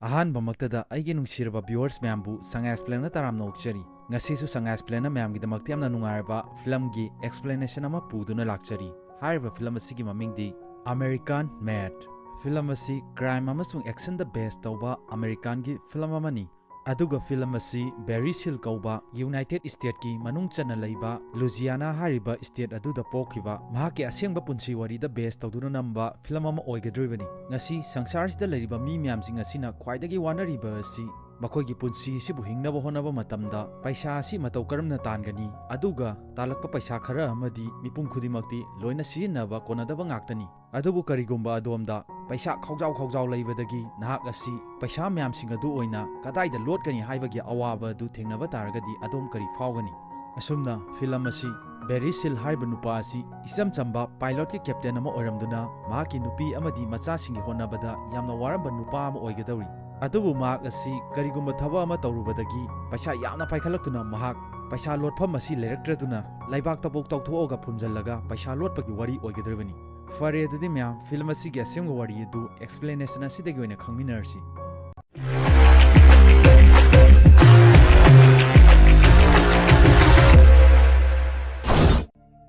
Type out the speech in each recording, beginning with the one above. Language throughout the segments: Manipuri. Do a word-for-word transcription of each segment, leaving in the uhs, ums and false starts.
ꯑꯍꯥꯟꯕꯃꯛꯇꯗ ꯑꯩꯒꯤ ꯅꯨꯡꯁꯤꯔꯕ viewers ꯃꯌꯥꯝꯕꯨ ꯁꯉꯥꯏ Explainꯅ ꯇꯔꯥꯝꯅ ꯑꯣꯛꯆꯔꯤ꯫ ꯉꯁꯤꯁꯨ ꯁꯉꯥꯏ Explainꯅ ꯃꯌꯥꯝꯒꯤꯗꯃꯛꯇ ꯌꯥꯝꯅ ꯅꯨꯡꯉꯥꯏꯔꯕ filmꯒꯤ explanation ꯑꯃ ꯄꯨꯗꯨꯅ ꯂꯥꯛꯆꯔꯤ꯫ ꯍꯥꯏꯔꯤꯕ film ꯑꯁꯤꯒꯤ ꯃꯃꯤꯡꯗꯤ American Made꯫ Film ꯑꯁꯤ crime ꯑꯃꯁꯨꯡ actionꯗ base ꯇꯧꯕ Americanꯒꯤ film ꯑꯃꯅꯤ꯫ ꯑꯗꯨꯒ film ꯑꯁꯤ Barry Seal ꯀꯧꯕ United Stateꯀꯤ ꯃꯅꯨꯡ ꯆꯟꯅ ꯂꯩꯕ Louisiana ꯍꯥꯏꯔꯤꯕ state ꯑꯗꯨꯗ ꯄꯣꯛꯈꯤꯕ ꯃꯍꯥꯛꯀꯤ ꯑꯁꯦꯡꯕ ꯄꯨꯟꯁꯤ ꯋꯥꯔꯤꯗ base ꯇꯧꯗꯨꯅ ꯅꯝꯕ film ꯑꯃ ꯑꯣꯏꯒꯗꯧꯔꯤꯕꯅꯤ꯫ ꯉꯁꯤ ꯁꯪꯁꯥꯔꯁꯤꯗ ꯂꯩꯔꯤꯕ ꯃꯤ ꯃꯌꯥꯝꯁꯤꯡ ꯑꯁꯤꯅ ꯈ꯭ꯋꯥꯏꯗꯒꯤ ꯋꯥꯅꯔꯤꯕ ꯑꯁꯤ ꯃꯈꯣꯏꯒꯤ ꯄꯨꯟꯁꯤ ꯑꯁꯤꯕꯨ ꯍꯤꯡꯅꯕ ꯍꯣꯠꯅꯕ ꯃꯇꯝꯗ ꯄꯩꯁꯥ ꯑꯁꯤ ꯃꯇꯧ ꯀꯔꯝꯅ ꯇꯥꯟꯒꯅꯤ, ꯑꯗꯨꯒ ꯇꯥꯜꯂꯛꯄ ꯄꯩꯁꯥ ꯈꯔ ꯑꯃꯗꯤ ꯃꯤꯄꯨꯝ ꯈꯨꯗꯤꯡꯃꯛꯇꯤ ꯂꯣꯏꯅ ꯁꯤꯖꯤꯟꯅꯕ ꯀꯣꯟꯅꯗꯕ ꯉꯥꯛꯇꯅꯤ꯫ ꯑꯗꯨꯕꯨ ꯀꯔꯤꯒꯨꯝꯕ ꯑꯗꯣꯝꯗ ꯄꯩꯁꯥ ꯈꯥꯎꯖꯥꯎ ꯈꯥꯎꯖꯥꯎ ꯂꯩꯕꯗꯒꯤ ꯅꯍꯥꯛ ꯑꯁꯤ ꯄꯩꯁꯥ ꯃꯌꯥꯝꯁꯤꯡ ꯑꯗꯨ ꯑꯣꯏꯅ ꯀꯗꯥꯏꯗ ꯂꯣꯠꯀꯅꯤ ꯍꯥꯏꯕꯒꯤ ꯑꯋꯥꯕ ꯑꯗꯨ ꯊꯦꯡꯅꯕ ꯇꯥꯔꯒꯗꯤ ꯑꯗꯣꯝ ꯀꯔꯤ ꯐꯥꯎꯒꯅꯤ? ꯑꯁꯨꯝꯅ film ꯑꯁꯤ Barry Seal ꯍꯥꯏꯔꯤꯕ ꯅꯨꯄꯥ ꯑꯁꯤ ꯏꯆꯝ ꯆꯝꯕ pilotꯀꯤ captain ꯑꯃ ꯑꯣꯏꯔꯝꯗꯨꯅ ꯃꯍꯥꯛꯀꯤ ꯅꯨꯄꯤ ꯑꯃꯗꯤ ꯃꯆꯥꯁꯤꯡꯒꯤ ꯍꯣꯠꯅꯕꯗ ꯌꯥꯝꯅ ꯋꯥꯔꯝꯕ ꯅꯨꯄꯥ ꯑꯃ ꯑꯣꯏꯒꯗꯧꯔꯤ꯫ ꯑꯗꯨꯕꯨ ꯃꯍꯥꯛ ꯑꯁꯤ ꯀꯔꯤꯒꯨꯝꯕ ꯊꯕꯛ ꯑꯃ ꯇꯧꯔꯨꯕꯗꯒꯤ ꯄꯩꯁꯥ ꯌꯥꯝꯅ ꯄꯥꯏꯈꯠꯂꯛꯇꯨꯅ ꯃꯍꯥꯛ ꯄꯩꯁꯥ ꯂꯣꯠꯐꯝ ꯑꯁꯤ ꯂꯩꯔꯛꯇ꯭ꯔꯗꯨꯅ ꯂꯩꯕꯥꯛꯇꯐꯥꯎ ꯇꯧꯊꯣꯛꯑꯒ ꯐꯨꯝꯖꯤꯜꯂꯒ ꯄꯩꯁꯥ ꯂꯣꯠꯄꯒꯤ ꯋꯥꯔꯤ ꯑꯣꯏꯒꯗꯧꯔꯤꯕꯅꯤ꯫ ꯐꯔꯦ, ꯑꯗꯨꯗꯤ ꯃꯌꯥꯝ, film ꯑꯁꯤꯒꯤ ꯑꯁꯦꯡꯕ ꯋꯥꯔꯤ ꯑꯗꯨ explanation ꯑꯁꯤꯗꯒꯤ ꯑꯣꯏꯅ ꯈꯪꯃꯤꯟꯅꯔꯁꯤ꯫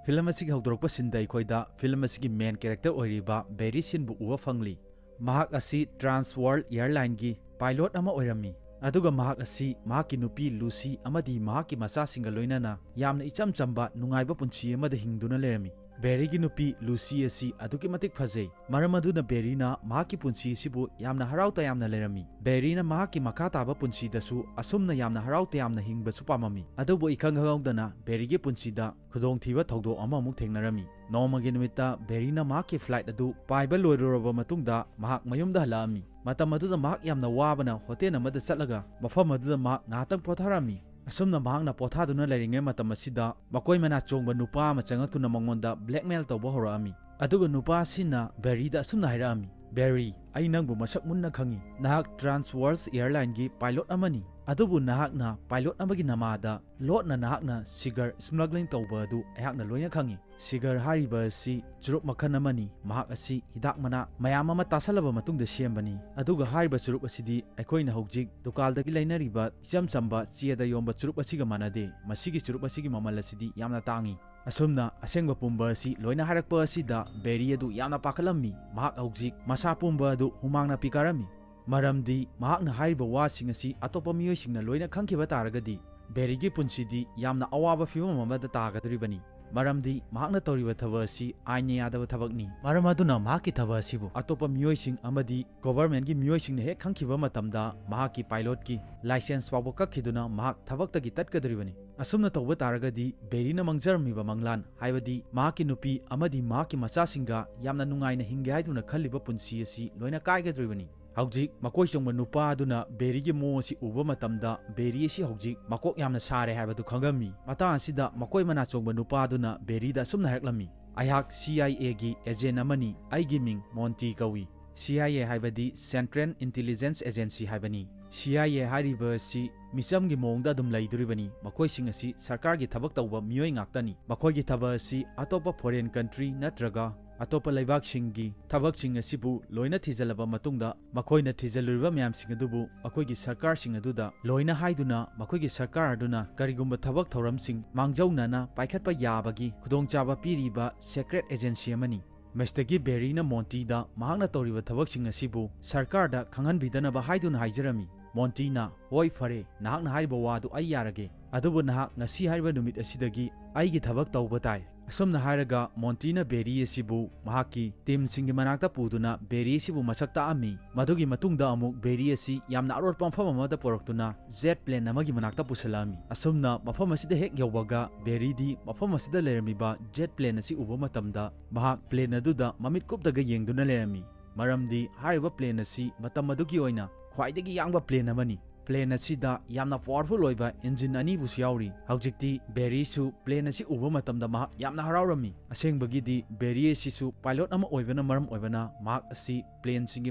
Film ꯑꯁꯤꯒꯤ ꯍꯧꯗꯣꯔꯛꯄ sceneꯗ ꯑꯩꯈꯣꯏꯗ film ꯑꯁꯤꯒꯤ main character ꯑꯣꯏꯔꯤꯕ Barry Sealꯕꯨ ꯎꯕ ꯐꯪꯂꯤ꯫ ꯃꯍꯥꯛ ꯑꯁꯤ Trans World Airlineꯒꯤ pilot ꯑꯃ ꯑꯣꯏꯔꯝꯃꯤ, ꯑꯗꯨꯒ ꯃꯍꯥꯛ ꯑꯁꯤ ꯃꯍꯥꯛꯀꯤ ꯅꯨꯄꯤ Lucy ꯑꯃꯗꯤ ꯃꯍꯥꯛꯀꯤ ꯃꯆꯥꯁꯤꯡꯒ ꯂꯣꯏꯅꯅ ꯌꯥꯝꯅ ꯏꯆꯝ ꯆꯝꯕ ꯅꯨꯡꯉꯥꯏꯕ ꯄꯨꯟꯁꯤ ꯑꯃꯗ ꯍꯤꯡꯗꯨꯅ ꯂꯩꯔꯝꯃꯤ꯫ Barryꯒꯤ ꯅꯨꯄꯤ Lucy ꯑꯁꯤ ꯑꯗꯨꯛꯀꯤ ꯃꯇꯤꯛ ꯐꯖꯩ, ꯃꯔꯝ ꯑꯗꯨꯅ Barryꯅ ꯃꯍꯥꯛꯀꯤ ꯄꯨꯟꯁꯤ ꯑꯁꯤꯕꯨ ꯌꯥꯝꯅ ꯍꯔꯥꯎ ꯇꯌꯥꯝꯅ ꯂꯩꯔꯝꯃꯤ꯫ Barryꯅ ꯃꯍꯥꯛꯀꯤ ꯃꯈꯥ ꯇꯥꯕ ꯄꯨꯟꯁꯤꯗꯁꯨ ꯑꯁꯨꯝꯅ ꯌꯥꯝꯅ ꯍꯔꯥꯎ ꯇꯌꯥꯝꯅ ꯍꯤꯡꯕꯁꯨ ꯄꯥꯝꯃꯝꯃꯤ꯫ ꯑꯗꯨꯕꯨ ꯏꯈꯪ ꯈꯪꯍꯧꯗꯅ Barryꯒꯤ ꯄꯨꯟꯁꯤꯗ ꯈꯨꯗꯣꯡꯊꯤꯕ ꯊꯧꯗꯣꯛ ꯑꯃꯃꯨꯛ ꯊꯦꯡꯅꯔꯝꯃꯤ꯫ ꯅꯣꯡꯃꯒꯤ ꯅꯨꯃꯤꯠꯇ Barryꯅ ꯃꯍꯥꯛꯀꯤ flight ꯑꯗꯨ ꯄꯥꯏꯕ ꯂꯣꯏꯔꯨꯔꯕ ꯃꯇꯨꯡꯗ ꯃꯍꯥꯛ ꯃꯌꯨꯝꯗ ꯍꯜꯂꯛꯑꯝꯃꯤ꯫ ꯃꯇꯝ ꯑꯗꯨꯗ ꯃꯍꯥꯛ ꯌꯥꯝꯅ ꯋꯥꯕꯅ hotel ꯑꯃꯗ ꯆꯠꯂꯒ ꯃꯐꯝ ꯑꯗꯨꯗ ꯃꯍꯥꯛ ꯉꯥꯏꯍꯥꯛꯇꯪ ꯄꯣꯊꯥꯔꯝꯃꯤ꯫ ꯑꯁꯨꯝꯅ ꯃꯍꯥꯛꯅ ꯄꯣꯊꯥꯗꯨꯅ ꯂꯩꯔꯤꯉꯩ ꯃꯇꯝ ꯑꯁꯤꯗ ꯃꯀꯣꯏ ꯃꯅꯥ ꯆꯣꯡꯕ ꯅꯨꯄꯥ ꯑꯃ ꯆꯪꯉꯛꯇꯨꯅ ꯃꯉꯣꯟꯗ blackmail ꯇꯧꯕ ꯍꯧꯔꯛꯑꯝꯃꯤ꯫ ꯑꯗꯨꯒ ꯅꯨꯄꯥ ꯑꯁꯤꯅ Barryꯗ ꯑꯁꯨꯝꯅ ꯍꯥꯏꯔꯛꯑꯝꯃꯤ, "Barry, "ꯑꯩ ꯅꯪꯕꯨ ꯃꯁꯛ ꯃꯨꯟꯅ ꯈꯪꯏ꯫ ꯅꯍꯥꯛ Trans World Airline ꯒꯤ pilot ꯑꯃꯅꯤ꯫ ꯑꯗꯨꯕꯨ ꯅꯍꯥꯛꯅ pilot ꯑꯃꯒꯤ ꯅꯃꯥꯗ ꯂꯣꯠꯅ ꯅꯍꯥꯛꯅ cigar smuggling ꯇꯧꯕ ꯑꯗꯨ ꯑꯩꯍꯥꯛꯅ ꯂꯣꯏꯅ ꯈꯪꯏ꯫ Cigar ꯍꯥꯏꯔꯤꯕ ꯑꯁꯤ ꯆꯨꯔꯨꯞ ꯃꯈꯜ ꯑꯃꯅꯤ꯫ ꯃꯍꯥꯛ ꯑꯁꯤ ꯍꯤꯗꯥꯛ ꯃꯅꯥ ꯃꯌꯥꯝ ꯑꯃ ꯇꯥꯁꯜꯂꯕ ꯃꯇꯨꯡꯗ ꯁꯦꯝꯕꯅꯤ꯫ ꯑꯗꯨꯒ ꯍꯥꯏꯔꯤꯕ ꯆꯨꯔꯨꯞ ꯑꯁꯤꯗꯤ ꯑꯩꯈꯣꯏꯅ ꯍꯧꯖꯤꯛ ꯗꯨꯀꯥꯟꯗꯒꯤ ꯂꯩꯅꯔꯤꯕ ꯏꯆꯝ ꯆꯝꯕ ꯆꯦꯗ ꯌꯣꯝꯕ ꯆꯨꯔꯨꯞ ꯑꯁꯤꯒ ꯃꯥꯟꯅꯗꯦ꯫ ꯃꯁꯤꯒꯤ ꯆꯨꯔꯨꯞ ꯑꯁꯤꯒꯤ ꯃꯃꯜ ꯑꯁꯤꯗꯤ ꯌꯥꯝꯅ ꯇꯥꯡꯏ"꯫ ꯑꯁꯨꯝꯅ ꯑꯁꯦꯡꯕ ꯄꯨꯝꯕ ꯑꯁꯤ ꯂꯣꯏꯅ ꯍꯥꯏꯔꯛꯄ ꯑꯁꯤꯗ ꯕꯦꯔꯤ ꯑꯗꯨ ꯌꯥꯝꯅ ꯄꯥꯈꯠꯂꯝꯃꯤ꯫ ꯃꯍꯥꯛ ꯍꯧꯖꯤꯛ ꯃꯁꯥ ꯄꯨꯝꯕ ꯑꯗꯨ ꯍꯨꯃꯥꯡ ꯅꯥꯄꯤ ꯀꯥꯔꯝꯃꯤ꯫ ꯃꯔꯝꯗꯤ ꯃꯍꯥꯛꯅ ꯍꯥꯏꯔꯤꯕ ꯋꯥꯁꯤꯡ ꯑꯁꯤ ꯑꯇꯣꯞꯄ ꯃꯤꯑꯣꯏꯁꯤꯡꯅ ꯂꯣꯏꯅ ꯈꯪꯈꯤꯕ ꯇꯥꯔꯒꯗꯤ ꯕꯦꯔꯤꯒꯤ ꯄꯨꯟꯁꯤꯗꯤ ꯌꯥꯝꯅ ꯑꯋꯥꯕ ꯐꯤꯕꯝ ꯑꯃꯗ ꯇꯥꯒꯗꯧꯔꯤꯕꯅꯤ꯫ ꯃꯔꯝꯗꯤ ꯃꯍꯥꯛꯅ ꯇꯧꯔꯤꯕ ꯊꯕꯛ ꯑꯁꯤ ꯑꯥꯏꯟꯅ ꯌꯥꯗꯕ ꯊꯕꯛꯅꯤ꯫ ꯃꯔꯝ ꯑꯗꯨꯅ ꯃꯍꯥꯛꯀꯤ ꯊꯕꯛ ꯑꯁꯤꯕꯨ ꯑꯇꯣꯞꯄ ꯃꯤꯑꯣꯏꯁꯤꯡ ꯑꯃꯗꯤ government ꯀꯤ ꯃꯤꯑꯣꯏꯁꯤꯡꯅ ꯍꯦꯛ ꯈꯪꯈꯤꯕ ꯃꯇꯝꯗ ꯃꯍꯥꯛꯀꯤ pilot ꯀꯤ license ꯐꯥꯎꯕ ꯀꯛꯈꯤꯗꯨꯅ ꯃꯍꯥꯛ ꯊꯕꯛꯇꯒꯤ ꯇꯠꯀꯗꯧꯔꯤꯕꯅꯤ꯫ ꯑꯁꯨꯝꯅ ꯇꯧꯕ ꯇꯥꯔꯒꯗꯤ ꯕꯦꯔꯤꯅ ꯃꯪꯖꯔꯝꯃꯤꯕ ꯃꯪꯂꯥꯟ, ꯍꯥꯏꯕꯗꯤ ꯃꯍꯥꯛꯀꯤ ꯅꯨꯄꯤ ꯑꯃꯗꯤ ꯃꯍꯥꯛꯀꯤ ꯃꯆꯥꯁꯤꯡꯒ ꯌꯥꯝꯅ ꯅꯨꯡꯉꯥꯏꯅ ꯍꯤꯡꯒꯦ ꯍꯥꯏꯗꯨꯅ ꯈꯜꯂꯤꯕ ꯄꯨꯟꯁꯤ ꯑꯁꯤ ꯂꯣꯏꯅ ꯀꯥꯏꯒꯗꯧꯔꯤꯕꯅꯤ꯫ ꯍꯧꯖꯤꯛ ꯃꯀꯣꯏ ꯆꯣꯡꯕ ꯅꯨꯄꯥ ꯑꯗꯨꯅ ꯕꯦꯔꯤꯒꯤ ꯃꯑꯣꯡ ꯑꯁꯤ ꯎꯕ ꯃꯇꯝꯗ ꯕꯦꯔꯤ ꯑꯁꯤ ꯍꯧꯖꯤꯛ ꯃꯀꯣꯛ ꯌꯥꯝꯅ ꯁꯥꯔꯦ ꯍꯥꯏꯕꯗꯨ ꯈꯪꯉꯝꯃꯤ꯫ ꯃꯇꯥꯡ ꯑꯁꯤꯗ ꯃꯀꯣꯏ ꯃꯅꯥ ꯆꯣꯡꯕ ꯅꯨꯄꯥ ꯑꯗꯨꯅ ꯕꯦꯔꯤꯗ ꯑꯁꯨꯝꯅ ꯍꯥꯏꯔꯛꯂꯝꯃꯤ, "ꯑꯩꯍꯥꯛ C I A ꯒꯤ agent ꯑꯃꯅꯤ꯫ ꯑꯩꯒꯤ ꯃꯤꯡ ꯃꯣꯟꯇꯤ ꯀꯧꯏ"꯫ C I A ꯍꯥꯏꯕꯗꯤ Central Intelligence Agency ꯍꯥꯏꯕꯅꯤ꯫ C I A ꯍꯥꯏꯔꯤꯕ ꯑꯁꯤ ꯃꯤꯆꯝꯒꯤ ꯃꯑꯣꯡꯗ ꯑꯗꯨꯝ ꯂꯩꯗꯣꯔꯤꯕꯅꯤ꯫ ꯃꯈꯣꯏꯁꯤꯡ ꯑꯁꯤ ꯁꯔꯀꯥꯔꯒꯤ ꯊꯕꯛ ꯇꯧꯕ ꯃꯤꯑꯣꯏ ꯉꯥꯛꯇꯅꯤ꯫ ꯃꯈꯣꯏꯒꯤ ꯊꯕꯛ ꯑꯁꯤ ꯑꯇꯣꯞꯄ foreign country ꯅꯠꯇ꯭ꯔꯒ ꯑꯇꯣꯞꯄ ꯂꯩꯕꯥꯛꯁꯤꯡꯒꯤ ꯊꯕꯛꯁꯤꯡ ꯑꯁꯤꯕꯨ ꯂꯣꯏꯅ ꯊꯤꯖꯤꯜꯂꯕ ꯃꯇꯨꯡꯗ, ꯃꯈꯣꯏꯅ ꯊꯤꯖꯤꯜꯂꯨꯔꯤꯕ ꯃꯌꯥꯝꯁꯤꯡ ꯑꯗꯨꯕꯨ ꯃꯈꯣꯏꯒꯤ ꯁꯔꯀꯥꯔꯁꯤꯡ ꯑꯗꯨꯗ ꯂꯣꯏꯅ ꯍꯥꯏꯗꯨꯅ, ꯃꯈꯣꯏꯒꯤ ꯁꯔꯀꯥꯔ ꯑꯗꯨꯅ ꯀꯔꯤꯒꯨꯝꯕ ꯊꯕꯛ ꯊꯧꯔꯝꯁꯤꯡ ꯃꯥꯡꯖꯧꯅꯅ ꯄꯥꯏꯈꯠꯄ ꯌꯥꯕꯒꯤ ꯈꯨꯗꯣꯡꯆꯥꯕ ꯄꯤꯔꯤꯕ secret agency ꯑꯃꯅꯤ꯫ ꯃꯤꯁꯇꯔ ꯒꯤ ꯕꯦꯔꯤꯅ ꯃꯣꯟꯇꯤꯗ ꯃꯍꯥꯛꯅ ꯇꯧꯔꯤꯕ ꯊꯕꯛꯁꯤꯡ ꯑꯁꯤꯕꯨ ꯁꯔꯀꯥꯔꯗ ꯈꯪꯍꯟꯕꯤꯗꯅꯕ ꯍꯥꯏꯗꯨꯅ ꯍꯥꯏꯖꯔꯝꯃꯤ꯫ ꯃꯣꯟꯇꯤꯅ, "ꯍꯣꯏ, ꯐꯔꯦ, ꯅꯍꯥꯛꯅ ꯍꯥꯏꯔꯤꯕ ꯋꯥꯗꯨ ꯑꯩ ꯌꯥꯔꯒꯦ꯫ ꯑꯗꯨꯕꯨ ꯅꯍꯥꯛ ꯉꯁꯤ ꯍꯥꯏꯔꯤꯕ ꯅꯨꯃꯤꯠ ꯑꯁꯤꯗꯒꯤ ꯑꯩꯒꯤ ꯊꯕꯛ ꯇꯧꯕ ꯇꯥꯏ"꯫ ꯑꯁꯨꯝꯅ ꯍꯥꯏꯔꯒ ꯃꯣꯟꯇꯤꯅ ꯕꯦꯔꯤ ꯑꯁꯤꯕꯨ ꯃꯍꯥꯛꯀꯤ team ꯁꯤꯡꯒꯤ ꯃꯅꯥꯛꯇ ꯄꯨꯗꯨꯅ ꯕꯦꯔꯤ ꯑꯁꯤꯕꯨ ꯃꯁꯛ ꯇꯥꯛꯑꯝꯃꯤ꯫ ꯃꯗꯨꯒꯤ ꯃꯇꯨꯡꯗ ꯑꯃꯨꯛ ꯕꯦꯔꯤ ꯑꯁꯤ ꯌꯥꯝꯅ ꯑꯔꯣꯠꯄ ꯃꯐꯝ ꯑꯃꯗ ꯄꯨꯔꯛꯇꯨꯅ jet plane ꯑꯃꯒꯤ ꯃꯅꯥꯛꯇ ꯄꯨꯁꯤꯜꯂꯛꯑꯝꯃꯤ꯫ ꯑꯁꯨꯝꯅ ꯃꯐꯝ ꯑꯁꯤꯗ ꯍꯦꯛ ꯌꯧꯕꯒ ꯕꯦꯔꯤꯗꯤ ꯃꯐꯝ ꯑꯁꯤꯗ ꯂꯩꯔꯝꯃꯤꯕ jet plane ꯑꯁꯤ ꯎꯕ ꯃꯇꯝꯗ ꯃꯍꯥꯛ plane ꯑꯗꯨꯗ ꯃꯃꯤꯠ ꯀꯨꯞꯇꯒ ꯌꯦꯡꯗꯨꯅ ꯂꯩꯔꯝꯃꯤ꯫ ꯃꯔꯝꯗꯤ ꯍꯥꯏꯔꯤꯕ plane ꯑꯁꯤ ꯃꯇꯝ ꯑꯗꯨꯒꯤ ꯑꯣꯏꯅ ꯈ꯭ꯋꯥꯏꯗꯒꯤ ꯌꯥꯡꯕ plane ꯑꯃꯅꯤ꯫ plane ꯑꯁꯤꯗ ꯌꯥꯝꯅ powerful ꯑꯣꯏꯕ engine ꯑꯅꯤꯕꯨꯁꯨ ꯌꯥꯎꯔꯤ꯫ ꯍꯧꯖꯤꯛꯇꯤ ꯕꯦꯔꯤꯁꯨ plane ꯑꯁꯤ ꯎꯕ ꯃꯇꯝꯗ ꯃꯍꯥꯛ ꯌꯥꯝꯅ ꯍꯔꯥꯎꯔꯝꯃꯤ꯫ ꯑꯁꯦꯡꯕꯒꯤꯗꯤ ꯕꯦꯔꯤ ꯑꯁꯤꯁꯨ pilot ꯑꯃ ꯑꯣꯏꯕꯅ ꯃꯔꯝ ꯑꯣꯏꯕꯅ ꯃꯍꯥꯛ ꯑꯁꯤ planeꯁꯤꯡꯒꯤ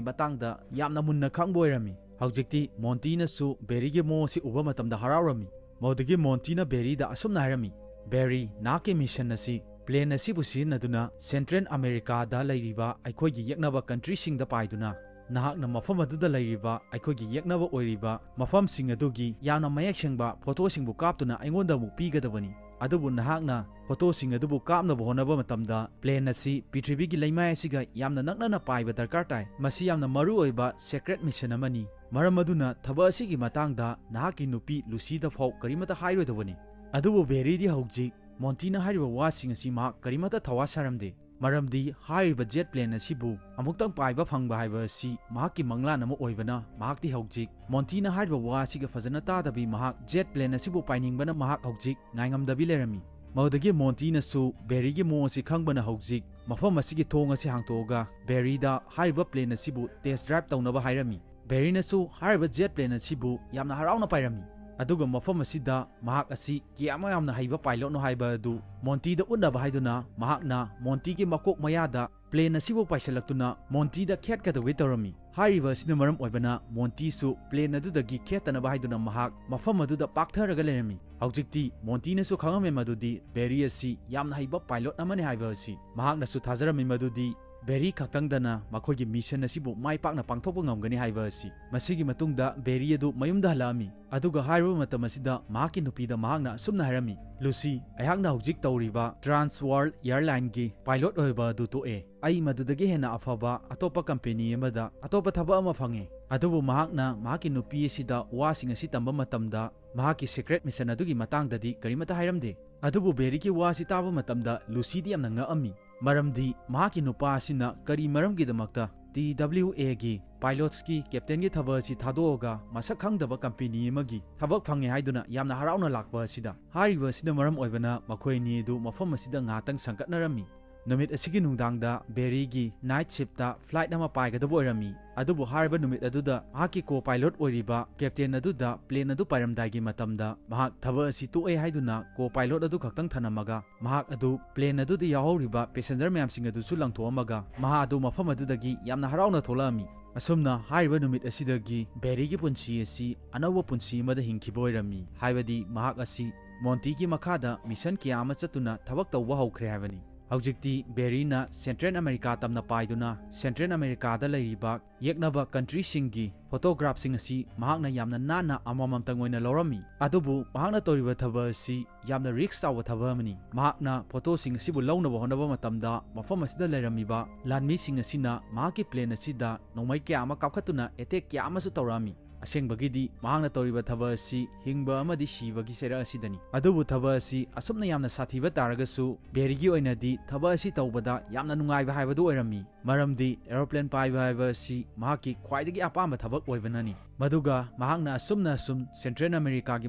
ꯃꯇꯥꯡꯗ ꯌꯥꯝꯅ ꯃꯨꯟꯅ ꯈꯪꯕ ꯑꯣꯏꯔꯝꯃꯤ꯫ ꯍꯧꯖꯤꯛꯇꯤ ꯃꯣꯟꯇꯤꯅꯁꯨ ꯕꯦꯔꯤꯒꯤ ꯃꯑꯣꯡ ꯑꯁꯤ ꯎꯕ ꯃꯇꯝꯗ ꯍꯔꯥꯎꯔꯝꯃꯤ꯫ ꯃꯗꯨꯗꯒꯤ ꯃꯣꯟꯇꯤꯅ ꯕꯦꯔꯤꯗ ꯑꯁꯨꯝꯅ ꯍꯥꯏꯔꯝꯃꯤ, "ꯕꯦꯔꯤ, ꯅꯍꯥꯛꯀꯤ mission ꯑꯁꯤ plane ꯑꯁꯤꯕꯨ ꯁꯤꯖꯤꯟꯅꯗꯨꯅ Central Americaꯗ ꯂꯩꯔꯤꯕ ꯑꯩꯈꯣꯏꯒꯤ ꯌꯦꯛꯅꯕ countryꯁꯤꯡꯗ ꯄꯥꯏꯗꯨꯅ, ꯅꯍꯥꯛꯅ ꯃꯐꯝ ꯑꯗꯨꯗ ꯂꯩꯔꯤꯕ ꯑꯩꯈꯣꯏꯒꯤ ꯌꯦꯛꯅꯕ ꯑꯣꯏꯔꯤꯕ ꯃꯐꯝꯁꯤꯡ ꯑꯗꯨꯒꯤ ꯌꯥꯝꯅ ꯃꯌꯦꯛ ꯁꯦꯡꯕ photoꯁꯤꯡꯕꯨ ꯀꯥꯞꯇꯨꯅ ꯑꯩꯉꯣꯟꯗ ꯑꯃꯨꯛ ꯄꯤꯒꯗꯕꯅꯤ꯫ ꯑꯗꯨꯕꯨ ꯅꯍꯥꯛꯅ photoꯁꯤꯡ ꯑꯗꯨꯕꯨ ꯀꯥꯞꯅꯕ ꯍꯣꯠꯅꯕ ꯃꯇꯝꯗ plane ꯑꯁꯤ ꯄ꯭ꯔꯤꯊꯤꯕꯤꯒꯤ ꯂꯩꯃꯥꯏ ꯑꯁꯤꯒ ꯌꯥꯝꯅ ꯅꯛꯅꯅ ꯄꯥꯏꯕ ꯗꯔꯀꯥꯔ ꯇꯥꯏ꯫ ꯃꯁꯤ ꯌꯥꯝꯅ ꯃꯔꯨ ꯑꯣꯏꯕ secret mission ꯑꯃꯅꯤ꯫ ꯃꯔꯝ ꯑꯗꯨꯅ ꯊꯕꯛ ꯑꯁꯤꯒꯤ ꯃꯇꯥꯡꯗ ꯅꯍꯥꯛꯀꯤ ꯅꯨꯄꯤ ꯂꯨꯁꯤꯗ ꯐꯥꯎ ꯀꯔꯤꯃꯠꯇ ꯍꯥꯏꯔꯣꯏꯗꯕꯅꯤ꯫" ꯑꯗꯨꯕꯨ ꯕꯦꯔꯤꯗꯤ ꯍꯧꯖꯤꯛ ꯃꯣꯟꯇꯤꯅ ꯍꯥꯏꯔꯤꯕ ꯋꯥꯁꯤꯡ ꯑꯁꯤ ꯃꯍꯥꯛ ꯀꯔꯤꯃꯠꯇ ꯊꯋꯥ ꯁꯥꯔꯝꯗꯦ꯫ ꯃꯔꯝꯗꯤ ꯍꯥꯏꯔꯤꯕ jet plane ꯑꯁꯤꯕꯨ ꯑꯃꯨꯛꯇꯪ ꯄꯥꯏꯕ ꯐꯪꯕ ꯍꯥꯏꯕ ꯑꯁꯤ ꯃꯍꯥꯛꯀꯤ ꯃꯪꯂꯥꯟ ꯑꯃ ꯑꯣꯏꯕꯅ, ꯃꯍꯥꯛꯇꯤ ꯍꯧꯖꯤꯛ ꯃꯣꯟꯇꯤꯅ ꯍꯥꯏꯔꯤꯕ ꯋꯥ ꯑꯁꯤꯒ ꯐꯖꯅ ꯇꯥꯗꯕꯤ ꯃꯍꯥꯛ jet plane ꯑꯁꯤꯕꯨ ꯄꯥꯏꯅꯤꯡꯕꯅ ꯃꯍꯥꯛ ꯍꯧꯖꯤꯛ ꯉꯥꯏꯉꯝꯗꯕꯤ ꯂꯩꯔꯝꯃꯤ꯫ ꯃꯗꯨꯗꯒꯤ ꯃꯣꯟꯇꯤꯅꯁꯨ ꯕꯦꯔꯤꯒꯤ ꯃꯑꯣꯡ ꯑꯁꯤ ꯈꯪꯕꯅ ꯍꯧꯖꯤꯛ ꯃꯐꯝ ꯑꯁꯤꯒꯤ ꯊꯣꯡ ꯑꯁꯤ ꯍꯥꯡꯇꯣꯛꯑꯒ ꯕꯦꯔꯤꯗ ꯍꯥꯏꯔꯤꯕ plane ꯑꯁꯤꯕꯨ test drive ꯇꯧꯅꯕ ꯍꯥꯏꯔꯝꯃꯤ꯫ ꯕꯦꯔꯤꯅꯁꯨ ꯍꯥꯏꯔꯤꯕ jet plane ꯑꯁꯤꯕꯨ ꯌꯥꯝꯅ ꯍꯔꯥꯎꯅ ꯄꯥꯏꯔꯝꯃꯤ꯫ ꯑꯗꯨꯒ ꯃꯐꯝ ꯑꯁꯤꯗ ꯃꯍꯥꯛ ꯑꯁꯤ ꯀꯌꯥꯃꯨꯛ ꯌꯥꯝꯅ ꯍꯩꯕ pilotꯅꯣ ꯍꯥꯏꯕ ꯑꯗꯨ ꯃꯣꯟꯇꯤꯗ ꯎꯠꯅꯕ ꯍꯥꯏꯗꯨꯅ ꯃꯍꯥꯛꯅ ꯃꯣꯟꯇꯤꯒꯤ ꯃꯀꯣꯛ ꯃꯌꯥꯗ plane ꯑꯁꯤꯕꯨ ꯄꯥꯏꯁꯤꯜꯂꯛꯇꯨꯅ ꯃꯣꯟꯇꯤꯗ ꯈꯦꯠꯀꯗꯧꯒꯦ ꯇꯧꯔꯝꯃꯤ꯫ ꯍꯥꯏꯔꯤꯕ ꯑꯁꯤꯅ ꯃꯔꯝ ꯑꯣꯏꯕꯅ ꯃꯣꯟꯇꯤꯁꯨ plane ꯑꯗꯨꯗꯒꯤ ꯈꯦꯠꯇꯅꯕ ꯍꯥꯏꯗꯨꯅ ꯃꯍꯥꯛ ꯃꯐꯝ ꯑꯗꯨꯗ ꯄꯥꯛꯊꯔꯒ ꯂꯩꯔꯝꯃꯤ꯫ ꯍꯧꯖꯤꯛꯇꯤ ꯃꯣꯟꯇꯤꯅꯁꯨ ꯈꯪꯉꯝꯃꯦ ꯃꯗꯨꯗꯤ ꯕꯦꯔꯤ ꯑꯁꯤ ꯌꯥꯝꯅ ꯍꯩꯕ pilot ꯑꯃꯅꯤ ꯍꯥꯏꯕ ꯑꯁꯤ꯫ ꯃꯍꯥꯛꯅꯁꯨ ꯊꯥꯖꯔꯝꯃꯤ ꯃꯗꯨꯗꯤ ꯕꯦꯔꯤ ꯈꯛꯇꯪꯗꯅ ꯃꯈꯣꯏꯒꯤ mission ꯑꯁꯤꯕꯨ ꯃꯥꯏ ꯄꯥꯛꯅ ꯄꯥꯡꯊꯣꯛꯄ ꯉꯝꯒꯅꯤ ꯍꯥꯏꯕ ꯑꯁꯤ꯫ ꯃꯁꯤꯒꯤ ꯃꯇꯨꯡꯗ ꯕꯦꯔꯤ ꯑꯗꯨ ꯃꯌꯨꯝꯗ ꯍꯜꯂꯛꯑꯝꯃꯤ꯫ ꯑꯗꯨꯒ ꯍꯥꯏꯔꯨꯕ ꯃꯇꯝ ꯑꯁꯤꯗ ꯃꯍꯥꯛꯀꯤ ꯅꯨꯄꯤꯗ ꯃꯍꯥꯛꯅ ꯑꯁꯨꯝꯅ ꯍꯥꯏꯔꯝꯃꯤ, "ꯂꯨꯁꯤ, ꯑꯩꯍꯥꯛꯅ ꯍꯧꯖꯤꯛ ꯇꯧꯔꯤꯕ Trans World Airlineꯒꯤ pilot ꯑꯣꯏꯕ ꯑꯗꯨ ꯇꯣꯛꯑꯦ꯫ ꯑꯩ ꯃꯗꯨꯗꯒꯤ ꯍꯦꯟꯅ ꯑꯐꯕ ꯑꯇꯣꯞꯄ company ꯑꯃꯗ ꯑꯇꯣꯞꯄ ꯊꯕꯛ ꯑꯃ ꯐꯪꯉꯦ꯫" ꯑꯗꯨꯕꯨ ꯃꯍꯥꯛꯅ ꯃꯍꯥꯛꯀꯤ ꯅꯨꯄꯤ ꯑꯁꯤꯗ ꯋꯥꯁꯤꯡ ꯑꯁꯤ ꯇꯝꯕ ꯃꯇꯝꯗ ꯃꯍꯥꯛꯀꯤ secret mission ꯑꯗꯨꯒꯤ ꯃꯇꯥꯡꯗꯗꯤ ꯀꯔꯤꯃꯠꯇ ꯍꯥꯏꯔꯝꯗꯦ꯫ ꯑꯗꯨꯕꯨ ꯕꯦꯔꯤꯒꯤ ꯋꯥ ꯑꯁꯤ ꯇꯥꯕ ꯃꯇꯝꯗ ꯂꯨꯁꯤꯗꯤ ꯌꯥꯝꯅ ꯉꯛꯑꯝꯃꯤ꯫ ꯃꯔꯝꯗꯤ ꯃꯍꯥꯛꯀꯤ ꯅꯨꯄꯥ ꯑꯁꯤꯅ ꯀꯔꯤ ꯃꯔꯝꯒꯤꯗꯃꯛꯇ TWAꯒꯤ pilotꯀꯤ captainꯒꯤ ꯊꯕꯛ ꯑꯁꯤ ꯊꯥꯗꯣꯛꯑꯒ ꯃꯁꯛ ꯈꯪꯗꯕ company ꯑꯃꯒꯤ ꯊꯕꯛ ꯐꯪꯉꯦ ꯍꯥꯏꯗꯨꯅ ꯌꯥꯝꯅ ꯍꯔꯥꯎꯅ ꯂꯥꯛꯄ ꯑꯁꯤꯗ꯫ ꯍꯥꯏꯔꯤꯕ ꯑꯁꯤꯅ ꯃꯔꯝ ꯑꯣꯏꯕꯅ ꯃꯈꯣꯏ ꯑꯅꯤ ꯑꯗꯨ ꯃꯐꯝ ꯑꯁꯤꯗ ꯉꯥꯏꯍꯥꯛꯇꯪ ꯁꯪꯒꯠꯅꯔꯝꯃꯤ꯫ ꯅꯨꯃꯤꯠ ꯑꯁꯤꯒꯤ ꯅꯨꯡꯗꯥꯡꯗ ꯕꯦꯔꯤꯒꯤ ꯅꯥꯏꯠ ꯁꯤꯞꯇ ꯐ꯭ꯂꯥꯏꯠ ꯑꯃ ꯄꯥꯏꯒꯗꯕ ꯑꯣꯏꯔꯝꯃꯤ꯫ ꯑꯗꯨꯕꯨ ꯍꯥꯏꯔꯤꯕ ꯅꯨꯃꯤꯠ ꯑꯗꯨꯗ ꯃꯍꯥꯛꯀꯤ ꯀꯣ ꯄꯥꯏꯂꯣꯠ ꯑꯣꯏꯔꯤꯕ ꯀꯦꯞꯇꯦꯟ ꯑꯗꯨꯗ ꯄ꯭ꯂꯦꯟ ꯑꯗꯨ ꯄꯥꯏꯔꯝꯗꯥꯏꯒꯤ ꯃꯇꯝꯗ ꯃꯍꯥꯛ ꯊꯕꯛ ꯑꯁꯤ ꯇꯣꯛꯑꯦ ꯍꯥꯏꯗꯨꯅ ꯀꯣ ꯄꯥꯏꯂꯣꯠ ꯑꯗꯨ ꯈꯛꯇꯪ ꯊꯅꯝꯃꯒ, ꯃꯍꯥꯛ ꯑꯗꯨ ꯄ꯭ꯂꯦꯟ ꯑꯗꯨꯗ ꯌꯥꯎꯍꯧꯔꯤꯕ ꯄꯦꯁꯦꯟꯖꯔ ꯃꯌꯥꯝꯁꯤꯡ ꯑꯗꯨꯁꯨ ꯂꯪꯊꯣꯛꯑꯝꯃꯒ, ꯃꯍꯥꯛ ꯑꯗꯨ ꯃꯐꯝ ꯑꯗꯨꯗꯒꯤ ꯌꯥꯝꯅ ꯍꯔꯥꯎꯅ ꯊꯣꯛꯂꯛꯑꯝꯃꯤ꯫ ꯑꯁꯨꯝꯅ ꯍꯥꯏꯔꯤꯕ ꯅꯨꯃꯤꯠ ꯑꯁꯤꯗꯒꯤ ꯕꯦꯔꯤꯒꯤ ꯄꯨꯟꯁꯤ ꯑꯁꯤ ꯑꯅꯧꯕ ꯄꯨꯟꯁꯤ ꯑꯃꯗ ꯍꯤꯡꯈꯤꯕ ꯑꯣꯏꯔꯝꯃꯤ꯫ ꯍꯥꯏꯕꯗꯤ ꯃꯍꯥꯛ ꯑꯁꯤ ꯃꯣꯟꯇꯤꯒꯤ ꯃꯈꯥꯗ ꯃꯤꯁꯟ ꯀꯌꯥ ꯑꯃ ꯆꯠꯇꯨꯅ ꯊꯕꯛ ꯇꯧꯕ ꯍꯧꯈ꯭ꯔꯦ ꯍꯥꯏꯕꯅꯤ꯫ ꯍꯧꯖꯤꯛꯇꯤ ꯕꯦꯔꯤꯅ ꯁꯦꯟꯇ꯭ꯔꯦꯜ ꯑꯃꯦꯔꯤꯀꯥ ꯇꯝꯅ ꯄꯥꯏꯗꯨꯅ ꯁꯦꯟꯇ꯭ꯔꯦꯜ ꯑꯃꯦꯔꯤꯀꯥꯗ ꯂꯩꯔꯤꯕ ꯌꯦꯛꯅꯕ ꯀꯟꯇ꯭ꯔꯤꯁꯤꯡꯒꯤ ꯐꯣꯇꯣꯒ꯭ꯔꯥꯐꯁꯤꯡ ꯑꯁꯤ ꯃꯍꯥꯛꯅ ꯌꯥꯝꯅ ꯅꯥꯟꯅ ꯑꯃꯃꯝꯇꯪ ꯑꯣꯏꯅ ꯂꯧꯔꯝꯃꯤ꯫ ꯑꯗꯨꯕꯨ ꯃꯍꯥꯛꯅ ꯇꯧꯔꯤꯕ ꯊꯕꯛ ꯑꯁꯤ ꯌꯥꯝꯅ ꯔꯤꯁ꯭ꯛ ꯆꯥꯎꯕ ꯊꯕꯛ ꯑꯃꯅꯤ꯫ ꯃꯍꯥꯛꯅ ꯐꯣꯇꯣꯁꯤꯡ ꯑꯁꯤꯕꯨ ꯂꯧꯅꯕ ꯍꯣꯠꯅꯕ ꯃꯇꯝꯗ ꯃꯐꯝ ꯑꯁꯤꯗ ꯂꯩꯔꯝꯃꯤꯕ ꯂꯥꯟꯃꯤꯁꯤꯡ ꯑꯁꯤꯅ ꯃꯍꯥꯛꯀꯤ ꯄ꯭ꯂꯦꯟ ꯑꯁꯤꯗ ꯅꯣꯡꯃꯩ ꯀꯌꯥ ꯑꯃ ꯀꯥꯞꯈꯠꯇꯨꯅ ꯑꯦꯇꯦꯛ ꯀꯌꯥ ꯑꯃꯁꯨ ꯇꯧꯔꯛꯑꯝꯃꯤ꯫ ꯑꯁꯦꯡꯕꯒꯤꯗꯤ ꯃꯍꯥꯛꯅ ꯇꯧꯔꯤꯕ ꯊꯕꯛ ꯑꯁꯤ ꯍꯤꯡꯕ ꯑꯃꯗꯤ ꯁꯤꯕꯒꯤ ꯆꯩꯔꯛ ꯑꯁꯤꯗꯅꯤ꯫ ꯑꯗꯨꯕꯨ ꯊꯕꯛ ꯑꯁꯤ ꯑꯁꯨꯝꯅ ꯌꯥꯝꯅ ꯁꯥꯊꯤꯕ ꯇꯥꯔꯒꯁꯨ ꯕꯦꯔꯤꯒꯤ ꯑꯣꯏꯅꯗꯤ ꯊꯕꯛ ꯑꯁꯤ ꯇꯧꯕꯗ ꯌꯥꯝꯅ ꯅꯨꯡꯉꯥꯏꯕ ꯍꯥꯏꯕꯗꯨ ꯑꯣꯏꯔꯝꯃꯤ꯫ ꯃꯔꯝꯗꯤ ꯑꯦꯔꯣꯄ꯭ꯂꯦꯟ ꯄꯥꯏꯕ ꯍꯥꯏꯕ ꯑꯁꯤ ꯃꯍꯥꯛꯀꯤ ꯈ꯭ꯋꯥꯏꯗꯒꯤ ꯑꯄꯥꯝꯕ ꯊꯕꯛ ꯑꯣꯏꯕꯅꯅꯤ꯫ ꯃꯗꯨꯒ ꯃꯍꯥꯛꯅ ꯑꯁꯨꯝꯅ ꯑꯁꯨꯝ ꯁꯦꯟꯇ꯭ꯔꯦꯜ ꯑꯃꯦꯔꯤꯀꯥꯒꯤ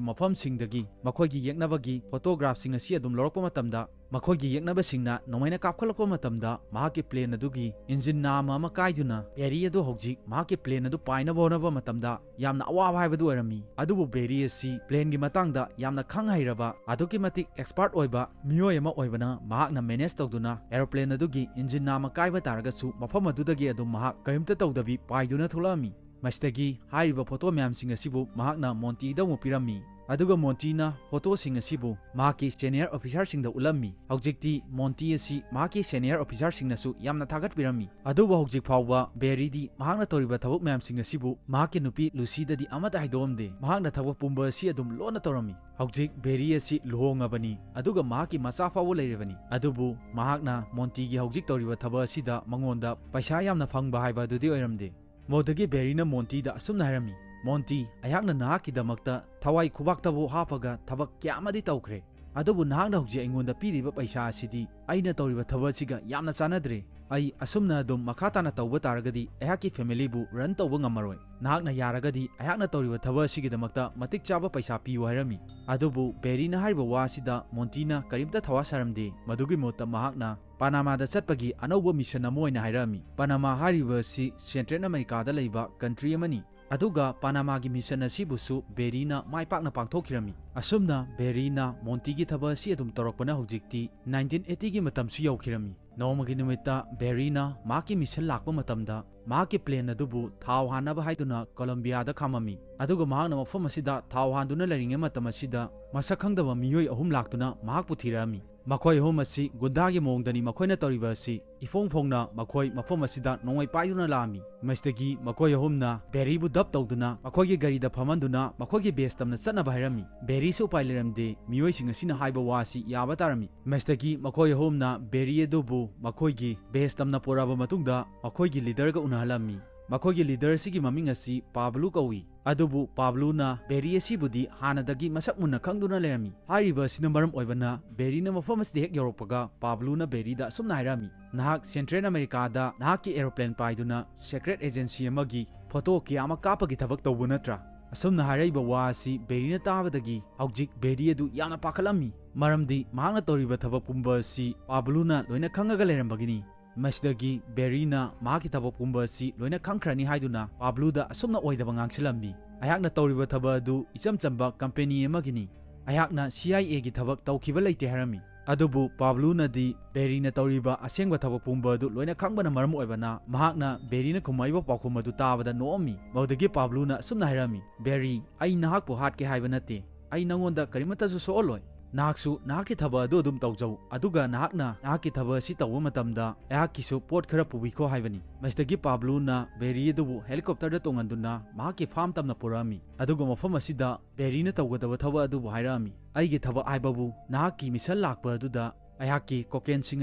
ꯃꯐꯝꯁꯤꯡꯗꯒꯤ ꯃꯈꯣꯏꯒꯤ ꯌꯦꯛꯅꯕꯒꯤ ꯐꯣꯇꯣꯒ꯭ꯔꯥꯐꯁꯤꯡ ꯑꯁꯤ ꯑꯗꯨꯝ ꯂꯧꯔꯛꯄ ꯃꯇꯝꯗ, ꯃꯈꯣꯏꯒꯤ ꯌꯦꯛꯅꯕꯁꯤꯡꯅ ꯅꯣꯡꯃꯩꯅ ꯀꯥꯞꯈꯠꯂꯛꯄ ꯃꯇꯝꯗ ꯃꯍꯥꯛꯀꯤ ꯄ꯭ꯂꯦꯟ ꯑꯗꯨꯒꯤ ꯏꯟꯖꯤꯟ ꯅꯥꯝꯃ ꯑꯃ ꯀꯥꯏꯗꯨꯅ ꯕꯦꯔꯤ ꯑꯗꯨ ꯍꯧꯖꯤꯛ ꯃꯍꯥꯛꯀꯤ ꯄ꯭ꯂꯦꯟ ꯑꯗꯨ ꯄꯥꯏꯅꯕ ꯍꯣꯠꯅꯕ ꯃꯇꯝꯗ ꯌꯥꯝꯅ ꯑꯋꯥꯕ ꯍꯥꯏꯕꯗꯨ ꯑꯣꯏꯔꯝꯃꯤ꯫ ꯑꯗꯨꯕꯨ ꯕꯦꯔꯤ ꯑꯁꯤ ꯄ꯭ꯂꯦꯟꯒꯤ ꯃꯇꯥꯡꯗ ꯌꯥꯝꯅ ꯈꯪ ꯍꯩꯔꯕ, ꯑꯗꯨꯛꯀꯤ ꯃꯇꯤꯛ ꯑꯦꯛꯁꯄꯔꯠ ꯑꯣꯏꯕ ꯃꯤꯑꯣꯏ ꯑꯃ ꯑꯣꯏꯕꯅ ꯃꯍꯥꯛꯅ ꯃꯦꯅꯦꯖ ꯇꯧꯗꯨꯅ ꯑꯦꯔꯣꯄ꯭ꯂꯦꯟ ꯑꯗꯨꯒꯤ ꯏꯟꯖꯤꯟ ꯅꯥꯝꯃ ꯀꯥꯏꯕ ꯇꯥꯔꯒꯁꯨ ꯃꯐꯝ ꯑꯗꯨꯗꯒꯤ ꯑꯗꯨꯝ ꯃꯍꯥꯛ ꯀꯔꯤꯝꯇ ꯇꯧꯗꯕꯤ ꯄꯥꯏꯗꯨꯅ ꯊꯣꯛꯂꯛꯑꯝꯃꯤ꯫ ꯃꯁꯤꯗꯒꯤ ꯍꯥꯏꯔꯤꯕ ꯐꯣꯇꯣ ꯃꯌꯥꯝꯁꯤꯡ ꯑꯁꯤꯕꯨ ꯃꯍꯥꯛꯅ ꯃꯣꯟꯇꯤꯗ ꯑꯃꯨꯛ ꯄꯤꯔꯝꯃꯤ꯫ ꯑꯗꯨꯒ ꯃꯣꯟꯇꯤꯅ ꯐꯣꯇꯣꯁꯤꯡ ꯑꯁꯤꯕꯨ ꯃꯍꯥꯛꯀꯤ ꯁꯦꯅꯤꯌꯔ ꯑꯣꯐꯤꯁꯥꯔꯁꯤꯡꯗ ꯎꯠꯂꯝꯃꯤ꯫ ꯍꯧꯖꯤꯛꯇꯤ ꯃꯣꯟꯇꯤ ꯑꯁꯤ ꯃꯍꯥꯛꯀꯤ ꯁꯦꯅꯤꯌꯔ ꯑꯣꯐꯤꯁꯥꯔꯁꯤꯡꯅꯁꯨ ꯌꯥꯝꯅ ꯊꯥꯒꯠꯄꯤꯔꯝꯃꯤ꯫ ꯑꯗꯨꯕꯨ ꯍꯧꯖꯤꯛ ꯐꯥꯎꯕ ꯕꯦꯔꯤꯗꯤ ꯃꯍꯥꯛꯅ ꯇꯧꯔꯤꯕ ꯊꯕꯛ ꯃꯌꯥꯝꯁꯤꯡ ꯑꯁꯤꯕꯨ ꯃꯍꯥꯛꯀꯤ ꯅꯨꯄꯤ ꯂꯨꯁꯤꯗꯗꯤ ꯑꯃꯠꯇ ꯍꯥꯏꯗꯣꯛꯑꯝꯗꯦ꯫ ꯃꯍꯥꯛꯅ ꯊꯕꯛ ꯄꯨꯝꯕ ꯑꯁꯤ ꯑꯗꯨꯝ ꯂꯣꯟꯅ ꯇꯧꯔꯝꯃꯤ꯫ ꯍꯧꯖꯤꯛ ꯕꯦꯔꯤ ꯑꯁꯤ ꯂꯨꯍꯣꯡꯉꯕꯅꯤ, ꯑꯗꯨꯒ ꯃꯍꯥꯛꯀꯤ ꯃꯆꯥ ꯐꯥꯎꯕ ꯂꯩꯔꯕꯅꯤ꯫ ꯑꯗꯨꯕꯨ ꯃꯍꯥꯛꯅ ꯃꯣꯟꯇꯤꯒꯤ ꯍꯧꯖꯤꯛ ꯇꯧꯔꯤꯕ ꯊꯕꯛ ꯑꯁꯤꯗ ꯃꯉꯣꯟꯗ ꯄꯩꯁꯥ ꯌꯥꯝꯅ ꯐꯪꯕ ꯍꯥꯏꯕ ꯑꯗꯨꯗꯤ ꯑꯣꯏꯔꯝꯗꯦ꯫ ꯃꯗꯨꯗꯒꯤ ꯕꯦꯔꯤꯅ ꯃꯣꯟꯇꯤꯗ ꯑꯁꯨꯝꯅ ꯍꯥꯏꯔꯝꯃꯤ, "ꯃꯣꯟꯇꯤ, ꯑꯩꯍꯥꯛꯅ ꯅꯍꯥꯛꯀꯤꯗꯃꯛꯇ ꯊꯋꯥꯏ ꯈꯨꯕꯥꯛꯇꯕꯨ ꯍꯥꯞꯄꯒ ꯊꯕꯛ ꯀꯌꯥ ꯑꯃꯗꯤ ꯇꯧꯈ꯭ꯔꯦ, ꯑꯗꯨꯕꯨ ꯅꯍꯥꯛꯅ ꯍꯧꯖꯤꯛ ꯑꯩꯉꯣꯟꯗ ꯄꯤꯔꯤꯕ ꯄꯩꯁꯥ ꯑꯁꯤꯗꯤ ꯑꯩꯅ ꯇꯧꯔꯤꯕ ꯊꯕꯛ ꯑꯁꯤꯒ ꯌꯥꯝꯅ ꯆꯥꯟꯅꯗ꯭ꯔꯦ꯫ "ꯑꯩ ꯑꯁꯨꯝꯅ ꯑꯗꯨꯝ ꯃꯈꯥ ꯇꯥꯅ ꯇꯧꯕ ꯇꯥꯔꯒꯗꯤ ꯑꯩꯍꯥꯛꯀꯤ family ꯕꯨ run ꯇꯧꯕ ꯉꯝꯃꯔꯣꯏ꯫ ꯅꯍꯥꯛꯅ ꯌꯥꯔꯒꯗꯤ ꯑꯩꯍꯥꯛꯅ ꯇꯧꯔꯤꯕ ꯊꯕꯛ ꯑꯁꯤꯒꯤꯗꯃꯛꯇ ꯃꯇꯤꯛ ꯆꯥꯕ ꯄꯩꯁꯥ ꯄꯤꯌꯨ" ꯍꯥꯏꯔꯝꯃꯤ꯫ ꯑꯗꯨꯕꯨ ꯕꯦꯔꯤꯅ ꯍꯥꯏꯔꯤꯕ ꯋꯥ ꯑꯁꯤꯗ ꯃꯣꯟꯇꯤꯅ ꯀꯔꯤꯝꯇ ꯊꯋꯥ ꯁꯥꯔꯝꯗꯦ꯫ ꯃꯗꯨꯒꯤ ꯃꯍꯨꯠꯇ ꯃꯍꯥꯛꯅ ꯄꯥꯅꯥꯃꯥꯗ ꯆꯠꯄꯒꯤ ꯑꯅꯧꯕ mission ꯑꯃ ꯑꯣꯏꯅ ꯍꯥꯏꯔꯛꯑꯝꯃꯤ꯫ ꯄꯥꯅꯥꯃꯥ ꯍꯥꯏꯔꯤꯕ ꯑꯁꯤ Central America ꯗ ꯂꯩꯕ country ꯑꯃꯅꯤ꯫ ꯑꯗꯨꯒ ꯄꯥꯅꯥꯃꯥꯒꯤ mission ꯑꯁꯤꯕꯨꯁꯨ ꯕꯦꯔꯤꯅ ꯃꯥꯏ ꯄꯥꯛꯅ ꯄꯥꯡꯊꯣꯛꯈꯤꯔꯝꯃꯤ꯫ ꯑꯁꯨꯝꯅ ꯕꯦꯔꯤꯅ ꯃꯣꯟꯇꯤꯒꯤ ꯊꯕꯛ ꯑꯁꯤ ꯑꯗꯨꯝ ꯇꯧꯔꯛꯄꯅ ꯍꯧꯖꯤꯛꯇꯤ nineteen eighty ꯒꯤ ꯃꯇꯝꯁꯨ ꯌꯧꯈꯤꯔꯝꯃꯤ꯫ ꯅꯣꯡꯃꯒꯤ ꯅꯨꯃꯤꯠꯇ ꯕꯦꯔꯤꯅ ꯃꯍꯥꯛꯀꯤ mission ꯂꯥꯛꯄ ꯃꯇꯝꯗ, ꯃꯍꯥꯛꯀꯤ plane ꯑꯗꯨꯕꯨ ꯊꯥꯎ ꯍꯥꯟꯅꯕ ꯍꯥꯏꯗꯨꯅ ꯀꯣꯂꯝꯕꯤꯌꯥꯗ ꯈꯥꯝꯃꯝꯃꯤ꯫ ꯑꯗꯨꯒ ꯃꯍꯥꯛꯅ ꯃꯐꯝ ꯑꯁꯤꯗ ꯊꯥꯎ ꯍꯥꯟꯗꯨꯅ ꯂꯩꯔꯤꯉꯩ ꯃꯇꯝ ꯑꯁꯤꯗ ꯃꯁꯛ ꯈꯪꯗꯕ ꯃꯤꯑꯣꯏ ꯑꯍꯨꯝ ꯂꯥꯛꯇꯨꯅ ꯃꯍꯥꯛꯄꯨ ꯊꯤꯔꯛꯑꯝꯃꯤ꯫ ꯃꯈꯣꯏ ꯑꯍꯨꯝ ꯑꯁꯤ ꯒꯨꯟꯗꯥꯒꯤ ꯃꯑꯣꯡꯗꯅꯤ ꯃꯈꯣꯏꯅ ꯇꯧꯔꯤꯕ ꯑꯁꯤ꯫ ꯏꯐꯣꯡ ꯐꯣꯡꯅ ꯃꯈꯣꯏ ꯃꯐꯝ ꯑꯁꯤꯗ ꯅꯣꯡꯃꯩ ꯄꯥꯏꯗꯨꯅ ꯂꯥꯛꯑꯝꯃꯤ꯫ ꯃꯁꯤꯗꯒꯤ ꯃꯈꯣꯏ ꯑꯍꯨꯝꯅ ꯕꯦꯔꯤꯕꯨ dump ꯇꯧꯗꯨꯅ ꯃꯈꯣꯏꯒꯤ ꯒꯥꯔꯤꯗ ꯐꯝꯍꯟꯗꯨꯅ ꯃꯈꯣꯏꯒꯤ base ꯇꯝꯅ ꯆꯠꯅꯕ ꯍꯥꯏꯔꯝꯃꯤ꯫ ꯕꯦꯔꯤꯁꯨ ꯎꯄꯥꯏ ꯂꯩꯔꯝꯗꯦ, ꯃꯤꯑꯣꯏꯁꯤꯡ ꯑꯁꯤꯅ ꯍꯥꯏꯕ ꯋꯥ ꯑꯁꯤ ꯌꯥꯕ ꯇꯥꯔꯝꯃꯤ꯫ ꯃꯁꯤꯗꯒꯤ ꯃꯈꯣꯏ ꯑꯍꯨꯝꯅ ꯕꯦꯔꯤ ꯑꯗꯨꯕꯨ ꯃꯈꯣꯏꯒꯤ base ꯇꯝꯅ ꯄꯨꯔꯛꯑꯕ ꯃꯇꯨꯡꯗ ꯃꯈꯣꯏꯒꯤ leader ꯒ ꯎꯅꯍꯜꯂꯝꯃꯤ꯫ ꯃꯈꯣꯏꯒꯤ leader ꯑꯁꯤꯒꯤ ꯃꯃꯤꯡ ꯑꯁꯤ ꯄꯥꯕ꯭ꯂꯨ ꯀꯧꯏ꯫ ꯑꯗꯨꯕꯨ ꯄꯥꯕ꯭ꯂꯨꯅ ꯕꯦꯔꯤ ꯑꯁꯤꯕꯨꯗꯤ ꯍꯥꯟꯅꯗꯒꯤ ꯃꯁꯛ ꯃꯨꯟꯅ ꯈꯪꯗꯨꯅ ꯂꯩꯔꯝꯃꯤ꯫ ꯍꯥꯏꯔꯤꯕ ꯑꯁꯤꯅ ꯃꯔꯝ ꯑꯣꯏꯕꯅ ꯕꯦꯔꯤꯅ ꯃꯐꯝ ꯑꯁꯤꯗ ꯍꯦꯛ ꯌꯧꯔꯛꯄꯒ ꯄꯥꯕ꯭ꯂꯨꯅ ꯕꯦꯔꯤꯗ ꯑꯁꯨꯝꯅ ꯍꯥꯏꯔꯝꯃꯤ, "ꯅꯍꯥꯛ Central America ꯗ ꯅꯍꯥꯛꯀꯤ aeroplane ꯄꯥꯏꯗꯨꯅ secret agency ꯑꯃꯒꯤ photo ꯀꯌꯥ ꯑꯃ ꯀꯥꯞꯄꯒꯤ ꯊꯕꯛ ꯇꯧꯕ ꯅꯠꯇ꯭ꯔꯥ?" ꯑꯁꯨꯝꯅ ꯍꯥꯏꯔꯛꯏꯕ ꯋꯥ ꯑꯁꯤ ꯕꯦꯔꯤꯅ ꯇꯥꯕꯗꯒꯤ ꯍꯧꯖꯤꯛ ꯕꯦꯔꯤ ꯑꯗꯨ ꯌꯥꯝꯅ ꯄꯥꯈꯠꯂꯝꯃꯤ꯫ ꯃꯔꯝꯗꯤ ꯃꯍꯥꯛꯅ ꯇꯧꯔꯤꯕ ꯊꯕꯛ ꯄꯨꯝꯕ ꯑꯁꯤ ꯄꯥꯕ꯭ꯂꯨꯅ ꯂꯣꯏꯅ ꯈꯪꯉꯒ ꯂꯩꯔꯝꯕꯒꯤꯅꯤ꯫ ꯃꯁꯤꯗꯒꯤ ꯕꯦꯔꯤꯅ ꯃꯍꯥꯛꯀꯤ ꯊꯕꯛ ꯄꯨꯝꯕ ꯑꯁꯤ ꯂꯣꯏꯅ ꯈꯪꯈ꯭ꯔꯅꯤ ꯍꯥꯏꯗꯨꯅ ꯄꯥꯕ꯭ꯂꯨꯗ ꯑꯁꯨꯝꯅ ꯑꯣꯏꯗꯕ ꯉꯥꯡꯁꯤꯜꯂꯝꯃꯤ, "ꯑꯩꯍꯥꯛꯅ ꯇꯧꯔꯤꯕ ꯊꯕꯛ ꯑꯗꯨ ꯏꯆꯝ ꯆꯝꯕ company ꯑꯃꯒꯤꯅꯤ꯫ ꯑꯩꯍꯥꯛꯅ C I A ꯒꯤ ꯊꯕꯛ ꯇꯧꯈꯤꯕ ꯂꯩꯇꯦ" ꯍꯥꯏꯔꯝꯃꯤ꯫ ꯑꯗꯨꯕꯨ ꯄꯥꯕ꯭ꯂꯨꯅꯗꯤ ꯕꯦꯔꯤꯅ ꯇꯧꯔꯤꯕ ꯑꯁꯦꯡꯕ ꯊꯕꯛ ꯄꯨꯝꯕ ꯑꯗꯨ ꯂꯣꯏꯅ ꯈꯪꯕꯅ ꯃꯔꯝ ꯑꯣꯏꯕꯅ ꯃꯍꯥꯛꯅ ꯕꯦꯔꯤꯅ ꯈꯨꯝꯃꯛꯏꯕ ꯄꯥꯎꯈꯨꯝ ꯑꯗꯨ ꯇꯥꯕꯗ ꯅꯣꯛꯑꯝꯃꯤ꯫ ꯃꯗꯨꯗꯒꯤ ꯄꯥꯕ꯭ꯂꯨꯅ ꯑꯁꯨꯝꯅ ꯍꯥꯏꯔꯝꯃꯤ, "ꯕꯦꯔꯤ, ꯑꯩ ꯅꯍꯥꯛꯄꯨ ꯍꯥꯠꯀꯦ ꯍꯥꯏꯕ ꯅꯠꯇꯦ꯫ ꯑꯩ ꯅꯉꯣꯟꯗ ꯀꯔꯤꯃꯠꯇꯁꯨ ꯁꯣꯛꯍꯜꯂꯣꯏ꯫ ꯅꯍꯥꯛꯁꯨ ꯅꯍꯥꯛꯀꯤ ꯊꯕꯛ ꯑꯗꯨ ꯑꯗꯨꯝ ꯇꯧꯖꯧ꯫ ꯑꯗꯨꯒ ꯅꯍꯥꯛꯅ ꯅꯍꯥꯛꯀꯤ ꯊꯕꯛ ꯑꯁꯤ ꯇꯧꯕ ꯃꯇꯝꯗ ꯑꯩꯍꯥꯛꯀꯤꯁꯨ ꯄꯣꯠ ꯈꯔ ꯄꯨꯕꯤꯈꯣ" ꯍꯥꯏꯕꯅꯤ꯫ ꯃꯁꯤꯗꯒꯤ ꯄꯥꯕ꯭ꯂꯨꯅ ꯕꯦꯔꯤ ꯑꯗꯨꯕꯨ helicopter ꯗ ꯇꯣꯡꯍꯟꯗꯨꯅ ꯃꯍꯥꯛꯀꯤ farm ꯇꯝꯅ ꯄꯨꯔꯛꯑꯝꯃꯤ꯫ ꯑꯗꯨꯒ ꯃꯐꯝ ꯑꯁꯤꯗ ꯕꯦꯔꯤꯅ ꯇꯧꯒꯗꯕ ꯊꯕꯛ ꯑꯗꯨꯕꯨ ꯍꯥꯏꯔꯛꯑꯝꯃꯤ꯫ "ꯑꯩꯒꯤ ꯊꯕꯛ ꯍꯥꯏꯕꯕꯨ ꯅꯍꯥꯛꯀꯤ mission ꯂꯥꯛꯄ ꯑꯗꯨꯗ ꯑꯩꯍꯥꯛꯀꯤ cocaine ꯁꯤꯡ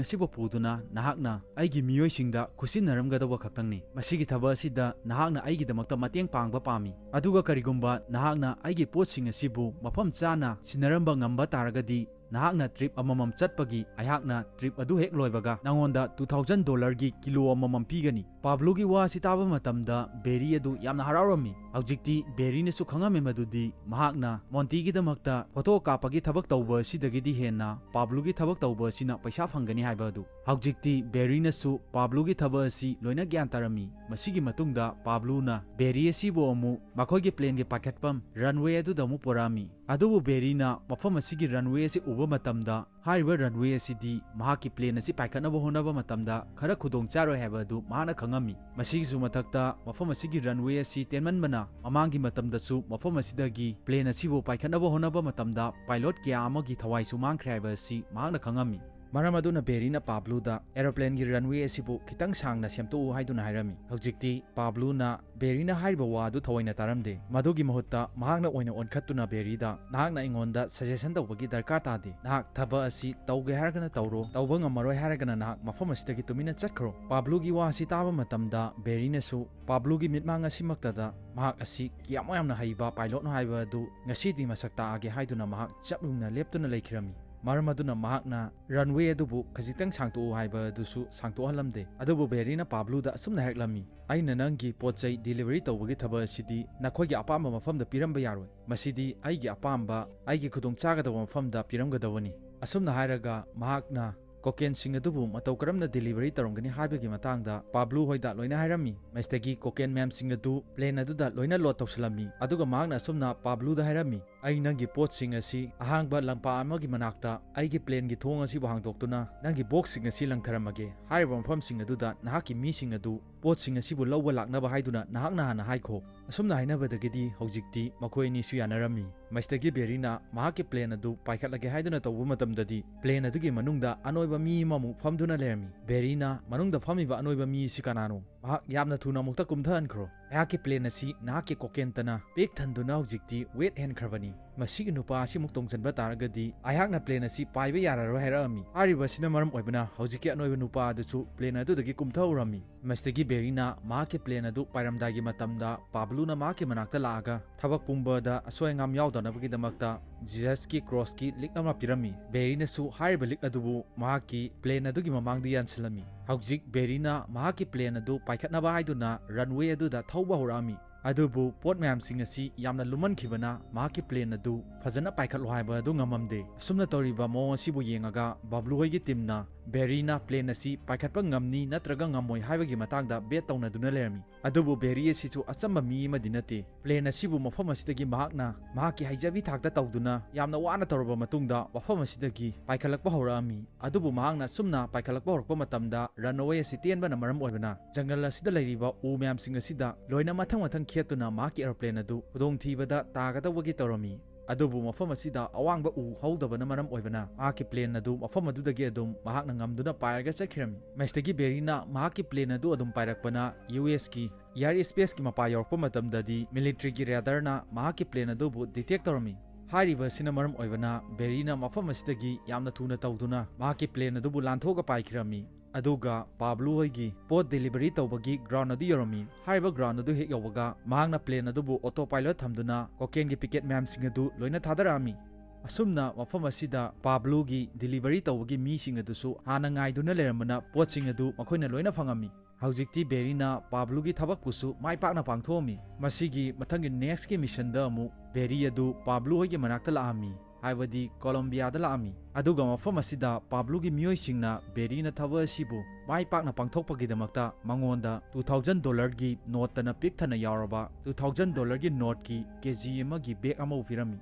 ꯑꯁꯤꯕꯨ ꯄꯨꯗꯨꯅ ꯅꯍꯥꯛꯅ ꯑꯩꯒꯤ ꯃꯤꯑꯣꯏꯁꯤꯡꯗ ꯈꯨꯠꯁꯤꯟꯅꯔꯝꯒꯗꯧꯕ ꯈꯛꯇꯪꯅꯤ꯫ ꯃꯁꯤꯒꯤ ꯊꯕꯛ ꯑꯁꯤꯗ ꯅꯍꯥꯛꯅ ꯑꯩꯒꯤꯗꯃꯛꯇ ꯃꯇꯦꯡ ꯄꯥꯡꯕ ꯄꯥꯝꯃꯤ꯫ ꯑꯗꯨꯒ ꯀꯔꯤꯒꯨꯝꯕ ꯅꯍꯥꯛꯅ ꯑꯩꯒꯤ ꯄꯣꯠꯁꯤꯡ ꯑꯁꯤꯕꯨ ꯃꯐꯝ ꯆꯥꯅ ꯁꯤꯟꯅꯔꯝꯕ ꯉꯝꯕ ꯇꯥꯔꯒꯗꯤ ꯅꯍꯥꯛꯅ ꯇ꯭ꯔꯤꯞ ꯑꯃꯃꯝ ꯆꯠꯄꯒꯤ ꯑꯩꯍꯥꯛꯅ ꯇ꯭ꯔꯤꯞ ꯑꯗꯨ ꯍꯦꯛ ꯂꯣꯏꯕꯒ ꯅꯉꯣꯟꯗ ꯇꯨ ꯊꯥꯎꯖꯟ ꯗꯣꯂꯔꯒꯤ ꯀꯤꯂꯣ ꯑꯃꯃꯝ ꯄꯤꯒꯅꯤ꯫ ꯄꯥꯕ꯭ꯂꯨꯒꯤ ꯋꯥ ꯑꯁꯤ ꯇꯥꯕ ꯃꯇꯝꯗ ꯕꯦꯔꯤ ꯑꯗꯨ ꯌꯥꯝꯅ ꯍꯔꯥꯎꯔꯝꯃꯤ꯫ ꯍꯧꯖꯤꯛꯇꯤ ꯕꯦꯔꯤꯅꯁꯨ ꯈꯪꯉꯝꯃꯤ ꯃꯗꯨꯗꯤ ꯃꯍꯥꯛꯅ ꯃꯣꯟꯇꯤꯒꯤꯗꯃꯛꯇ ꯐꯣꯇꯣ ꯀꯥꯞꯄꯒꯤ ꯊꯕꯛ ꯇꯧꯕ ꯑꯁꯤꯗꯒꯤꯗꯤ ꯍꯦꯟꯅ ꯄꯥꯕ꯭ꯂꯨꯒꯤ ꯊꯕꯛ ꯇꯧꯕ ꯑꯁꯤꯅ ꯄꯩꯁꯥ ꯐꯪꯒꯅꯤ ꯍꯥꯏꯕ ꯑꯗꯨ꯫ ꯍꯧꯖꯤꯛꯇꯤ ꯕꯦꯔꯤꯅꯁꯨ ꯄꯥꯕ꯭ꯂꯨꯒꯤ ꯊꯕꯛ ꯑꯁꯤ ꯂꯣꯏꯅ ꯒ꯭ꯌꯥꯟ ꯇꯥꯔꯝꯃꯤ꯫ ꯃꯁꯤꯒꯤ ꯃꯇꯨꯡꯗ ꯄꯥꯕ꯭ꯂꯨꯅ ꯕꯦꯔꯤ ꯑꯁꯤꯕꯨ ꯑꯃꯨꯛ ꯃꯈꯣꯏꯒꯤ ꯄ꯭ꯂꯦꯟꯒꯤ ꯄꯥꯏꯈꯠꯐꯝ ꯔꯟꯋꯦ ꯑꯗꯨꯗ ꯑꯃꯨꯛ ꯄꯨꯔꯛꯑꯝꯃꯤ꯫ ꯑꯗꯨꯕꯨ ꯕꯦꯔꯤꯅ ꯃꯐꯝ ꯑꯁꯤꯒꯤ ꯔꯟꯋꯦ ꯑꯁꯤ ꯎꯕ ꯃꯇꯝꯗ ꯍꯥꯏꯔꯤꯕ ꯔꯟꯋꯦ ꯑꯁꯤꯗꯤ ꯃꯍꯥꯛꯀꯤ ꯄ꯭ꯂꯦꯟ ꯑꯁꯤ ꯄꯥꯏꯈꯠꯅꯕ ꯍꯣꯠꯅꯕ ꯃꯇꯝꯗ ꯈꯔ ꯈꯨꯗꯣꯡ ꯆꯥꯔꯣꯏ ꯍꯥꯏꯕ ꯑꯗꯨ ꯃꯍꯥꯛꯅ ꯈꯪꯉꯝꯃꯤ꯫ ꯃꯁꯤꯒꯤꯁꯨ ꯃꯊꯛꯇ ꯃꯐꯝ ꯑꯁꯤꯒꯤ ꯔꯟꯋꯦ ꯑꯁꯤ ꯇꯦꯟꯃꯟꯕꯅ ꯃꯃꯥꯡꯒꯤ ꯃꯇꯝꯗꯁꯨ ꯃꯐꯝ ꯑꯁꯤꯗꯒꯤ ꯄ꯭ꯂꯦꯟ ꯑꯁꯤꯕꯨ ꯄꯥꯏꯈꯠꯅꯕ ꯍꯣꯠꯅꯕ ꯃꯇꯝꯗ ꯄꯥꯏꯂꯣꯠ ꯀꯌꯥ ꯑꯃꯒꯤ ꯊꯋꯥꯏꯁꯨ ꯃꯥꯡꯈ꯭ꯔꯦ ꯍꯥꯏꯕ ꯑꯁꯤ ꯃꯍꯥꯛꯅ ꯈꯪꯉꯝꯃꯤ꯫ ꯃꯔꯝ ꯑꯗꯨꯅ ꯕꯦꯔꯤꯅ ꯄꯥꯕ꯭ꯂꯨꯗ ꯑꯦꯔꯣꯄ꯭ꯂꯦꯟꯒꯤ ꯔꯟꯋꯦ ꯑꯁꯤꯕꯨ ꯈꯤꯇꯪ ꯁꯥꯡꯅ ꯁꯦꯝꯗꯣꯛꯎ ꯍꯥꯏꯗꯨꯅ ꯍꯥꯏꯔꯝꯃꯤ꯫ ꯍꯧꯖꯤꯛꯇꯤ ꯄꯥꯕ꯭ꯂꯨꯅ ꯕꯦꯔꯤꯅ ꯍꯥꯏꯔꯤꯕ ꯋꯥ ꯑꯗꯨ ꯊꯑꯣꯏꯅ ꯇꯥꯔꯝꯗꯦ꯫ ꯃꯗꯨꯒꯤ ꯃꯍꯨꯠꯇ ꯃꯍꯥꯛꯅ ꯑꯣꯏꯅ ꯑꯣꯟꯈꯠꯇꯨꯅ ꯕꯦꯔꯤꯗ, "ꯅꯍꯥꯛꯅ ꯑꯩꯉꯣꯟꯗ ꯁꯖꯦꯁꯟ ꯇꯧꯕꯒꯤ ꯗꯔꯀꯥꯔ ꯇꯥꯗꯦ꯫ ꯅꯍꯥꯛ ꯊꯕꯛ ꯑꯁꯤ ꯇꯧꯒꯦ ꯍꯥꯏꯔꯒꯅ ꯇꯧꯔꯣ, ꯇꯧꯕ ꯉꯝꯃꯔꯣꯏ ꯍꯥꯏꯔꯒꯅ ꯅꯍꯥꯛ ꯃꯐꯝ ꯑꯁꯤꯗꯒꯤ ꯇꯨꯃꯤꯟꯅ ꯆꯠꯈ꯭ꯔꯣ꯫" ꯄꯥꯕ꯭ꯂꯨꯒꯤ ꯋꯥ ꯑꯁꯤ ꯇꯥꯕ ꯃꯇꯝꯗ ꯕꯦꯔꯤꯅꯁꯨ ꯄꯥꯕ꯭ꯂꯨꯒꯤ ꯃꯤꯠꯃꯥꯡ ꯑꯁꯤꯃꯛꯇꯗ ꯃꯍꯥꯛ ꯑꯁꯤ ꯀꯌꯥꯃꯨꯛ ꯌꯥꯝꯅ ꯍꯩꯕ ꯄꯥꯏꯂꯣꯠꯅꯣ ꯍꯥꯏꯕ ꯑꯗꯨ ꯉꯁꯤꯗꯤ ꯃꯁꯛ ꯇꯥꯛꯑꯒꯦ ꯍꯥꯏꯗꯨꯅ ꯃꯍꯥꯛ ꯆꯞ ꯌꯨꯡꯅ ꯂꯦꯞꯇꯨꯅ ꯂꯩꯈꯤꯔꯝꯃꯤ꯫ ꯃꯔꯝ ꯑꯗꯨꯅ ꯃꯍꯥꯛꯅ ꯔꯟꯋꯦ ꯑꯗꯨꯕꯨ ꯈꯖꯤꯛꯇꯪ ꯁꯥꯡꯇꯣꯛꯎ ꯍꯥꯏꯕ ꯑꯗꯨꯁꯨ ꯁꯥꯡꯇꯣꯛꯍꯜꯂꯝꯗꯦ꯫ ꯑꯗꯨꯕꯨ ꯕꯦꯔꯤꯅ ꯄꯥꯕ꯭ꯂꯨꯗ ꯑꯁꯨꯝꯅ ꯍꯥꯏꯔꯛꯂꯝꯃꯤ, "ꯑꯩꯅ ꯅꯪꯒꯤ ꯄꯣꯠ ꯆꯩ ꯗꯤꯂꯤꯚꯔꯤ ꯇꯧꯕꯒꯤ ꯊꯕꯛ ꯑꯁꯤꯗꯤ ꯅꯈꯣꯏꯒꯤ ꯑꯄꯥꯝꯕ ꯃꯐꯝꯗ ꯄꯤꯔꯝꯕ ꯌꯥꯔꯣꯏ꯫ ꯃꯁꯤꯗꯤ ꯑꯩꯒꯤ ꯑꯄꯥꯝꯕ, ꯑꯩꯒꯤ ꯈꯨꯗꯣꯡꯆꯥꯒꯗꯕ ꯃꯐꯝꯗ ꯄꯤꯔꯝꯒꯗꯕꯅꯤ꯫" ꯑꯁꯨꯝꯅ ꯍꯥꯏꯔꯒ ꯃꯍꯥꯛꯅ ꯀꯣꯀꯦꯟꯁꯤꯡ ꯑꯗꯨꯕꯨ ꯃꯇꯧ ꯀꯔꯝꯅ ꯗꯤꯂꯤꯚꯔꯤ ꯇꯧꯔꯝꯒꯅꯤ ꯍꯥꯏꯕꯒꯤ ꯃꯇꯥꯡꯗ ꯄꯥꯕ꯭ꯂꯨ ꯍꯣꯏꯗ ꯂꯣꯏꯅ ꯍꯥꯏꯔꯝꯃꯤ꯫ ꯃꯁꯤꯗꯒꯤ ꯀꯣꯀꯦꯟ ꯃꯌꯥꯝꯁꯤꯡ ꯑꯗꯨ ꯄ꯭ꯂꯦꯟ ꯑꯗꯨꯗ ꯂꯣꯏꯅ ꯂꯣꯗ ꯇꯧꯁꯤꯜꯂꯝꯃꯤ꯫ ꯑꯗꯨꯒ ꯃꯍꯥꯛꯅ ꯑꯁꯨꯝꯅ ꯄꯥꯕ꯭ꯂꯨꯗ ꯍꯥꯏꯔꯝꯃꯤ, "ꯑꯩ ꯅꯪꯒꯤ ꯄꯣꯠꯁꯤꯡ ꯑꯁꯤ ꯑꯍꯥꯡꯕ ꯂꯝꯄꯥꯛ ꯑꯃꯒꯤ ꯃꯅꯥꯛꯇ ꯑꯩꯒꯤ ꯄ꯭ꯂꯦꯟꯒꯤ ꯊꯣꯡ ꯑꯁꯤꯕꯨ ꯍꯥꯡꯗꯣꯛꯇꯨꯅ ꯅꯪꯒꯤ ꯕꯣꯛꯁꯁꯤꯡ ꯑꯁꯤ ꯂꯪꯊꯔꯝꯃꯒꯦ꯫ ꯍꯥꯏꯔꯤꯕ ꯃꯐꯝꯁꯤꯡ ꯑꯗꯨꯗ ꯅꯍꯥꯛꯀꯤ ꯃꯤꯁꯤꯡ ꯑꯗꯨ ꯄꯣꯠꯁꯤꯡ ꯑꯁꯤꯕꯨ ꯂꯧꯕ ꯂꯥꯛꯅꯕ ꯍꯥꯏꯗꯨꯅ ꯅꯍꯥꯛꯅ ꯍꯥꯟꯅ ꯍꯥꯏꯈꯣ꯫" ꯑꯁꯨꯝꯅ ꯍꯥꯏꯅꯕꯗꯒꯤꯗꯤ ꯍꯧꯖꯤꯛꯇꯤ ꯃꯈꯣꯏ ꯑꯅꯤꯁꯨ ꯌꯥꯅꯔꯝꯃꯤ꯫ ꯃꯁꯤꯗꯒꯤ ꯕꯦꯔꯤꯅ ꯃꯍꯥꯛꯀꯤ ꯄ꯭ꯂꯦꯟ ꯑꯗꯨ ꯄꯥꯏꯈꯠꯂꯒꯦ ꯍꯥꯏꯗꯨꯅ ꯇꯧꯕ ꯃꯇꯝꯗꯗꯤ ꯄ꯭ꯂꯦꯟ ꯑꯗꯨꯒꯤ ꯃꯅꯨꯡꯗ ꯑꯅꯣꯏꯕ ꯃꯤ ꯑꯃꯃꯨꯛ ꯐꯝꯗꯨꯅ ꯂꯩꯔꯝꯃꯤ꯫ ꯕꯦꯔꯤꯅ ꯃꯅꯨꯡꯗ ꯐꯝꯃꯤꯕ ꯑꯅꯣꯏꯕ ꯃꯤ ꯑꯁꯤ ꯀꯅꯥꯅꯣ? ꯃꯍꯥꯛ ꯌꯥꯝꯅ ꯊꯨꯅ ꯑꯃꯨꯛꯇ ꯀꯨꯝꯊꯍꯟꯈ꯭ꯔꯣ꯫ ꯑꯩꯍꯥꯛꯀꯤ plane ꯑꯁꯤ ꯅꯍꯥꯛꯀꯤ cocaine ꯇꯅ ꯄꯤꯛ ꯊꯟꯗꯨꯅ ꯍꯧꯖꯤꯛꯇꯤ weight ꯍꯦꯟꯈ꯭ꯔꯕꯅꯤ꯫ ꯃꯁꯤꯒꯤ ꯅꯨꯄꯥ ꯑꯁꯤꯃꯨꯛ ꯇꯣꯡꯁꯤꯟꯕ ꯇꯥꯔꯒꯗꯤ ꯑꯩꯍꯥꯛꯅ plane ꯑꯁꯤ ꯄꯥꯏꯕ ꯌꯥꯔꯔꯣꯏ ꯍꯥꯏꯔꯛꯑꯝꯃꯤ꯫ ꯍꯥꯏꯔꯤꯕ ꯑꯁꯤꯅ ꯃꯔꯝ ꯑꯣꯏꯕꯅ ꯍꯧꯖꯤꯛꯀꯤ ꯑꯅꯣꯏꯕ ꯅꯨꯄꯥ ꯑꯗꯨꯁꯨ plane ꯑꯗꯨꯗꯒꯤ ꯀꯨꯝꯊꯍꯧꯔꯝꯃꯤ꯫ ꯃꯁꯤꯗꯒꯤ ꯕꯦꯔꯤꯅ ꯃꯍꯥꯛꯀꯤ plane ꯑꯗꯨ ꯄꯥꯏꯔꯝꯗꯥꯏꯒꯤ ꯃꯇꯝꯗ ꯄꯥꯕ꯭ꯂꯨꯅ ꯃꯍꯥꯛꯀꯤ ꯃꯅꯥꯛꯇ ꯂꯥꯛꯑꯒ ꯊꯕꯛ ꯄꯨꯝꯕꯗ ꯑꯁꯣꯏ ꯑꯉꯥꯝ ꯌꯥꯎꯗꯅꯕꯒꯤꯗꯃꯛꯇ ꯖꯤꯖꯁꯀꯤ cross ꯀꯤ ꯂꯤꯛ ꯑꯃ ꯄꯤꯔꯝꯃꯤ꯫ ꯕꯦꯔꯤꯅꯁꯨ ꯍꯥꯏꯔꯤꯕ ꯂꯤꯛ ꯑꯗꯨꯕꯨ ꯃꯍꯥꯛꯀꯤ plane ꯑꯗꯨꯒꯤ ꯃꯃꯥꯡꯗ ꯌꯥꯟꯁꯤꯜꯂꯝꯃꯤ꯫ ꯍꯧꯖꯤꯛ ꯕꯦꯔꯤꯅ ꯃꯍꯥꯛꯀꯤ plane ꯑꯗꯨ ꯄꯥꯏꯈꯠꯅꯕ ꯍꯥꯏꯗꯨꯅ runway ꯑꯗꯨꯗ ꯊꯧꯕ ꯍꯧꯔꯛꯑꯝꯃꯤ꯫ ꯑꯗꯨꯕꯨ ꯄꯣꯠ ꯃꯌꯥꯝꯁꯤꯡ ꯑꯁꯤ ꯌꯥꯝꯅ ꯂꯨꯝꯃꯟꯈꯤꯕꯅ ꯃꯍꯥꯛꯀꯤ plane ꯑꯗꯨ ꯐꯖꯅ ꯄꯥꯏꯈꯠꯂꯣ ꯍꯥꯏꯕ ꯑꯗꯨ ꯉꯝꯃꯝꯗꯦ꯫ ꯑꯁꯨꯝꯅ ꯇꯧꯔꯤꯕ ꯃꯑꯣꯡ ꯑꯁꯤꯕꯨ ꯌꯦꯡꯉꯒ ꯕꯥꯕ꯭ꯂꯨ ꯍꯣꯏꯒꯤ team ꯅ ꯕꯦꯔꯤꯅ plane ꯑꯁꯤ ꯄꯥꯏꯈꯠꯄ ꯉꯝꯅꯤ ꯅꯠꯇ꯭ꯔꯒ ꯉꯝꯃꯣꯏ ꯍꯥꯏꯕꯒꯤ ꯃꯇꯥꯡꯗ bet ꯇꯧꯅꯗꯨꯅ ꯂꯩꯔꯝꯃꯤ꯫ ꯑꯗꯨꯕꯨ ꯕꯦꯔꯤ ꯑꯁꯤꯁꯨ ꯑꯆꯝꯕ ꯃꯤ ꯑꯃꯗꯤ ꯅꯠꯇꯦ꯫ Plane ꯑꯁꯤꯕꯨ ꯃꯐꯝ ꯑꯁꯤꯗꯒꯤ ꯃꯍꯥꯛꯅ ꯃꯍꯥꯛꯀꯤ ꯍꯩꯖꯕꯤ ꯊꯥꯛꯇ ꯇꯧꯗꯨꯅ ꯌꯥꯝꯅ ꯋꯥꯅ ꯇꯧꯔꯕ ꯃꯇꯨꯡꯗ ꯃꯐꯝ ꯑꯁꯤꯗꯒꯤ ꯄꯥꯏꯈꯠꯂꯛꯄ ꯍꯧꯔꯛꯑꯝꯃꯤ꯫ ꯑꯗꯨꯕꯨ ꯃꯍꯥꯛꯅ ꯑꯁꯨꯝꯅ ꯄꯥꯏꯈꯠꯂꯛꯄ ꯍꯧꯔꯛꯄ ꯃꯇꯝꯗ runway ꯑꯁꯤ ꯇꯦꯟꯕꯅ ꯃꯔꯝ ꯑꯣꯏꯕꯅ ꯖꯪꯒꯜ ꯑꯁꯤꯗ ꯂꯩꯔꯤꯕ ꯎ ꯃꯌꯥꯝꯁꯤꯡ ꯑꯁꯤꯗ ꯂꯣꯏꯅ ꯃꯊꯪ ꯃꯊꯪ ꯈꯦꯠꯇꯨꯅ ꯃꯍꯥꯛꯀꯤ aeroplane ꯑꯗꯨ ꯈꯨꯗꯣꯡꯊꯤꯕꯗ ꯇꯥꯒꯗꯧꯕꯒꯤ ꯇꯧꯔꯝꯃꯤ꯫ ꯑꯗꯨꯕꯨ ꯃꯐꯝ ꯑꯁꯤꯗ ꯑꯋꯥꯡꯕ ꯎ ꯍꯧꯗꯕꯅ ꯃꯔꯝ ꯑꯣꯏꯕꯅ ꯃꯍꯥꯛꯀꯤ plane ꯑꯗꯨ ꯃꯐꯝ ꯑꯗꯨꯗꯒꯤ ꯑꯗꯨꯝ ꯃꯍꯥꯛꯅ ꯉꯝꯗꯨꯅ ꯄꯥꯏꯔꯒ ꯆꯠꯈꯤꯔꯝꯃꯤ꯫ ꯃꯁꯤꯗꯒꯤ ꯕꯦꯔꯤꯅ ꯃꯍꯥꯛꯀꯤ plane ꯑꯗꯨ ꯑꯗꯨꯝ ꯄꯥꯏꯔꯛꯄꯅ ꯌꯨ ꯑꯦꯁ ꯀꯤ air space ꯀꯤ ꯃꯄꯥ ꯌꯧꯔꯛꯄ ꯃꯇꯝꯗꯗꯤ military ꯒꯤ radar ꯅ ꯃꯍꯥꯛꯀꯤ plane ꯑꯗꯨꯕꯨ detect ꯇꯧꯔꯝꯃꯤ꯫ ꯍꯥꯏꯔꯤꯕ ꯑꯁꯤꯅ ꯃꯔꯝ ꯑꯣꯏꯕꯅ ꯕꯦꯔꯤꯅ ꯃꯐꯝ ꯑꯁꯤꯗꯒꯤ ꯌꯥꯝꯅ ꯊꯨꯅ ꯇꯧꯗꯨꯅ ꯃꯍꯥꯛꯀꯤ plane ꯑꯗꯨꯕꯨ ꯂꯥꯟꯊꯣꯛꯑꯒ ꯄꯥꯏꯈꯤꯔꯝꯃꯤ꯫ ꯑꯗꯨꯒ ꯄꯥꯕ꯭ꯂꯨ ꯍꯣꯏꯒꯤ ꯄꯣꯠ delivery ꯇꯧꯕꯒꯤ ground ꯑꯗꯨ ꯌꯧꯔꯝꯃꯤ꯫ ꯍꯥꯏꯔꯤꯕ ground ꯑꯗꯨ ꯍꯦꯛ ꯌꯧꯕꯒ ꯃꯍꯥꯛꯅ plane ꯑꯗꯨꯕꯨ autopilot ꯊꯝꯗꯨꯅ cocaine ꯒꯤ packet ꯃꯌꯥꯝꯁꯤꯡ ꯑꯗꯨ ꯂꯣꯏꯅ ꯊꯥꯗꯔꯛꯑꯝꯃꯤ꯫ ꯑꯁꯨꯝꯅ ꯃꯐꯝ ꯑꯁꯤꯗ ꯄꯥꯕ꯭ꯂꯨꯒꯤ delivery ꯇꯧꯕꯒꯤ ꯃꯤꯁꯤꯡ ꯑꯗꯨꯁꯨ ꯍꯥꯟꯅ ꯉꯥꯏꯗꯨꯅ ꯂꯩꯔꯝꯕꯅ ꯄꯣꯠꯁꯤꯡ ꯑꯗꯨ ꯃꯈꯣꯏꯅ ꯂꯣꯏꯅ ꯐꯪꯉꯝꯃꯤ꯫ ꯍꯧꯖꯤꯛꯇꯤ ꯕꯦꯔꯤꯅ ꯄꯥꯕ꯭ꯂꯨꯒꯤ ꯊꯕꯛꯄꯨꯁꯨ ꯃꯥꯏ ꯄꯥꯛꯅ ꯄꯥꯡꯊꯣꯛꯑꯝꯃꯤ꯫ ꯃꯁꯤꯒꯤ ꯃꯊꯪꯒꯤ next ꯀꯤ mission ꯗ ꯑꯃꯨꯛ ꯕꯦꯔꯤ ꯑꯗꯨ ꯄꯥꯕ꯭ꯂꯨ ꯍꯣꯏꯒꯤ ꯃꯅꯥꯛꯇ ꯂꯥꯛꯑꯝꯃꯤ, ꯍꯥꯏꯕꯗꯤ ꯀꯣꯂꯝꯕꯤꯌꯥꯗ ꯂꯥꯛꯑꯝꯃꯤ꯫ ꯑꯗꯨꯒ ꯃꯐꯝ ꯑꯁꯤꯗ ꯄꯥꯕ꯭ꯂꯨꯒꯤ ꯃꯤꯑꯣꯏꯁꯤꯡꯅ ꯕꯦꯔꯤꯅ ꯊꯕꯛ ꯑꯁꯤꯕꯨ ꯃꯥꯏ ꯄꯥꯛꯅ ꯄꯥꯡꯊꯣꯛꯄꯒꯤꯗꯃꯛꯇ ꯃꯉꯣꯟꯗ two thousand dollar ꯒꯤ note ꯇꯅ ꯄꯤꯛ ꯊꯟꯅ ꯌꯥꯎꯔꯕ two thousand dollar ꯒꯤ note ꯀꯤ ꯀꯦ ꯖꯤ ꯑꯃꯒꯤ bag ꯑꯃꯕꯨ ꯄꯤꯔꯝꯃꯤ꯫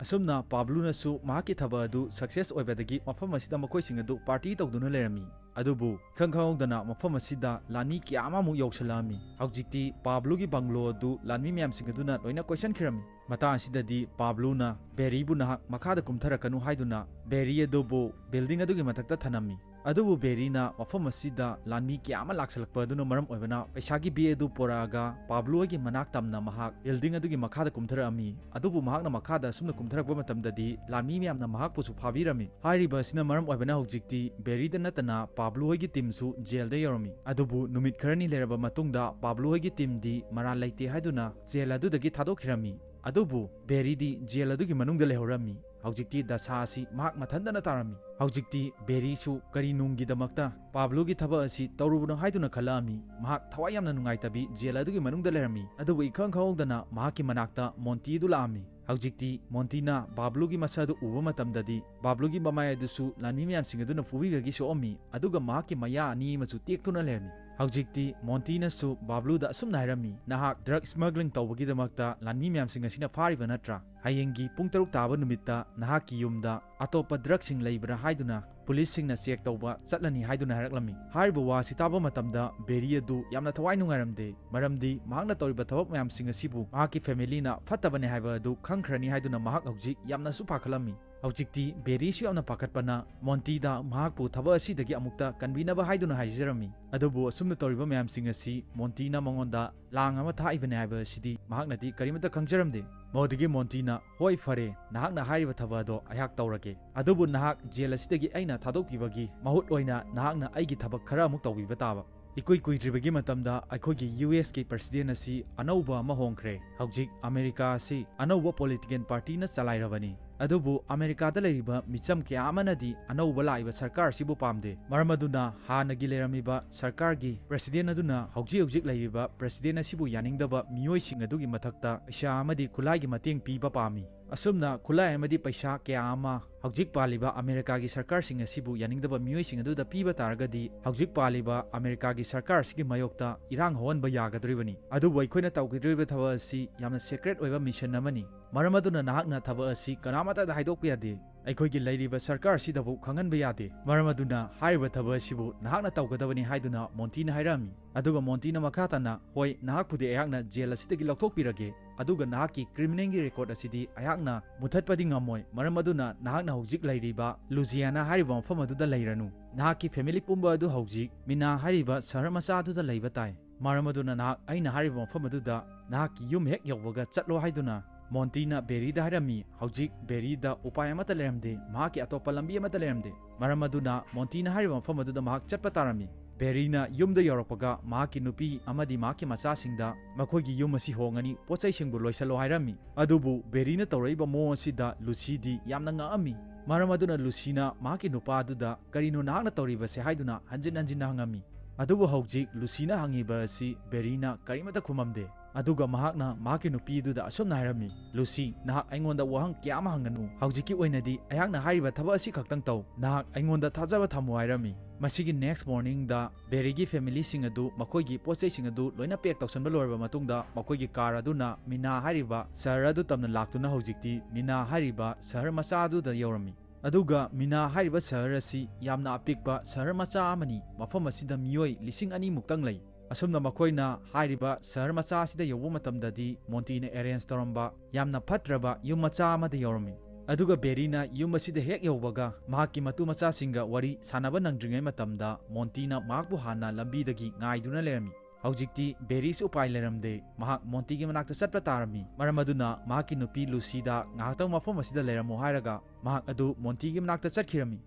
ꯑꯁꯨꯝꯅ ꯄꯥꯕ꯭ꯂꯨꯅꯁꯨ ꯃꯍꯥꯛꯀꯤ ꯊꯕꯛ ꯑꯗꯨ success ꯑꯣꯏꯕꯗꯒꯤ ꯃꯐꯝ ꯑꯁꯤꯗ ꯃꯈꯣꯏꯁꯤꯡ ꯑꯗꯨ party ꯇꯧꯗꯨꯅ ꯂꯩꯔꯝꯃꯤ꯫ ꯑꯗꯨꯕꯨ ꯏꯈꯪ ꯈꯪꯍꯧꯗꯅ ꯃꯐꯝ ꯑꯁꯤꯗ ꯂꯥꯟꯃꯤ ꯀꯌꯥ ꯑꯃꯃꯨꯛ ꯌꯧꯁꯤꯜꯂꯛꯑꯝꯃꯤ꯫ ꯍꯧꯖꯤꯛꯇꯤ ꯄꯥꯕ꯭ꯂꯨꯒꯤ bungalow ꯑꯗꯨ ꯂꯥꯟꯃꯤ ꯃꯌꯥꯝꯁꯤꯡ ꯑꯗꯨꯅ ꯂꯣꯏꯅ ꯀꯣꯏꯁꯟꯈꯤꯔꯝꯃꯤ꯫ ꯃꯇꯥꯡ ꯑꯁꯤꯗꯗꯤ ꯄꯥꯕ꯭ꯂꯨꯅ ꯕꯦꯔꯤꯕꯨ ꯅꯍꯥꯛ ꯃꯈꯥꯗ ꯀꯨꯝꯊꯔꯛꯀꯅꯨ ꯍꯥꯏꯗꯨꯅ ꯕꯦꯔꯤ ꯑꯗꯨꯕꯨ building ꯑꯗꯨꯒꯤ ꯃꯊꯛꯇ ꯊꯅꯝꯃꯤ꯫ ꯑꯗꯨꯕꯨ ꯕꯦꯔꯤꯅ ꯃꯐꯝ ꯑꯁꯤꯗ ꯂꯥꯟꯃꯤ ꯀꯌꯥ ꯑꯃ ꯂꯥꯛꯁꯜꯂꯛꯄ ꯑꯗꯨꯅ ꯃꯔꯝ ꯑꯣꯏꯕꯅ ꯄꯩꯁꯥꯒꯤ bag ꯑꯗꯨ ꯄꯣꯔꯛꯑꯒ ꯄꯥꯕ꯭ꯂꯨ ꯍꯣꯏꯒꯤ ꯃꯅꯥꯛ ꯇꯝꯅ ꯃꯍꯥꯛ building ꯑꯗꯨꯒꯤ ꯃꯈꯥꯗ ꯀꯨꯝꯊꯔꯛꯑꯝꯃꯤ꯫ ꯑꯗꯨꯕꯨ ꯃꯍꯥꯛꯅ ꯃꯈꯥꯗ ꯑꯁꯨꯝꯅ ꯀꯨꯝꯊꯔꯛꯄ ꯃꯇꯝꯗꯗꯤ ꯂꯥꯟꯃꯤ ꯃꯌꯥꯝꯅ ꯃꯍꯥꯛꯄꯨꯁꯨ ꯐꯥꯕꯤꯔꯝꯃꯤ꯫ ꯍꯥꯏꯔꯤꯕ ꯑꯁꯤꯅ ꯃꯔꯝ ꯑꯣꯏꯕꯅ ꯍꯧꯖꯤꯛꯇꯤ ꯕꯦꯔꯤꯗ ꯅꯠꯇꯅ ꯄꯥꯕ꯭ꯂꯨ ꯍꯣꯏꯒꯤ teamꯁꯨ jailꯗ ꯌꯧꯔꯝꯃꯤ꯫ ꯑꯗꯨꯕꯨ ꯅꯨꯃꯤꯠ ꯈꯔꯅꯤ ꯂꯩꯔꯕ ꯃꯇꯨꯡꯗ ꯄꯥꯕ꯭ꯂꯨ ꯍꯣꯏꯒꯤ teamꯗꯤ ꯃꯔꯥꯜ ꯂꯩꯇꯦ ꯍꯥꯏꯗꯨꯅ jail ꯑꯗꯨꯗꯒꯤ ꯊꯥꯗꯣꯛꯈꯤꯔꯝꯃꯤ꯫ ꯑꯗꯨꯕꯨ ꯕꯦꯔꯤꯗꯤ jail ꯑꯗꯨꯒꯤ ꯃꯅꯨꯡꯗ ꯂꯩꯍꯧꯔꯝꯃꯤ꯫ ꯍꯧꯖꯤꯛꯇꯤ ꯗꯁꯥ ꯑꯁꯤ ꯃꯍꯥꯛ ꯃꯊꯟꯇꯅ ꯇꯥꯔꯝꯃꯤ꯫ ꯍꯧꯖꯤꯛꯇꯤ ꯕꯦꯔꯤꯁꯨ ꯀꯔꯤ ꯅꯨꯡꯒꯤꯗꯃꯛꯇ ꯄꯥꯕ꯭ꯂꯨꯒꯤ ꯊꯕꯛ ꯑꯁꯤ ꯇꯧꯔꯨꯕꯅꯣ ꯍꯥꯏꯗꯨꯅ ꯈꯜꯂꯛꯑꯝꯃꯤ꯫ ꯃꯍꯥꯛ ꯊꯋꯥꯏ ꯌꯥꯝꯅ ꯅꯨꯡꯉꯥꯏꯇꯕꯤ jail ꯑꯗꯨꯒꯤ ꯃꯅꯨꯡꯗ ꯂꯩꯔꯝꯃꯤ꯫ ꯑꯗꯨꯕꯨ ꯏꯈꯪ ꯈꯪꯍꯧꯗꯅ ꯃꯍꯥꯛꯀꯤ ꯃꯅꯥꯛꯇ ꯃꯣꯟꯇꯤ ꯑꯗꯨ ꯂꯥꯛꯑꯝꯃꯤ꯫ ꯍꯧꯖꯤꯛꯇꯤ ꯃꯣꯟꯇꯤꯅ ꯕꯥꯕ꯭ꯂꯨꯒꯤ ꯃꯁꯛ ꯑꯗꯨ ꯎꯕ ꯃꯇꯝꯗꯗꯤ ꯕꯥꯕ꯭ꯂꯨꯒꯤ ꯃꯃꯥꯏ ꯑꯗꯨꯁꯨ ꯂꯥꯟꯃꯤ ꯃꯌꯥꯝꯁꯤꯡ ꯑꯗꯨꯅ ꯐꯨꯕꯤꯕꯒꯤ ꯁꯣꯛꯑꯝꯃꯤ꯫ ꯑꯗꯨꯒ ꯃꯍꯥꯛꯀꯤ ꯃꯌꯥ ꯑꯅꯤ ꯑꯃꯁꯨ ꯇꯦꯛꯇꯨꯅ ꯂꯩꯔꯝꯃꯤ꯫ ꯍꯧꯖꯤꯛꯇꯤ ꯃꯣꯟꯇꯤꯅꯁꯨ ꯕꯥꯕ꯭ꯂꯨꯗ ꯑꯁꯨꯝꯅ ꯍꯥꯏꯔꯝꯃꯤ, "ꯅꯍꯥꯛ drug smuggling ꯇꯧꯕꯒꯤꯗꯃꯛꯇ ꯂꯥꯟꯃꯤ ꯃꯌꯥꯝꯁꯤꯡ ꯑꯁꯤꯅ ꯐꯥꯔꯤꯕ ꯅꯠꯇ꯭ꯔꯥ? ꯍꯌꯦꯡꯒꯤ ꯄꯨꯡ ꯇꯔꯨꯛ ꯇꯥꯕ ꯅꯨꯃꯤꯠꯇ ꯅꯍꯥꯛꯀꯤ ꯌꯨꯝꯗ ꯑꯇꯣꯞꯄ drugꯁꯤꯡ ꯂꯩꯕ꯭ꯔꯥ ꯍꯥꯏꯗꯨꯅ ꯄꯨꯂꯤꯁꯁꯤꯡꯅ check ꯇꯧꯕ ꯆꯠꯂꯅꯤ" ꯍꯥꯏꯗꯨꯅ ꯍꯥꯏꯔꯛꯂꯝꯃꯤ꯫ ꯍꯥꯏꯔꯤꯕ ꯋꯥ ꯑꯁꯤ ꯇꯥꯕ ꯃꯇꯝꯗ ꯕꯦꯔꯤ ꯑꯗꯨ ꯌꯥꯝꯅ ꯊꯋꯥꯏ ꯅꯨꯡꯉꯥꯏꯔꯝꯗꯦ, ꯃꯔꯝꯗꯤ ꯃꯍꯥꯛꯅ ꯇꯧꯔꯤꯕ ꯊꯕꯛ ꯃꯌꯥꯝꯁꯤꯡ ꯑꯁꯤꯕꯨ ꯃꯍꯥꯛꯀꯤ familyꯅ ꯐꯠꯇꯕꯅꯤ ꯍꯥꯏꯕ ꯑꯗꯨ ꯈꯪꯈ꯭ꯔꯅꯤ ꯍꯥꯏꯗꯨꯅ ꯃꯍꯥꯛ ꯍꯧꯖꯤꯛ ꯌꯥꯝꯅꯁꯨ ꯄꯥꯈꯠꯂꯝꯃꯤ꯫ ꯍꯧꯖꯤꯛꯇꯤ ꯕꯦꯔꯤꯁꯨ ꯌꯥꯝꯅ ꯄꯥꯈꯠꯄꯅ ꯃꯣꯟꯇꯤꯗ ꯃꯍꯥꯛꯄꯨ ꯊꯕꯛ ꯑꯁꯤꯗꯒꯤ ꯑꯃꯨꯛꯇ ꯀꯟꯕꯤꯅꯕ ꯍꯥꯏꯗꯨꯅ ꯍꯥꯏꯖꯔꯝꯃꯤ꯫ ꯑꯗꯨꯕꯨ ꯑꯁꯨꯝꯅ ꯇꯧꯔꯤꯕ ꯃꯌꯥꯝꯁꯤꯡ ꯑꯁꯤ ꯃꯣꯟꯇꯤꯅ ꯃꯉꯣꯟꯗ ꯂꯥꯡ ꯑꯃ ꯊꯥꯛꯏꯕꯅꯤ ꯍꯥꯏꯕ ꯑꯁꯤꯗꯤ ꯃꯍꯥꯛꯅꯗꯤ ꯀꯔꯤꯃꯠꯇ ꯈꯪꯖꯔꯝꯗꯦ꯫ ꯃꯗꯨꯗꯒꯤ ꯃꯣꯟꯇꯤꯅ, "ꯍꯣꯏ, ꯐꯔꯦ, ꯅꯍꯥꯛꯅ ꯍꯥꯏꯔꯤꯕ ꯊꯕꯛ ꯑꯗꯣ ꯑꯩꯍꯥꯛ ꯇꯧꯔꯒꯦ꯫ ꯑꯗꯨꯕꯨ ꯅꯍꯥꯛ jail ꯑꯁꯤꯗꯒꯤ ꯑꯩꯅ ꯊꯥꯗꯣꯛꯄꯤꯕꯒꯤ ꯃꯍꯨꯠ ꯑꯣꯏꯅ ꯅꯍꯥꯛꯅ ꯑꯩꯒꯤ ꯊꯕꯛ ꯈꯔ ꯑꯃꯨꯛ ꯇꯧꯕꯤꯕ ꯇꯥꯕ"꯫ ꯏꯀꯨꯏ ꯀꯨꯏꯗ꯭ꯔꯤꯕꯒꯤ ꯃꯇꯝꯗ ꯑꯩꯈꯣꯏꯒꯤ USꯀꯤ president ꯑꯁꯤ ꯑꯅꯧꯕ ꯑꯃ ꯍꯣꯡꯈ꯭ꯔꯦ꯫ ꯍꯧꯖꯤꯛ ꯑꯃꯦꯔꯤꯀꯥ ꯑꯁꯤ ꯑꯅꯧꯕ political partyꯅ ꯆꯂꯥꯏꯔꯕꯅꯤ꯫ ꯑꯗꯨꯕꯨ ꯑꯃꯦꯔꯤꯀꯥꯗ ꯂꯩꯔꯤꯕ ꯃꯤꯆꯝ ꯀꯌꯥ ꯑꯃꯅꯗꯤ ꯑꯅꯧꯕ ꯂꯥꯛꯏꯕ ꯁꯔꯀꯥꯔ ꯑꯁꯤꯕꯨ ꯄꯥꯝꯗꯦ꯫ ꯃꯔꯝ ꯑꯗꯨꯅ ꯍꯥꯟꯅꯒꯤ ꯂꯩꯔꯝꯃꯤꯕ ꯁꯔꯀꯥꯔꯒꯤ president ꯑꯗꯨꯅ ꯍꯧꯖꯤꯛ ꯍꯧꯖꯤꯛ ꯂꯩꯔꯤꯕ president ꯑꯁꯤꯕꯨ ꯌꯥꯅꯤꯡꯗꯕ ꯃꯤꯑꯣꯏꯁꯤꯡ ꯑꯗꯨꯒꯤ ꯃꯊꯛꯇ ꯄꯩꯁꯥ ꯑꯃꯗꯤ ꯈꯨꯠꯂꯥꯏꯒꯤ ꯃꯇꯦꯡ ꯄꯤꯕ ꯄꯥꯝꯃꯤ꯫ ꯑꯁꯨꯝꯅ ꯈꯨꯠꯂꯥꯏ ꯑꯃꯗꯤ ꯄꯩꯁꯥ ꯀꯌꯥ ꯑꯃ ꯍꯧꯖꯤꯛ ꯄꯥꯜꯂꯤꯕ ꯑꯃꯦꯔꯤꯀꯥꯒꯤ ꯁꯔꯀꯥꯔꯁꯤꯡ ꯑꯁꯤꯕꯨ ꯌꯥꯅꯤꯡꯗꯕ ꯃꯤꯑꯣꯏꯁꯤꯡ ꯑꯗꯨꯗ ꯄꯤꯕ ꯇꯥꯔꯒꯗꯤ ꯍꯧꯖꯤꯛ ꯄꯥꯜꯂꯤꯕ ꯑꯃꯦꯔꯤꯀꯥꯒꯤ ꯁꯔꯀꯥꯔ ꯑꯁꯤꯒꯤ ꯃꯥꯌꯣꯛꯇ ꯏꯔꯥꯡ ꯍꯧꯍꯟꯕ ꯌꯥꯒꯗꯧꯔꯤꯕꯅꯤ꯫ ꯑꯗꯨꯕꯨ ꯑꯩꯈꯣꯏꯅ ꯇꯧꯒꯗꯧꯔꯤꯕ ꯊꯕꯛ ꯑꯁꯤ ꯌꯥꯝꯅ secret ꯑꯣꯏꯕ mission ꯑꯃꯅꯤ꯫ ꯃꯔꯝ ꯑꯗꯨꯅ ꯅꯍꯥꯛꯅ ꯊꯕꯛ ꯑꯁꯤ ꯀꯅꯥꯝ ꯑꯃꯠꯇꯗ ꯍꯥꯏꯗꯣꯛꯄ ꯌꯥꯗꯦ꯫ ꯑꯩꯈꯣꯏꯒꯤ ꯂꯩꯔꯤꯕ ꯁꯔꯀꯥꯔ ꯑꯁꯤꯗꯕꯨ ꯈꯪꯍꯟꯕ ꯌꯥꯗꯦ꯫ ꯃꯔꯝ ꯑꯗꯨꯅ ꯍꯥꯏꯔꯤꯕ ꯊꯕꯛ ꯑꯁꯤꯕꯨ ꯅꯍꯥꯛꯅ ꯇꯧꯒꯗꯕꯅꯤ ꯍꯥꯏꯗꯨꯅ ꯃꯣꯟꯇꯤꯅ ꯍꯥꯏꯔꯛꯑꯝꯃꯤ꯫ ꯑꯗꯨꯒ ꯃꯣꯟꯇꯤꯅ ꯃꯈꯥ ꯇꯥꯅ, "ꯍꯣꯏ, ꯅꯍꯥꯛꯄꯨꯗꯤ ꯑꯩꯍꯥꯛꯅ ꯖꯦꯜ ꯑꯁꯤꯗꯒꯤ ꯂꯧꯊꯣꯛꯄꯤꯔꯒꯦ, ꯑꯗꯨꯒ ꯅꯍꯥꯛꯀꯤ ꯀ꯭ꯔꯤꯃꯤꯅꯦꯜꯒꯤ ꯔꯦꯀꯣꯔꯗ ꯑꯁꯤꯗꯤ ꯑꯩꯍꯥꯛꯅ ꯃꯨꯊꯠꯄꯗꯤ ꯉꯝꯃꯣꯏ꯫ ꯃꯔꯝ ꯑꯗꯨꯅ ꯅꯍꯥꯛꯅ ꯍꯧꯖꯤꯛ ꯂꯩꯔꯤꯕ ꯂꯨꯖꯤꯌꯥꯅꯥ ꯍꯥꯏꯔꯤꯕ ꯃꯐꯝ ꯑꯗꯨꯗ ꯂꯩꯔꯅꯨ꯫ ꯅꯍꯥꯛꯀꯤ ꯐꯦꯃꯤꯂꯤ ꯄꯨꯝꯕ ꯑꯗꯨ ꯍꯧꯖꯤꯛ ꯃꯤꯅꯥ ꯍꯥꯏꯔꯤꯕ ꯁꯍꯔ ꯃꯆꯥ ꯑꯗꯨꯗ ꯂꯩꯕ ꯇꯥꯏ꯫ ꯃꯔꯝ ꯑꯗꯨꯅ ꯅꯍꯥꯛ ꯑꯩꯅ ꯍꯥꯏꯔꯤꯕ ꯃꯐꯝ ꯑꯗꯨꯗ ꯅꯍꯥꯛꯀꯤ ꯌꯨꯝ ꯍꯦꯛ ꯌꯧꯕꯒ ꯆꯠꯂꯣ" ꯍꯥꯏꯗꯨꯅ ꯃꯣꯟꯇꯤꯅ ꯕꯦꯔꯤꯗ ꯍꯥꯏꯔꯝꯃꯤ꯫ ꯍꯧꯖꯤꯛ ꯕꯦꯔꯤꯗ ꯎꯄꯥꯏ ꯑꯃꯠꯇ ꯂꯩꯔꯝꯗꯦ, ꯃꯍꯥꯛꯀꯤ ꯑꯇꯣꯞꯄ ꯂꯝꯕꯤ ꯑꯃꯠꯇ ꯂꯩꯔꯝꯗꯦ꯫ ꯃꯔꯝ ꯑꯗꯨꯅ ꯃꯣꯟꯇꯤꯅ ꯍꯥꯏꯔꯤꯕ ꯃꯐꯝ ꯑꯗꯨꯗ ꯃꯍꯥꯛ ꯆꯠꯄ ꯇꯥꯔꯝꯃꯤ꯫ ꯕꯦꯔꯤꯅ ꯌꯨꯝꯗ ꯌꯧꯔꯛꯄꯒ ꯃꯍꯥꯛꯀꯤ ꯅꯨꯄꯤ ꯑꯃꯗꯤ ꯃꯍꯥꯛꯀꯤ ꯃꯆꯥꯁꯤꯡꯗ ꯃꯈꯣꯏꯒꯤ ꯌꯨꯝ ꯑꯁꯤ ꯍꯣꯡꯉꯅꯤ, ꯄꯣꯠ ꯆꯩꯁꯤꯡꯕꯨ ꯂꯣꯏꯁꯤꯜꯂꯣ ꯍꯥꯏꯔꯝꯃꯤ꯫ ꯑꯗꯨꯕꯨ ꯕꯦꯔꯤꯅ ꯇꯧꯔꯛꯏꯕ ꯃꯑꯣꯡ ꯑꯁꯤꯗ ꯂꯨꯁꯤꯗꯤ ꯌꯥꯝꯅ ꯉꯛꯑꯝꯃꯤ꯫ ꯃꯔꯝ ꯑꯗꯨꯅ ꯂꯨꯁꯤꯅ ꯃꯍꯥꯛꯀꯤ ꯅꯨꯄꯥ ꯑꯗꯨꯗ, "ꯀꯔꯤꯅꯣ ꯅꯍꯥꯛꯅ ꯇꯧꯔꯤꯕꯁꯦ?" ꯍꯥꯏꯗꯨꯅ ꯍꯟꯖꯤꯟ ꯍꯟꯖꯤꯟꯅ ꯍꯪꯉꯝꯃꯤ꯫ ꯑꯗꯨꯕꯨ ꯍꯧꯖꯤꯛ ꯂꯨꯁꯤꯅ ꯍꯪꯉꯤꯕ ꯑꯁꯤ ꯕꯦꯔꯤꯅ ꯀꯔꯤꯃꯠꯇ ꯈꯨꯝꯃꯝꯗꯦ꯫ ꯑꯗꯨꯒ ꯃꯍꯥꯛꯅ ꯃꯍꯥꯛꯀꯤ ꯅꯨꯄꯤꯗꯨꯗ ꯑꯁꯨꯝꯅ ꯍꯥꯏꯔꯝꯃꯤ, "ꯂꯨꯁꯤ, ꯅꯍꯥꯛ ꯑꯩꯉꯣꯟꯗ ꯋꯥꯍꯪ ꯀꯌꯥ ꯑꯃ ꯍꯪꯒꯅꯨ꯫ ꯍꯧꯖꯤꯛꯀꯤ ꯑꯣꯏꯅꯗꯤ ꯑꯩꯍꯥꯛꯅ ꯍꯥꯏꯔꯤꯕ ꯊꯕꯛ ꯑꯁꯤ ꯈꯛꯇꯪ ꯇꯧ꯫ ꯅꯍꯥꯛ ꯑꯩꯉꯣꯟꯗ ꯊꯥꯖꯕ ꯊꯝꯃꯨ" ꯍꯥꯏꯔꯝꯃꯤ꯫ ꯃꯁꯤꯒꯤ ꯅꯦꯛꯁ ꯃꯣꯔꯅꯤꯡꯗ ꯕꯦꯔꯤꯒꯤ ꯐꯦꯃꯤꯂꯤꯁꯤꯡ ꯑꯗꯨ ꯃꯈꯣꯏꯒꯤ ꯄꯣꯠ ꯆꯩꯁꯤꯡ ꯑꯗꯨ ꯂꯣꯏꯅ ꯄꯦꯛ ꯇꯧꯁꯟꯕ ꯂꯣꯏꯔꯕ ꯃꯇꯨꯡꯗ, ꯃꯈꯣꯏꯒꯤ ꯀꯥꯔ ꯑꯗꯨꯅ ꯃꯤꯅꯥ ꯍꯥꯏꯔꯤꯕ ꯁꯍꯔ ꯑꯗꯨ ꯇꯝꯅ ꯂꯥꯛꯇꯨꯅ ꯍꯧꯖꯤꯛꯇꯤ ꯃꯤꯅꯥ ꯍꯥꯏꯔꯤꯕ ꯁꯍꯔ ꯃꯆꯥ ꯑꯗꯨꯗ ꯌꯧꯔꯝꯃꯤ꯫ ꯑꯗꯨꯒ ꯃꯤꯅꯥ ꯍꯥꯏꯔꯤꯕ ꯁꯍꯔ ꯑꯁꯤ ꯌꯥꯝꯅ ꯑꯄꯤꯛꯄ ꯁꯍꯔ ꯃꯆꯥ ꯑꯃꯅꯤ꯫ ꯃꯐꯝ ꯑꯁꯤꯗ ꯃꯤꯑꯣꯏ ꯂꯤꯁꯤꯡ ꯑꯅꯤ ꯃꯨꯛꯇꯪ ꯂꯩ꯫ ꯑꯁꯨꯝꯅ ꯃꯈꯣꯏꯅ ꯍꯥꯏꯔꯤꯕ ꯁꯍꯔ ꯃꯆꯥ ꯑꯁꯤꯗ ꯌꯧꯕ ꯃꯇꯝꯗꯗꯤ, ꯃꯣꯟꯇꯤꯅ ꯑꯦꯔꯦꯟꯖ ꯇꯧꯔꯝꯕ ꯌꯥꯝꯅ ꯐꯠꯇ꯭ꯔꯕ ꯌꯨꯝ ꯃꯆꯥ ꯑꯃꯗ ꯌꯧꯔꯝꯃꯤ꯫ ꯑꯗꯨꯒ ꯕꯦꯔꯤꯅ ꯌꯨꯝ ꯑꯁꯤꯗ ꯍꯦꯛ ꯌꯧꯕꯒ, ꯃꯍꯥꯛꯀꯤ ꯃꯇꯨ ꯃꯆꯥꯁꯤꯡꯒ ꯋꯥꯔꯤ ꯁꯥꯟꯅꯕ ꯅꯪꯗ꯭ꯔꯤꯉꯩ ꯃꯇꯝꯗ, ꯃꯣꯟꯇꯤꯅ ꯃꯍꯥꯛꯄꯨ ꯍꯥꯟꯅ ꯂꯝꯕꯤꯗꯒꯤ ꯉꯥꯏꯗꯨꯅ ꯂꯩꯔꯝꯃꯤ꯫ ꯍꯧꯖꯤꯛꯇꯤ ꯕꯦꯔꯤꯁꯨ ꯎꯄꯥꯏ ꯂꯩꯔꯝꯗꯦ꯫ ꯃꯍꯥꯛ ꯃꯣꯟꯇꯤꯒꯤ ꯃꯅꯥꯛꯇ ꯆꯠꯄ ꯇꯥꯔꯝꯃꯤ꯫ ꯃꯔꯝ ꯑꯗꯨꯅ ꯃꯍꯥꯛꯀꯤ ꯅꯨꯄꯤ ꯂꯨꯁꯤꯗ ꯉꯥꯏꯍꯥꯛꯇꯪ ꯃꯐꯝ ꯑꯁꯤꯗ ꯂꯩꯔꯝꯃꯨ ꯍꯥꯏꯔꯒ, ꯃꯍꯥꯛ ꯑꯗꯨ ꯃꯣꯟꯇꯤꯒꯤ ꯃꯅꯥꯛꯇ ꯆꯠꯈꯤꯔꯝꯃꯤ꯫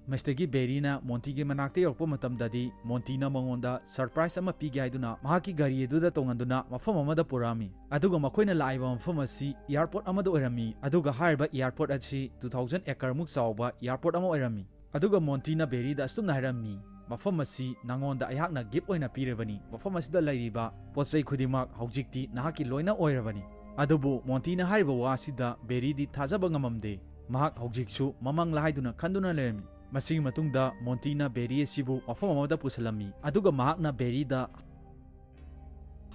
ꯃꯁꯤꯗꯒꯤ ꯕꯦꯔꯤꯅ ꯃꯣꯟꯇꯤꯒꯤ ꯃꯅꯥꯛꯇ ꯌꯧꯔꯛꯄ ꯃꯇꯝꯗꯗꯤ, ꯃꯣꯟꯇꯤꯅ ꯃꯉꯣꯟꯗ ꯁꯔꯄ꯭ꯔꯥꯏꯖ ꯑꯃ ꯄꯤꯒꯦ ꯍꯥꯏꯗꯨꯅ ꯃꯍꯥꯛꯀꯤ ꯒꯥꯔꯤ ꯑꯗꯨꯗ ꯇꯣꯡꯍꯟꯗꯨꯅ ꯃꯐꯝ ꯑꯃꯗ ꯄꯨꯔꯛꯑꯝꯃꯤ꯫ ꯑꯗꯨꯒ ꯃꯈꯣꯏꯅ ꯂꯥꯛꯏꯕ ꯃꯐꯝ ꯑꯁꯤ ꯑꯦꯌꯥꯔꯄꯣꯔꯠ ꯑꯃꯗ ꯑꯣꯏꯔꯝꯃꯤ꯫ ꯑꯗꯨꯒ ꯍꯥꯏꯔꯤꯕ ꯑꯦꯌꯥꯔꯄꯣꯔꯠ ꯑꯁꯤ two thousand acre ꯃꯨꯛ ꯆꯥꯎꯕ ꯑꯦꯌꯥꯔꯄꯣꯔꯠ ꯑꯃ ꯑꯣꯏꯔꯝꯃꯤ꯫ ꯑꯗꯨꯒ ꯃꯣꯟꯇꯤꯅ ꯕꯦꯔꯤꯗ ꯑꯁꯨꯝꯅ ꯍꯥꯏꯔꯝꯃꯤ, "ꯃꯐꯝ ꯑꯁꯤ ꯅꯉꯣꯟꯗ ꯑꯩꯍꯥꯛꯅ ꯒꯤꯐ ꯑꯣꯏꯅ ꯄꯤꯔꯕꯅꯤ꯫ ꯃꯐꯝ ꯑꯁꯤꯗ ꯂꯩꯔꯤꯕ ꯄꯣꯠ ꯆꯩ ꯈꯨꯗꯤꯡꯃꯛ ꯍꯧꯖꯤꯛꯇꯤ ꯅꯍꯥꯛꯀꯤ ꯂꯣꯏꯅ ꯑꯣꯏꯔꯕꯅꯤ"꯫ ꯑꯗꯨꯕꯨ ꯃꯣꯟꯇꯤꯅ ꯍꯥꯏꯔꯤꯕ ꯋꯥ ꯑꯁꯤꯗ ꯕꯦꯔꯤꯗꯤ ꯊꯥꯖꯕ ꯉꯝꯃꯝꯗꯦ꯫ ꯃꯍꯥꯛ ꯍꯧꯖꯤꯛꯁꯨ ꯃꯃꯪꯂ ꯍꯥꯏꯗꯨꯅ ꯈꯟꯗꯨꯅ ꯂꯩꯔꯝꯃꯤ꯫ ꯃꯁꯤꯒꯤ ꯃꯇꯨꯡꯗ ꯃꯣꯟꯇꯤꯅ ꯕꯦꯔꯤ ꯑꯁꯤꯕꯨ ꯃꯐꯝ ꯑꯃꯗ ꯄꯨꯁꯤꯜꯂꯝꯃꯤ, ꯑꯗꯨꯒ ꯃꯍꯥꯛꯅ ꯕꯦꯔꯤꯗ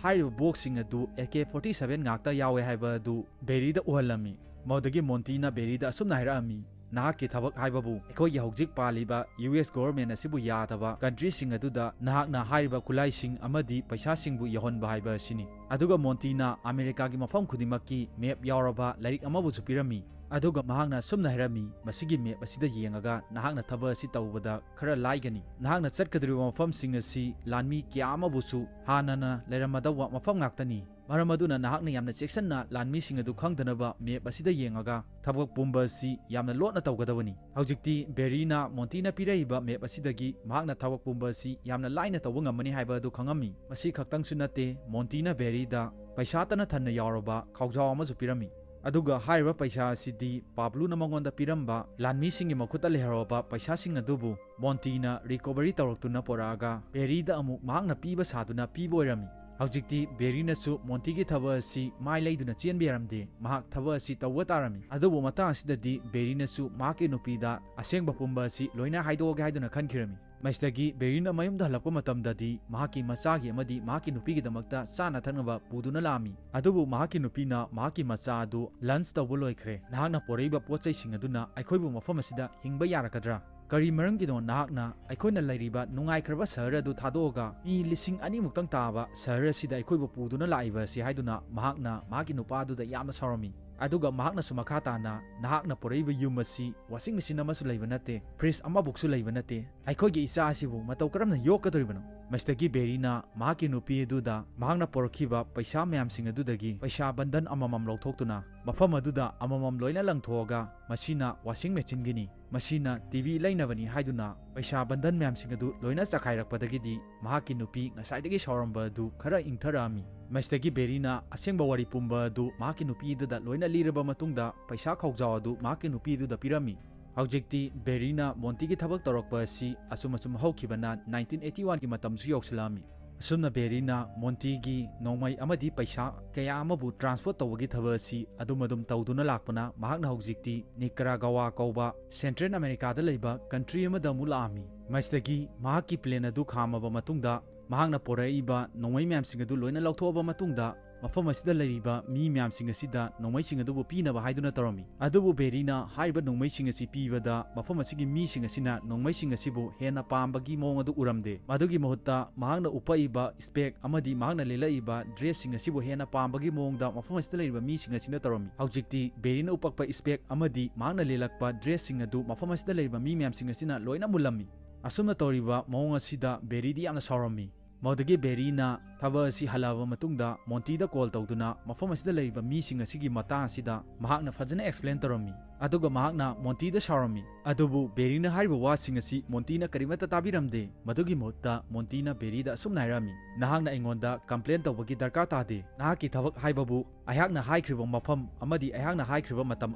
ꯍꯥꯏꯔꯤꯕ ꯕꯣꯛꯁꯁꯤꯡ ꯑꯗꯨ A K forty seven ꯉꯥꯛꯇ ꯌꯥꯎꯋꯦ ꯍꯥꯏꯕ ꯑꯗꯨ ꯕꯦꯔꯤꯗ ꯎꯍꯜꯂꯝꯃꯤ꯫ ꯃꯗꯨꯗꯒꯤ ꯃꯣꯟꯇꯤꯅ ꯕꯦꯔꯤꯗ ꯑꯁꯨꯝꯅ ꯍꯥꯏꯔꯛꯑꯝꯃꯤ, "ꯅꯍꯥꯛꯀꯤ ꯊꯕꯛ ꯍꯥꯏꯕꯕꯨ ꯑꯩꯈꯣꯏꯒꯤ ꯍꯧꯖꯤꯛ ꯄꯥꯜꯂꯤꯕ ꯌꯨ ꯑꯦꯁ ꯒꯣꯚꯔꯟꯃꯦꯟ ꯑꯁꯤꯕꯨ ꯌꯥꯗꯕ ꯀꯟꯇ꯭ꯔꯤꯁꯤꯡ ꯑꯗꯨꯗ ꯅꯍꯥꯛꯅ ꯍꯥꯏꯔꯤꯕ ꯈꯨꯠꯂꯥꯏꯁꯤꯡ ꯑꯃꯗꯤ ꯄꯩꯁꯥꯁꯤꯡꯕꯨ ꯌꯧꯍꯟꯕ ꯍꯥꯏꯕ ꯑꯁꯤꯅꯤ"꯫ ꯑꯗꯨꯒ ꯃꯣꯟꯇꯤꯅ ꯑꯃꯦꯔꯤꯀꯥꯒꯤ ꯃꯐꯝ ꯈꯨꯗꯤꯡꯃꯛꯀꯤ ꯃꯦꯞ ꯌꯥꯎꯔꯕ ꯂꯥꯏꯔꯤꯛ ꯑꯃꯕꯨꯁꯨ ꯄꯤꯔꯝꯃꯤ꯫ ꯑꯗꯨꯒ ꯃꯍꯥꯛꯅ ꯑꯁꯨꯝꯅ ꯍꯥꯏꯔꯝꯃꯤ, "ꯃꯁꯤꯒꯤ ꯃꯦꯞ ꯑꯁꯤꯗ ꯌꯦꯡꯉꯒ ꯅꯍꯥꯛꯅ ꯊꯕꯛ ꯑꯁꯤ ꯇꯧꯕꯗ ꯈꯔ ꯂꯥꯏꯒꯅꯤ꯫ ꯅꯍꯥꯛꯅ ꯆꯠꯀꯗꯧꯔꯤꯕ ꯃꯐꯝꯁꯤꯡ ꯑꯁꯤ ꯂꯥꯟꯃꯤ ꯀꯌꯥ ꯑꯃꯕꯨꯁꯨ ꯍꯥꯟꯅꯅ ꯂꯩꯔꯝꯃꯗꯧꯕ ꯃꯐꯝ ꯉꯥꯛꯇꯅꯤ꯫ ꯃꯔꯝ ꯑꯗꯨꯅ ꯅꯍꯥꯛꯅ ꯌꯥꯝꯅ ꯆꯦꯛꯁꯤꯟꯅ ꯂꯥꯟꯃꯤꯁꯤꯡ ꯑꯗꯨ ꯈꯪꯗꯅꯕ ꯃꯦꯞ ꯑꯁꯤꯗ ꯌꯦꯡꯉꯒ ꯊꯕꯛ ꯄꯨꯝꯕ ꯑꯁꯤ ꯌꯥꯝꯅ ꯂꯣꯠꯅ ꯇꯧꯒꯗꯕꯅꯤ"꯫ ꯍꯧꯖꯤꯛꯇꯤ ꯕꯦꯔꯤꯅ ꯃꯣꯟꯇꯤꯅ ꯄꯤꯔꯛꯏꯕ ꯃꯦꯞ ꯑꯁꯤꯗꯒꯤ ꯃꯍꯥꯛꯅ ꯊꯕꯛ ꯄꯨꯝꯕ ꯑꯁꯤ ꯌꯥꯝꯅ ꯂꯥꯏꯅ ꯇꯧꯕ ꯉꯝꯃꯅꯤ ꯍꯥꯏꯕ ꯑꯗꯨ ꯈꯪꯉꯝꯃꯤ꯫ ꯃꯁꯤ ꯈꯛꯇꯪꯁꯨ ꯅꯠꯇꯦ, ꯃꯣꯟꯇꯤꯅ ꯕꯦꯔꯤꯗ ꯄꯩꯁꯥ ꯇꯅ ꯊꯟꯅ ꯌꯥꯎꯔꯕ ꯈꯥꯎꯖꯥꯎ ꯑꯃꯁꯨ ꯄꯤꯔꯝꯃꯤ꯫ ꯑꯗꯨꯒ ꯍꯥꯏꯔꯤꯕ ꯄꯩꯁꯥ ꯑꯁꯤꯗꯤ ꯄꯥꯕ꯭ꯂꯨꯅ ꯃꯉꯣꯟꯗ ꯄꯤꯔꯝꯕ ꯂꯥꯟꯃꯤꯁꯤꯡꯒꯤ ꯃꯈꯨꯠꯇ ꯂꯩꯍꯧꯔꯕ ꯄꯩꯁꯥꯁꯤꯡ ꯑꯗꯨꯕꯨ ꯃꯣꯟꯇꯤꯅ ꯔꯤꯀꯣꯚꯔꯤ ꯇꯧꯔꯛꯇꯨꯅ ꯄꯣꯔꯛꯑꯒ ꯕꯦꯔꯤꯗ ꯑꯃꯨꯛ ꯃꯍꯥꯛꯅ ꯄꯤꯕ ꯁꯥꯗꯨꯅ ꯄꯤꯕ ꯑꯣꯏꯔꯝꯃꯤ꯫ ꯍꯧꯖꯤꯛꯇꯤ ꯕꯦꯔꯤꯅꯁꯨ ꯃꯣꯟꯇꯤꯒꯤ ꯊꯕꯛ ꯑꯁꯤ ꯃꯥꯏ ꯂꯩꯗꯨꯅ ꯆꯦꯟꯕ ꯌꯥꯔꯝꯗꯦ꯫ ꯃꯍꯥꯛ ꯊꯕꯛ ꯑꯁꯤ ꯇꯧꯕ ꯇꯥꯔꯝꯃꯤ꯫ ꯑꯗꯨꯕꯨ ꯃꯇꯥꯡ ꯑꯁꯤꯗꯗꯤ ꯕꯦꯔꯤꯅꯁꯨ ꯃꯍꯥꯛꯀꯤ ꯅꯨꯄꯤꯗ ꯑꯁꯦꯡꯕ ꯄꯨꯝꯕ ꯑꯁꯤ ꯂꯣꯏꯅ ꯍꯥꯏꯗꯣꯛꯑꯒꯦ ꯍꯥꯏꯗꯨꯅ ꯈꯟꯈꯤꯔꯝꯃꯤ꯫ ꯃꯁꯤꯗꯒꯤ ꯕꯦꯔꯤꯅ ꯃꯌꯨꯝꯗ ꯍꯜꯂꯛꯄ ꯃꯇꯝꯗꯗꯤ ꯃꯍꯥꯛꯀꯤ ꯃꯆꯥꯒꯤ ꯑꯃꯗꯤ ꯃꯍꯥꯛꯀꯤ ꯅꯨꯄꯤꯒꯤꯗꯃꯛꯇ ꯆꯥꯅ ꯊꯛꯅꯕ ꯄꯨꯗꯨꯅ ꯂꯥꯛꯑꯝꯃꯤ꯫ ꯑꯗꯨꯕꯨ ꯃꯍꯥꯛꯀꯤ ꯅꯨꯄꯤꯅ ꯃꯍꯥꯛꯀꯤ ꯃꯆꯥ ꯑꯗꯨ ꯂꯟꯆ ꯇꯧꯕ ꯂꯣꯏꯈ꯭ꯔꯦ꯫ "ꯅꯍꯥꯛꯅ ꯄꯣꯔꯛꯏꯕ ꯄꯣꯠ ꯆꯩꯁꯤꯡ ꯑꯗꯨꯅ ꯑꯩꯈꯣꯏꯕꯨ ꯃꯐꯝ ꯑꯁꯤꯗ ꯍꯤꯡꯕ ꯌꯥꯔꯛꯀꯗ꯭ꯔꯥ? ꯀꯔꯤ ꯃꯔꯝꯒꯤꯅꯣ ꯅꯍꯥꯛꯅ ꯑꯩꯈꯣꯏꯅ ꯂꯩꯔꯤꯕ ꯅꯨꯡꯉꯥꯏꯈ꯭ꯔꯕ ꯁꯍꯔ ꯑꯗꯨ ꯊꯥꯗꯣꯛꯑꯒ ꯃꯤ ꯂꯤꯁꯤꯡ ꯑꯅꯤꯃꯨꯛꯇꯪ ꯇꯥꯕ ꯁꯍꯔ ꯑꯁꯤꯗ ꯑꯩꯈꯣꯏꯕꯨ ꯄꯨꯗꯨꯅ ꯂꯥꯛꯏꯕ ꯑꯁꯤ?" ꯍꯥꯏꯗꯨꯅ ꯃꯍꯥꯛꯅ ꯃꯍꯥꯛꯀꯤ ꯅꯨꯄꯥ ꯑꯗꯨꯗ ꯌꯥꯝꯅ ꯁꯥꯎꯔꯝꯃꯤ꯫ ꯑꯗꯨꯒ ꯃꯍꯥꯛꯅꯁꯨ ꯃꯈꯥ ꯇꯥꯅ, "ꯅꯍꯥꯛꯅ ꯄꯨꯔꯛꯏꯕ ꯌꯨꯝ ꯑꯁꯤ ꯋꯥꯁꯤꯡ ꯃꯦꯆꯤꯟ ꯑꯃꯁꯨ ꯂꯩꯕ ꯅꯠꯇꯦ, ꯐ꯭ꯔꯤꯖ ꯑꯃꯕꯨꯛꯁꯨ ꯂꯩꯕ ꯅꯠꯇꯦ꯫ ꯑꯩꯈꯣꯏꯒꯤ ꯏꯆꯥ ꯑꯁꯤꯕꯨ ꯃꯇꯧ ꯀꯔꯝꯅ ꯌꯣꯛꯀꯗꯧꯔꯤꯕꯅꯣ?" ꯃꯁꯤꯗꯒꯤ ꯕꯦꯔꯤꯅ ꯃꯍꯥꯛꯀꯤ ꯅꯨꯄꯤ ꯑꯗꯨꯗ ꯃꯍꯥꯛꯅ ꯄꯨꯔꯛꯈꯤꯕ ꯄꯩꯁꯥ ꯃꯌꯥꯝꯁꯤꯡ ꯑꯗꯨꯗꯒꯤ ꯄꯩꯁꯥ ꯕꯟꯗꯟ ꯑꯃꯃꯝ ꯂꯧꯊꯣꯛꯇꯨꯅ ꯃꯐꯝ ꯑꯗꯨꯗ ꯑꯃꯃꯝ ꯂꯣꯏꯅ ꯂꯪꯊꯣꯛꯑꯒ, "ꯃꯁꯤꯅ ꯋꯥꯁꯤꯡ ꯃꯦꯆꯤꯟꯒꯤꯅꯤ, ꯃꯁꯤꯅ ꯇꯤ ꯚꯤ ꯂꯩꯅꯕꯅꯤ" ꯍꯥꯏꯗꯨꯅ ꯄꯩꯁꯥ ꯕꯟꯗꯟ ꯃꯌꯥꯝꯁꯤꯡ ꯑꯗꯨ ꯂꯣꯏꯅ ꯆꯈꯥꯏꯔꯛꯄꯗꯒꯤꯗꯤ ꯃꯍꯥꯛꯀꯤ ꯅꯨꯄꯤ ꯉꯁꯥꯏꯗꯒꯤ ꯁꯥꯎꯔꯝꯕ ꯑꯗꯨ ꯈꯔ ꯏꯪꯊꯔꯛꯑꯝꯃꯤ꯫ ꯃꯁꯤꯗꯒꯤ ꯕꯦꯔꯤꯅ ꯑꯁꯦꯡꯕ ꯋꯥꯔꯤ ꯄꯨꯝꯕ ꯑꯗꯨ ꯃꯍꯥꯛꯀꯤ ꯅꯨꯄꯤꯗꯨꯗ ꯂꯣꯏꯅ ꯂꯤꯔꯕ ꯃꯇꯨꯡꯗ ꯄꯩꯁꯥ ꯈꯥꯎꯖꯥꯎ ꯑꯗꯨ ꯃꯍꯥꯛꯀꯤ ꯅꯨꯄꯤꯗꯨꯗ ꯄꯤꯔꯝꯃꯤ꯫ ꯍꯧꯖꯤꯛꯇꯤ ꯕꯦꯔꯤꯅ ꯃꯣꯟꯇꯤꯒꯤ ꯊꯕꯛ ꯇꯧꯔꯛꯄ ꯑꯁꯤ ꯑꯁꯨꯝ ꯑꯁꯨꯝ ꯍꯧꯈꯤꯕꯅ ꯅꯥꯏꯟꯇꯤꯟ ꯑꯩꯠꯇꯤ ꯋꯥꯟꯒꯤ ꯃꯇꯝꯁꯨ ꯌꯧꯁꯤꯜꯂꯛꯑꯝꯃꯤ꯫ ꯑꯁꯨꯝꯅ ꯕꯦꯔꯤꯅ ꯃꯣꯟꯇꯤꯒꯤ ꯅꯣꯡꯃꯩ ꯑꯃꯗꯤ ꯄꯩꯁꯥ ꯀꯌꯥ ꯑꯃꯕꯨ ꯇ꯭ꯔꯥꯟꯁꯄꯣꯔꯠ ꯇꯧꯕꯒꯤ ꯊꯕꯛ ꯑꯁꯤ ꯑꯗꯨꯝ ꯑꯗꯨꯝ ꯇꯧꯗꯨꯅ ꯂꯥꯛꯄꯅ ꯃꯍꯥꯛꯅ ꯍꯧꯖꯤꯛꯇꯤ ꯅꯤꯀꯔꯥꯒꯋꯥ ꯀꯧꯕ ꯁꯦꯟꯇ꯭ꯔꯦꯜ ꯑꯃꯦꯔꯤꯀꯥꯗ ꯂꯩꯕ ꯀꯟꯇ꯭ꯔꯤ ꯑꯃꯗ ꯑꯃꯨꯛ ꯂꯥꯛꯑꯝꯃꯤ꯫ ꯃꯁꯤꯗꯒꯤ ꯃꯍꯥꯛꯀꯤ ꯄ꯭ꯂꯦꯟ ꯑꯗꯨ ꯈꯥꯝꯃꯕ ꯃꯇꯨꯡꯗ ꯃꯍꯥꯛꯅ ꯄꯣꯔꯛꯏꯕ ꯅꯣꯡꯃꯩ ꯃꯌꯥꯝꯁꯤꯡ ꯑꯗꯨ ꯂꯣꯏꯅ ꯂꯧꯊꯣꯛꯑꯕ ꯃꯇꯨꯡꯗ ꯃꯐꯝ ꯑꯁꯤꯗ ꯂꯩꯔꯤꯕ ꯃꯤ ꯃꯌꯥꯝꯁꯤꯡ ꯑꯁꯤꯗ ꯅꯣꯡꯃꯩꯁꯤꯡ ꯑꯗꯨꯕꯨ ꯄꯤꯅꯕ ꯍꯥꯏꯗꯨꯅ ꯇꯧꯔꯝꯃꯤ꯫ ꯑꯗꯨꯕꯨ ꯕꯦꯔꯤꯅ ꯍꯥꯏꯔꯤꯕ ꯅꯣꯡꯃꯩꯁꯤꯡ ꯑꯁꯤ ꯄꯤꯕꯗ ꯃꯐꯝ ꯑꯁꯤꯒꯤ ꯃꯤꯁꯤꯡ ꯑꯁꯤꯅ ꯅꯣꯡꯃꯩꯁꯤꯡ ꯑꯁꯤꯕꯨ ꯍꯦꯟꯅ ꯄꯥꯝꯕꯒꯤ ꯃꯑꯣꯡ ꯑꯗꯨ ꯎꯔꯝꯗꯦ꯫ ꯃꯗꯨꯒꯤ ꯃꯍꯨꯠꯇ ꯃꯍꯥꯛꯅ ꯎꯞꯄꯛꯏꯕ ꯏꯁꯄꯦꯛ ꯑꯃꯗꯤ ꯃꯍꯥꯛꯅ ꯂꯤꯠꯂꯛꯏꯕ ꯗ꯭ꯔꯦꯁꯁꯤꯡ ꯑꯁꯤꯕꯨ ꯍꯦꯟꯅ ꯄꯥꯝꯕꯒꯤ ꯃꯑꯣꯡꯗ ꯃꯐꯝ ꯑꯁꯤꯗ ꯂꯩꯔꯤꯕ ꯃꯤꯁꯤꯡ ꯑꯁꯤꯅ ꯇꯧꯔꯝꯃꯤ꯫ ꯍꯧꯖꯤꯛꯇꯤ ꯕꯦꯔꯤꯅ ꯎꯞꯄꯛꯄ ꯏꯁꯄꯦꯛ ꯑꯃꯗꯤ ꯃꯍꯥꯛꯅ ꯂꯤꯠꯂꯛꯄ ꯗ꯭ꯔꯦꯁꯁꯤꯡ ꯑꯗꯨ ꯃꯐꯝ ꯑꯁꯤꯗ ꯂꯩꯔꯤꯕ ꯃꯤ ꯃꯌꯥꯝꯁꯤꯡ ꯑꯁꯤꯅ ꯂꯣꯏꯅ ꯃꯨꯜꯂꯝꯃꯤ꯫ ꯑꯁꯨꯝꯅ ꯇꯧꯔꯤꯕ ꯃꯑꯣꯡ ꯑꯁꯤꯗ ꯕꯦꯔꯤꯗꯤ ꯌꯥꯝꯅ ꯁꯥꯎꯔꯝꯃꯤ꯫ ꯃꯗꯨꯗꯒꯤ ꯕꯦꯔꯤꯅ ꯊꯕꯛ ꯑꯁꯤ ꯍꯜꯂꯛꯑꯕ ꯃꯇꯨꯡꯗ ꯃꯣꯟꯇꯤꯗ ꯀꯣꯜ ꯇꯧꯗꯨꯅ ꯃꯐꯝ ꯑꯁꯤꯗ ꯂꯩꯔꯤꯕ ꯃꯤꯁꯤꯡ ꯑꯁꯤꯒꯤ ꯃꯇꯥꯡ ꯑꯁꯤꯗ ꯃꯍꯥꯛꯅ ꯐꯖꯅ ꯑꯦꯛꯁꯄ꯭ꯂꯦꯟ ꯇꯧꯔꯝꯃꯤ꯫ ꯑꯗꯨꯒ ꯃꯍꯥꯛꯅ ꯃꯣꯟꯇꯤꯗ ꯁꯥꯎꯔꯝꯃꯤ꯫ ꯑꯗꯨꯕꯨ ꯕꯦꯔꯤꯅ ꯍꯥꯏꯔꯤꯕ ꯋꯥꯁꯤꯡ ꯑꯁꯤ ꯃꯣꯟꯇꯤꯅ ꯀꯔꯤꯃꯠꯇ ꯇꯥꯕꯤꯔꯝꯗꯦ꯫ ꯃꯗꯨꯒꯤ ꯃꯍꯨꯠꯇ ꯃꯣꯟꯇꯤꯅ ꯕꯦꯔꯤꯗ ꯑꯁꯨꯝꯅ ꯍꯥꯏꯔꯝꯃꯤ, "ꯅꯍꯥꯛꯅ ꯑꯩꯉꯣꯟꯗ ꯀꯝꯄ꯭ꯂꯦꯟ ꯇꯧꯕꯒꯤ ꯗꯔꯀꯥꯔ ꯇꯥꯗꯦ꯫ ꯅꯍꯥꯛꯀꯤ ꯊꯕꯛ ꯍꯥꯏꯕꯕꯨ ꯑꯩꯍꯥꯛꯅ ꯍꯥꯏꯈ꯭ꯔꯤꯕ ꯃꯐꯝ ꯑꯃꯗꯤ ꯑꯩꯍꯥꯛꯅ ꯍꯥꯏꯈ꯭ꯔꯤꯕ ꯃꯇꯝ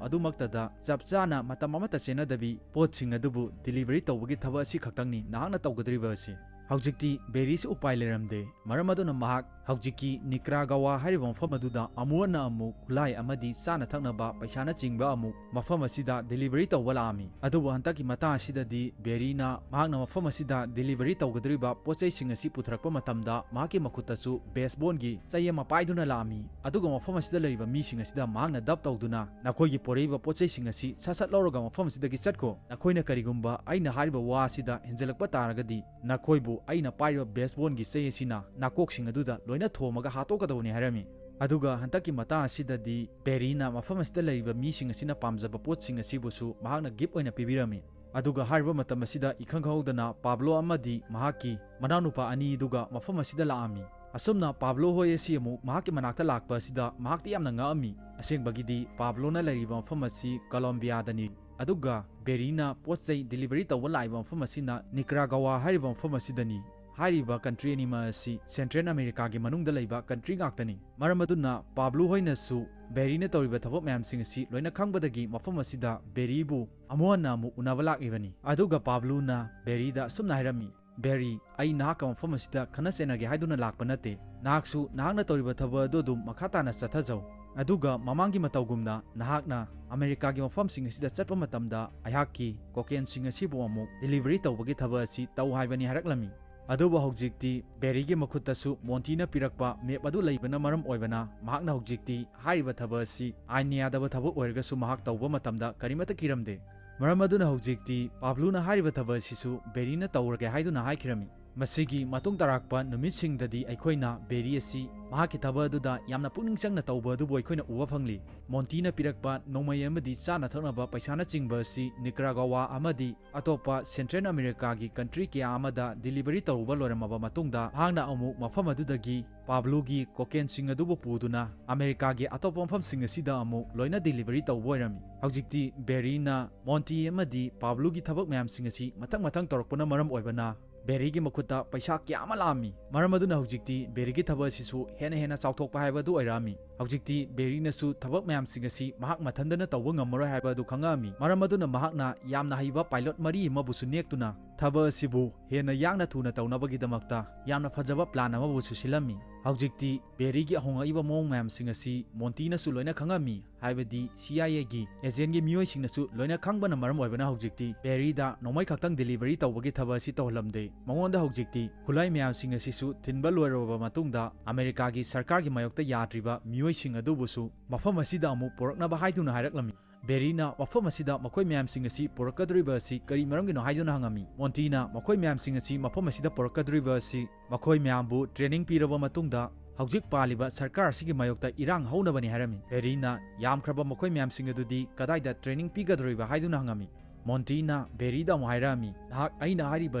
ꯑꯗꯨꯃꯛꯇꯗ ꯆꯞ ꯆꯥꯅ ꯃꯇꯝ ꯑꯃꯠꯇ ꯆꯦꯟꯅꯗꯕꯤ ꯄꯣꯠꯁꯤꯡ ꯑꯗꯨꯕꯨ ꯗꯤꯂꯤꯚꯔꯤ ꯇꯧꯕꯒꯤ ꯊꯕꯛ ꯑꯁꯤ ꯈꯛꯇꯪꯅꯤ ꯅꯍꯥꯛꯅ ꯇꯧꯒꯗꯧꯔꯤꯕ ꯑꯁꯤ"꯫ ꯍꯧꯖꯤꯛꯇꯤ ꯕꯦꯔꯤꯁꯨ ꯎꯄꯥꯏ ꯂꯩꯔꯝꯗꯦ꯫ ꯃꯔꯝ ꯑꯗꯨꯅ ꯃꯍꯥꯛ ꯍꯧꯖꯤꯛꯀꯤ ꯅꯤꯀ꯭ꯔꯥꯒꯋꯥ ꯍꯥꯏꯔꯤꯕ ꯃꯐꯝ ꯑꯗꯨꯗ ꯑꯃꯨꯛ ꯍꯟꯅ ꯑꯃꯨꯛ ꯈꯨꯠꯂꯥꯏ ꯑꯃꯗꯤ ꯆꯥꯅ ꯊꯛꯅꯕ ꯄꯩꯁꯥꯅꯆꯤꯡꯕ ꯑꯃꯨꯛ ꯃꯐꯝ ꯑꯁꯤꯗ ꯗꯤꯂꯤꯚꯔꯤ ꯇꯧꯕ ꯂꯥꯛꯑꯝꯃꯤ꯫ ꯑꯗꯨꯕꯨ ꯍꯟꯗꯛꯀꯤ ꯃꯇꯥꯡ ꯑꯁꯤꯗꯗꯤ ꯕꯦꯔꯤꯅ ꯃꯍꯥꯛꯅ ꯃꯐꯝ ꯑꯁꯤꯗ ꯗꯤꯂꯤꯚꯔꯤ ꯇꯧꯒꯗꯧꯔꯤꯕ ꯄꯣꯠꯆꯩꯁꯤꯡ ꯑꯁꯤ ꯄꯨꯊꯔꯛꯄ ꯃꯇꯝꯗ ꯃꯍꯥꯛꯀꯤ ꯃꯈꯨꯠꯇꯁꯨ ꯕꯦꯁꯕꯣꯜꯒꯤ ꯆꯩ ꯑꯃ ꯄꯥꯏꯗꯨꯅ ꯂꯥꯛꯑꯝꯃꯤ꯫ ꯑꯗꯨꯒ ꯃꯐꯝ ꯑꯁꯤꯗ ꯂꯩꯔꯤꯕ ꯃꯤꯁꯤꯡ ꯑꯁꯤꯗ ꯃꯍꯥꯛꯅ ꯗꯞ ꯇꯧꯗꯨꯅ, "ꯅꯈꯣꯏꯒꯤ ꯄꯣꯔꯛꯏꯕ ꯄꯣꯠꯆꯩꯁꯤꯡ ꯑꯁꯤ ꯁꯠ ꯁꯠ ꯂꯧꯔꯒ ꯃꯐꯝ ꯑꯁꯤꯗꯒꯤ ꯆꯠꯈꯣ꯫ ꯅꯈꯣꯏꯅ ꯀꯔꯤꯒꯨꯝꯕ ꯑꯩꯅ ꯍꯥꯏꯔꯤꯕ ꯋꯥ ꯑꯁꯤꯗ ꯍꯦꯟꯖꯜꯂꯛꯄ ꯇꯥꯔꯒꯗꯤ ꯅꯈꯣꯏꯕꯨ ꯑꯩꯅ ꯄꯥꯏꯔꯤꯕ ꯕꯦꯁꯕꯣꯜꯒꯤ ꯆꯩ ꯑꯁꯤꯅ ꯅꯥꯀꯣꯛꯁꯤꯡ ꯑꯗꯨꯗ ꯂꯣꯏꯅ ꯊꯣꯝꯃꯒ ꯍꯥꯠꯇꯣꯛꯀꯗꯧꯕꯅꯤ" ꯍꯥꯏꯔꯝꯃꯤ꯫ ꯑꯗꯨꯒ ꯍꯟꯗꯛꯀꯤ ꯃꯇꯥꯡ ꯑꯁꯤꯗꯗꯤ ꯕꯦꯔꯤꯅ ꯃꯐꯝ ꯑꯁꯤꯗ ꯂꯩꯔꯤꯕ ꯃꯤꯁꯤꯡ ꯑꯁꯤꯅ ꯄꯥꯝꯖꯕ ꯄꯣꯠꯁꯤꯡ ꯑꯁꯤꯕꯨꯁꯨ ꯃꯍꯥꯛꯅ ꯒꯤꯐ ꯑꯣꯏꯅ ꯄꯤꯕꯤꯔꯝꯃꯤ꯫ ꯑꯗꯨꯒ ꯍꯥꯏꯔꯤꯕ ꯃꯇꯝ ꯑꯁꯤꯗ ꯏꯈꯪ ꯈꯪꯍꯧꯗꯅ ꯄꯥꯕ꯭ꯂꯣ ꯑꯃꯗꯤ ꯃꯍꯥꯛꯀꯤ ꯃꯅꯥꯎꯅꯨꯄꯥ ꯑꯅꯤꯗꯨꯒ ꯃꯐꯝ ꯑꯁꯤꯗ ꯂꯥꯛꯑꯝꯃꯤ꯫ ꯑꯁꯨꯝꯅ ꯄꯥꯕ꯭ꯂꯣ ꯍꯣꯏ ꯑꯁꯤ ꯑꯃꯨꯛ ꯃꯍꯥꯛꯀꯤ ꯃꯅꯥꯛꯇ ꯂꯥꯛꯄ ꯑꯁꯤꯗ ꯃꯍꯥꯛꯇꯤ ꯌꯥꯝꯅ ꯉꯛꯑꯝꯃꯤ꯫ ꯑꯁꯦꯡꯕꯒꯤꯗꯤ ꯄꯥꯕ꯭ꯂꯣꯅ ꯂꯩꯔꯤꯕ ꯃꯐꯝ ꯑꯁꯤ ꯀꯣꯂꯣꯝꯕꯤꯌꯥꯗꯅꯤ꯫ ꯑꯗꯨꯒ ꯕꯦꯔꯤꯅ ꯄꯣꯠ ꯆꯩ ꯗꯤꯂꯤꯚꯔꯤ ꯇꯧꯕ ꯂꯥꯛꯏꯕ ꯃꯐꯝ ꯑꯁꯤꯅ ꯅꯤꯀ꯭ꯔꯥꯒꯋꯥ ꯍꯥꯏꯔꯤꯕ ꯃꯐꯝ ꯑꯁꯤꯗꯅꯤ꯫ ꯍꯥꯏꯔꯤꯕ ꯀꯟꯇ꯭ꯔꯤ ꯑꯅꯤꯃꯛ ꯑꯁꯤ ꯁꯦꯟꯇ꯭ꯔꯦꯜ ꯑꯃꯦꯔꯤꯀꯥꯒꯤ ꯃꯅꯨꯡꯗ ꯂꯩꯕ ꯀꯟꯇ꯭ꯔꯤ ꯉꯥꯛꯇꯅꯤ꯫ ꯃꯔꯝ ꯑꯗꯨꯅ ꯄꯥꯕ꯭ꯂꯨ ꯍꯣꯏꯅꯁꯨ ꯕꯦꯔꯤꯅ ꯇꯧꯔꯤꯕ ꯊꯕꯛ ꯃꯌꯥꯝꯁꯤꯡ ꯑꯁꯤ ꯂꯣꯏꯅ ꯈꯪꯕꯗꯒꯤ ꯃꯐꯝ ꯑꯁꯤꯗ ꯕꯦꯔꯤꯕꯨ ꯑꯃꯨꯛ ꯍꯟꯅ ꯑꯃꯨꯛ ꯎꯅꯕ ꯂꯥꯛꯂꯤꯕꯅꯤ꯫ ꯑꯗꯨꯒ ꯄꯥꯕ꯭ꯂꯨꯅ ꯕꯦꯔꯤꯗ ꯑꯁꯨꯝꯅ ꯍꯥꯏꯔꯝꯃꯤ, "ꯕꯦꯔꯤ, ꯑꯩ ꯅꯍꯥꯛꯀ ꯃꯐꯝ ꯑꯁꯤꯗ ꯈꯠꯅ ꯆꯩꯅꯒꯦ ꯍꯥꯏꯗꯨꯅ ꯂꯥꯛꯄ ꯅꯠꯇꯦ꯫ ꯅꯍꯥꯛꯁꯨ ꯅꯍꯥꯛꯅ ꯇꯧꯔꯤꯕ ꯊꯕꯛ ꯑꯗꯨ ꯑꯗꯨꯝ ꯃꯈꯥ ꯇꯥꯅ ꯆꯠꯊꯖꯧ꯫ ꯑꯗꯨꯒ ꯃꯃꯥꯡꯒꯤ ꯃꯇꯧꯒꯨꯝꯅ ꯅꯍꯥꯛꯅ ꯑꯃꯦꯔꯤꯀꯥꯒꯤ ꯃꯐꯝꯁꯤꯡ ꯑꯁꯤꯗ ꯆꯠꯄ ꯃꯇꯝꯗ ꯑꯩꯍꯥꯛꯀꯤ ꯀꯣꯀꯦꯟꯁꯤꯡ ꯑꯁꯤꯕꯨ ꯑꯃꯨꯛ ꯗꯤꯂꯤꯚꯔꯤ ꯇꯧꯕꯒꯤ ꯊꯕꯛ ꯑꯁꯤ ꯇꯧ ꯍꯥꯏꯕꯅꯤ" ꯍꯥꯏꯔꯛꯂꯝꯃꯤ꯫ ꯑꯗꯨꯕꯨ ꯍꯧꯖꯤꯛꯇꯤ ꯕꯦꯔꯤꯒꯤ ꯃꯈꯨꯠꯇꯁꯨ ꯃꯣꯟꯇꯤꯅ ꯄꯤꯔꯛꯄ ꯃꯦꯞ ꯑꯗꯨ ꯂꯩꯕꯅ ꯃꯔꯝ ꯑꯣꯏꯕꯅ, ꯃꯍꯥꯛꯅ ꯍꯧꯖꯤꯛꯇꯤ ꯍꯥꯏꯔꯤꯕ ꯊꯕꯛ ꯑꯁꯤ ꯑꯥꯏꯟꯅ ꯌꯥꯗꯕ ꯊꯕꯛ ꯑꯣꯏꯔꯒꯁꯨ ꯃꯍꯥꯛ ꯇꯧꯕ ꯃꯇꯝꯗ ꯀꯔꯤꯃꯠꯇ ꯀꯤꯔꯝꯗꯦ꯫ ꯃꯔꯝ ꯑꯗꯨꯅ ꯍꯧꯖꯤꯛꯇꯤ ꯄꯥꯕ꯭ꯂꯨꯅ ꯍꯥꯏꯔꯤꯕ ꯊꯕꯛ ꯑꯁꯤꯁꯨ ꯕꯦꯔꯤꯅ ꯇꯧꯔꯒꯦ ꯍꯥꯏꯗꯨꯅ ꯍꯥꯏꯈꯤꯔꯝꯃꯤ꯫ ꯃꯁꯤꯒꯤ ꯃꯇꯨꯡ ꯇꯥꯔꯛꯄ ꯅꯨꯃꯤꯠꯁꯤꯡꯗꯗꯤ ꯑꯩꯈꯣꯏꯅ ꯕꯦꯔꯤ ꯑꯁꯤ ꯃꯍꯥꯛꯀꯤ ꯊꯕꯛ ꯑꯗꯨꯗ ꯌꯥꯝꯅ ꯄꯨꯛꯅꯤꯡ ꯆꯪꯅ ꯇꯧꯕ ꯑꯗꯨꯕꯨ ꯑꯩꯈꯣꯏꯅ ꯎꯕ ꯐꯪꯂꯤ꯫ ꯃꯣꯟꯇꯤꯅ ꯄꯤꯔꯛꯄ ꯅꯣꯡꯃꯩ ꯑꯃꯗꯤ ꯆꯥꯅ ꯊꯛꯅꯕ ꯄꯩꯁꯥꯅꯆꯤꯡꯕ ꯑꯁꯤ ꯅꯤꯀꯔꯥꯒꯋꯥ ꯑꯃꯗꯤ ꯑꯇꯣꯞꯄ ꯁꯦꯟꯇ꯭ꯔꯦꯜ ꯑꯃꯦꯔꯤꯀꯥꯒꯤ ꯀꯟꯇ꯭ꯔꯤ ꯀꯌꯥ ꯑꯃꯗ ꯗꯤꯂꯤꯚꯔꯤ ꯇꯧꯔꯨꯕ ꯂꯣꯏꯔꯝꯃꯕ ꯃꯇꯨꯡꯗ, ꯃꯍꯥꯛꯅ ꯑꯃꯨꯛ ꯃꯐꯝ ꯑꯗꯨꯗꯒꯤ ꯄꯥꯕ꯭ꯂꯨꯒꯤ ꯀꯣꯀꯦꯟꯁꯤꯡ ꯑꯗꯨꯕꯨ ꯄꯨꯗꯨꯅ ꯑꯃꯦꯔꯤꯀꯥꯒꯤ ꯑꯇꯣꯞꯄ ꯃꯐꯝꯁꯤꯡ ꯑꯁꯤꯗ ꯑꯃꯨꯛ ꯂꯣꯏꯅ ꯗꯤꯂꯤꯚꯔꯤ ꯇꯧꯕ ꯑꯣꯏꯔꯝꯃꯤ꯫ ꯍꯧꯖꯤꯛꯇꯤ ꯕꯦꯔꯤꯅ ꯃꯣꯟꯇꯤ ꯑꯃꯗꯤ ꯄꯥꯕ꯭ꯂꯨꯒꯤ ꯊꯕꯛ ꯃꯌꯥꯝꯁꯤꯡ ꯑꯁꯤ ꯃꯊꯪ ꯃꯊꯪ ꯇꯧꯔꯛꯄꯅ ꯃꯔꯝ ꯑꯣꯏꯕꯅ, ꯕꯦꯔꯤꯒꯤ ꯃꯈꯨꯠꯇ ꯄꯩꯁꯥ ꯀꯌꯥ ꯑꯃ ꯂꯥꯛꯑꯝꯃꯤ꯫ ꯃꯔꯝ ꯑꯗꯨꯅ ꯍꯧꯖꯤꯛꯇꯤ ꯕꯦꯔꯤꯒꯤ ꯊꯕꯛ ꯑꯁꯤꯁꯨ ꯍꯦꯟꯅ ꯍꯦꯟꯅ ꯆꯥꯎꯊꯣꯛꯄ ꯍꯥꯏꯕ ꯑꯗꯨ ꯑꯣꯏꯔꯛꯑꯝꯃꯤ꯫ ꯍꯧꯖꯤꯛꯇꯤ ꯕꯦꯔꯤꯅꯁꯨ ꯊꯕꯛ ꯃꯌꯥꯝꯁꯤꯡ ꯑꯁꯤ ꯃꯍꯥꯛ ꯃꯊꯟꯗꯅ ꯇꯧꯕ ꯉꯝꯃꯔꯣꯏ ꯍꯥꯏꯕ ꯑꯗꯨ ꯈꯪꯉꯛꯑꯝꯃꯤ꯫ ꯃꯔꯝ ꯑꯗꯨꯅ ꯃꯍꯥꯛꯅ ꯌꯥꯝꯅ ꯍꯩꯕ ꯄꯥꯏꯂꯣꯠ ꯃꯔꯤ ꯑꯃꯕꯨꯁꯨ ꯅꯦꯛꯇꯨꯅ ꯊꯕꯛ ꯑꯁꯤꯕꯨ ꯍꯦꯟꯅ ꯌꯥꯡꯅ ꯊꯨꯅ ꯇꯧꯅꯕꯒꯤꯗꯃꯛꯇ ꯌꯥꯝꯅ ꯐꯖꯕ ꯄ꯭ꯂꯥꯟ ꯑꯃꯕꯨꯁꯨ ꯁꯤꯜꯂꯝꯃꯤ꯫ ꯍꯧꯖꯤꯛꯇꯤ ꯕꯦꯔꯤꯒꯤ ꯑꯍꯣꯡꯉꯛꯏꯕ ꯃꯑꯣꯡ ꯃꯌꯥꯝꯁꯤꯡ ꯑꯁꯤ ꯃꯣꯟꯇꯤꯅꯁꯨ ꯂꯣꯏꯅ ꯈꯪꯉꯝꯃꯤ, ꯍꯥꯏꯕꯗꯤ ꯁꯤ ꯑꯥꯏ ꯑꯦꯒꯤ ꯑꯦꯖꯦꯟꯒꯤ ꯃꯤꯑꯣꯏꯁꯤꯡꯅꯁꯨ ꯂꯣꯏꯅ ꯈꯪꯕꯅ ꯃꯔꯝ ꯑꯣꯏꯕꯅ ꯍꯧꯖꯤꯛꯇꯤ ꯕꯦꯔꯤꯗ ꯅꯣꯡꯃꯩ ꯈꯛꯇꯪ ꯗꯤꯂꯤꯚꯔꯤ ꯇꯧꯕꯒꯤ ꯊꯕꯛ ꯑꯁꯤ ꯇꯧꯍꯜꯂꯝꯗꯦ꯫ ꯃꯉꯣꯟꯗ ꯍꯧꯖꯤꯛꯇꯤ ꯈꯨꯠꯂꯥꯏ ꯃꯌꯥꯝꯁꯤꯡ ꯑꯁꯤꯁꯨ ꯊꯤꯟꯕ ꯂꯣꯏꯔꯕ ꯃꯇꯨꯡꯗ ꯑꯃꯦꯔꯤꯀꯥꯒꯤ ꯁꯔꯀꯥꯔꯒꯤ ꯃꯥꯌꯣꯛꯇ ꯌꯥꯗ꯭ꯔꯤꯕ ꯃꯤꯑꯣꯏꯁꯤꯡ ꯑꯗꯨꯕꯨꯁꯨ ꯃꯐꯝ ꯑꯁꯤꯗ ꯑꯃꯨꯛ ꯄꯨꯔꯛꯅꯕ ꯍꯥꯏꯗꯨꯅ ꯍꯥꯏꯔꯛꯂꯝꯃꯤ꯫ ꯕꯦꯔꯤꯅ ꯃꯐꯝ ꯑꯁꯤꯗ ꯃꯈꯣꯏ ꯃꯌꯥꯝꯁꯤꯡ ꯑꯁꯤ ꯄꯨꯔꯛꯀꯗꯧꯔꯤꯕ ꯑꯁꯤ ꯀꯔꯤ ꯃꯔꯝꯒꯤꯅꯣ ꯍꯥꯏꯗꯨꯅ ꯍꯪꯉꯝꯃꯤ꯫ ꯃꯣꯟꯇꯤꯅ ꯃꯈꯣꯏ ꯃꯌꯥꯝꯁꯤꯡ ꯑꯁꯤ ꯃꯐꯝ ꯑꯁꯤꯗ ꯄꯨꯔꯛꯀꯗꯧꯔꯤꯕ ꯑꯁꯤ ꯃꯈꯣꯏ ꯃꯌꯥꯝꯕꯨ ꯇ꯭ꯔꯦꯅꯤꯡ ꯄꯤꯔꯕ ꯃꯇꯨꯡꯗ ꯍꯧꯖꯤꯛ ꯄꯥꯜꯂꯤꯕ ꯁꯔꯀꯥꯔ ꯑꯁꯤꯒꯤ ꯃꯥꯌꯣꯛꯇ ꯏꯔꯥꯡ ꯍꯧꯅꯕꯅꯤ ꯍꯥꯏꯔꯝꯃꯤ꯫ ꯕꯦꯔꯤꯅ ꯌꯥꯝꯈ꯭ꯔꯕ ꯃꯈꯣꯏ ꯃꯌꯥꯝꯁꯤꯡ ꯑꯗꯨꯗꯤ ꯀꯗꯥꯏꯗ ꯇ꯭ꯔꯦꯅꯤꯡ ꯄꯤꯒꯗꯧꯔꯤꯕ ꯍꯥꯏꯗꯨꯅ ꯍꯪꯉꯝꯃꯤ꯫ ꯃꯣꯟꯇꯤꯅ ꯕꯦꯔꯤꯗ ꯑꯃꯨꯛ ꯍꯥꯏꯔꯛꯑꯝꯃꯤ, "ꯅꯍꯥꯛ ꯑꯩꯅ ꯍꯥꯏꯔꯤꯕ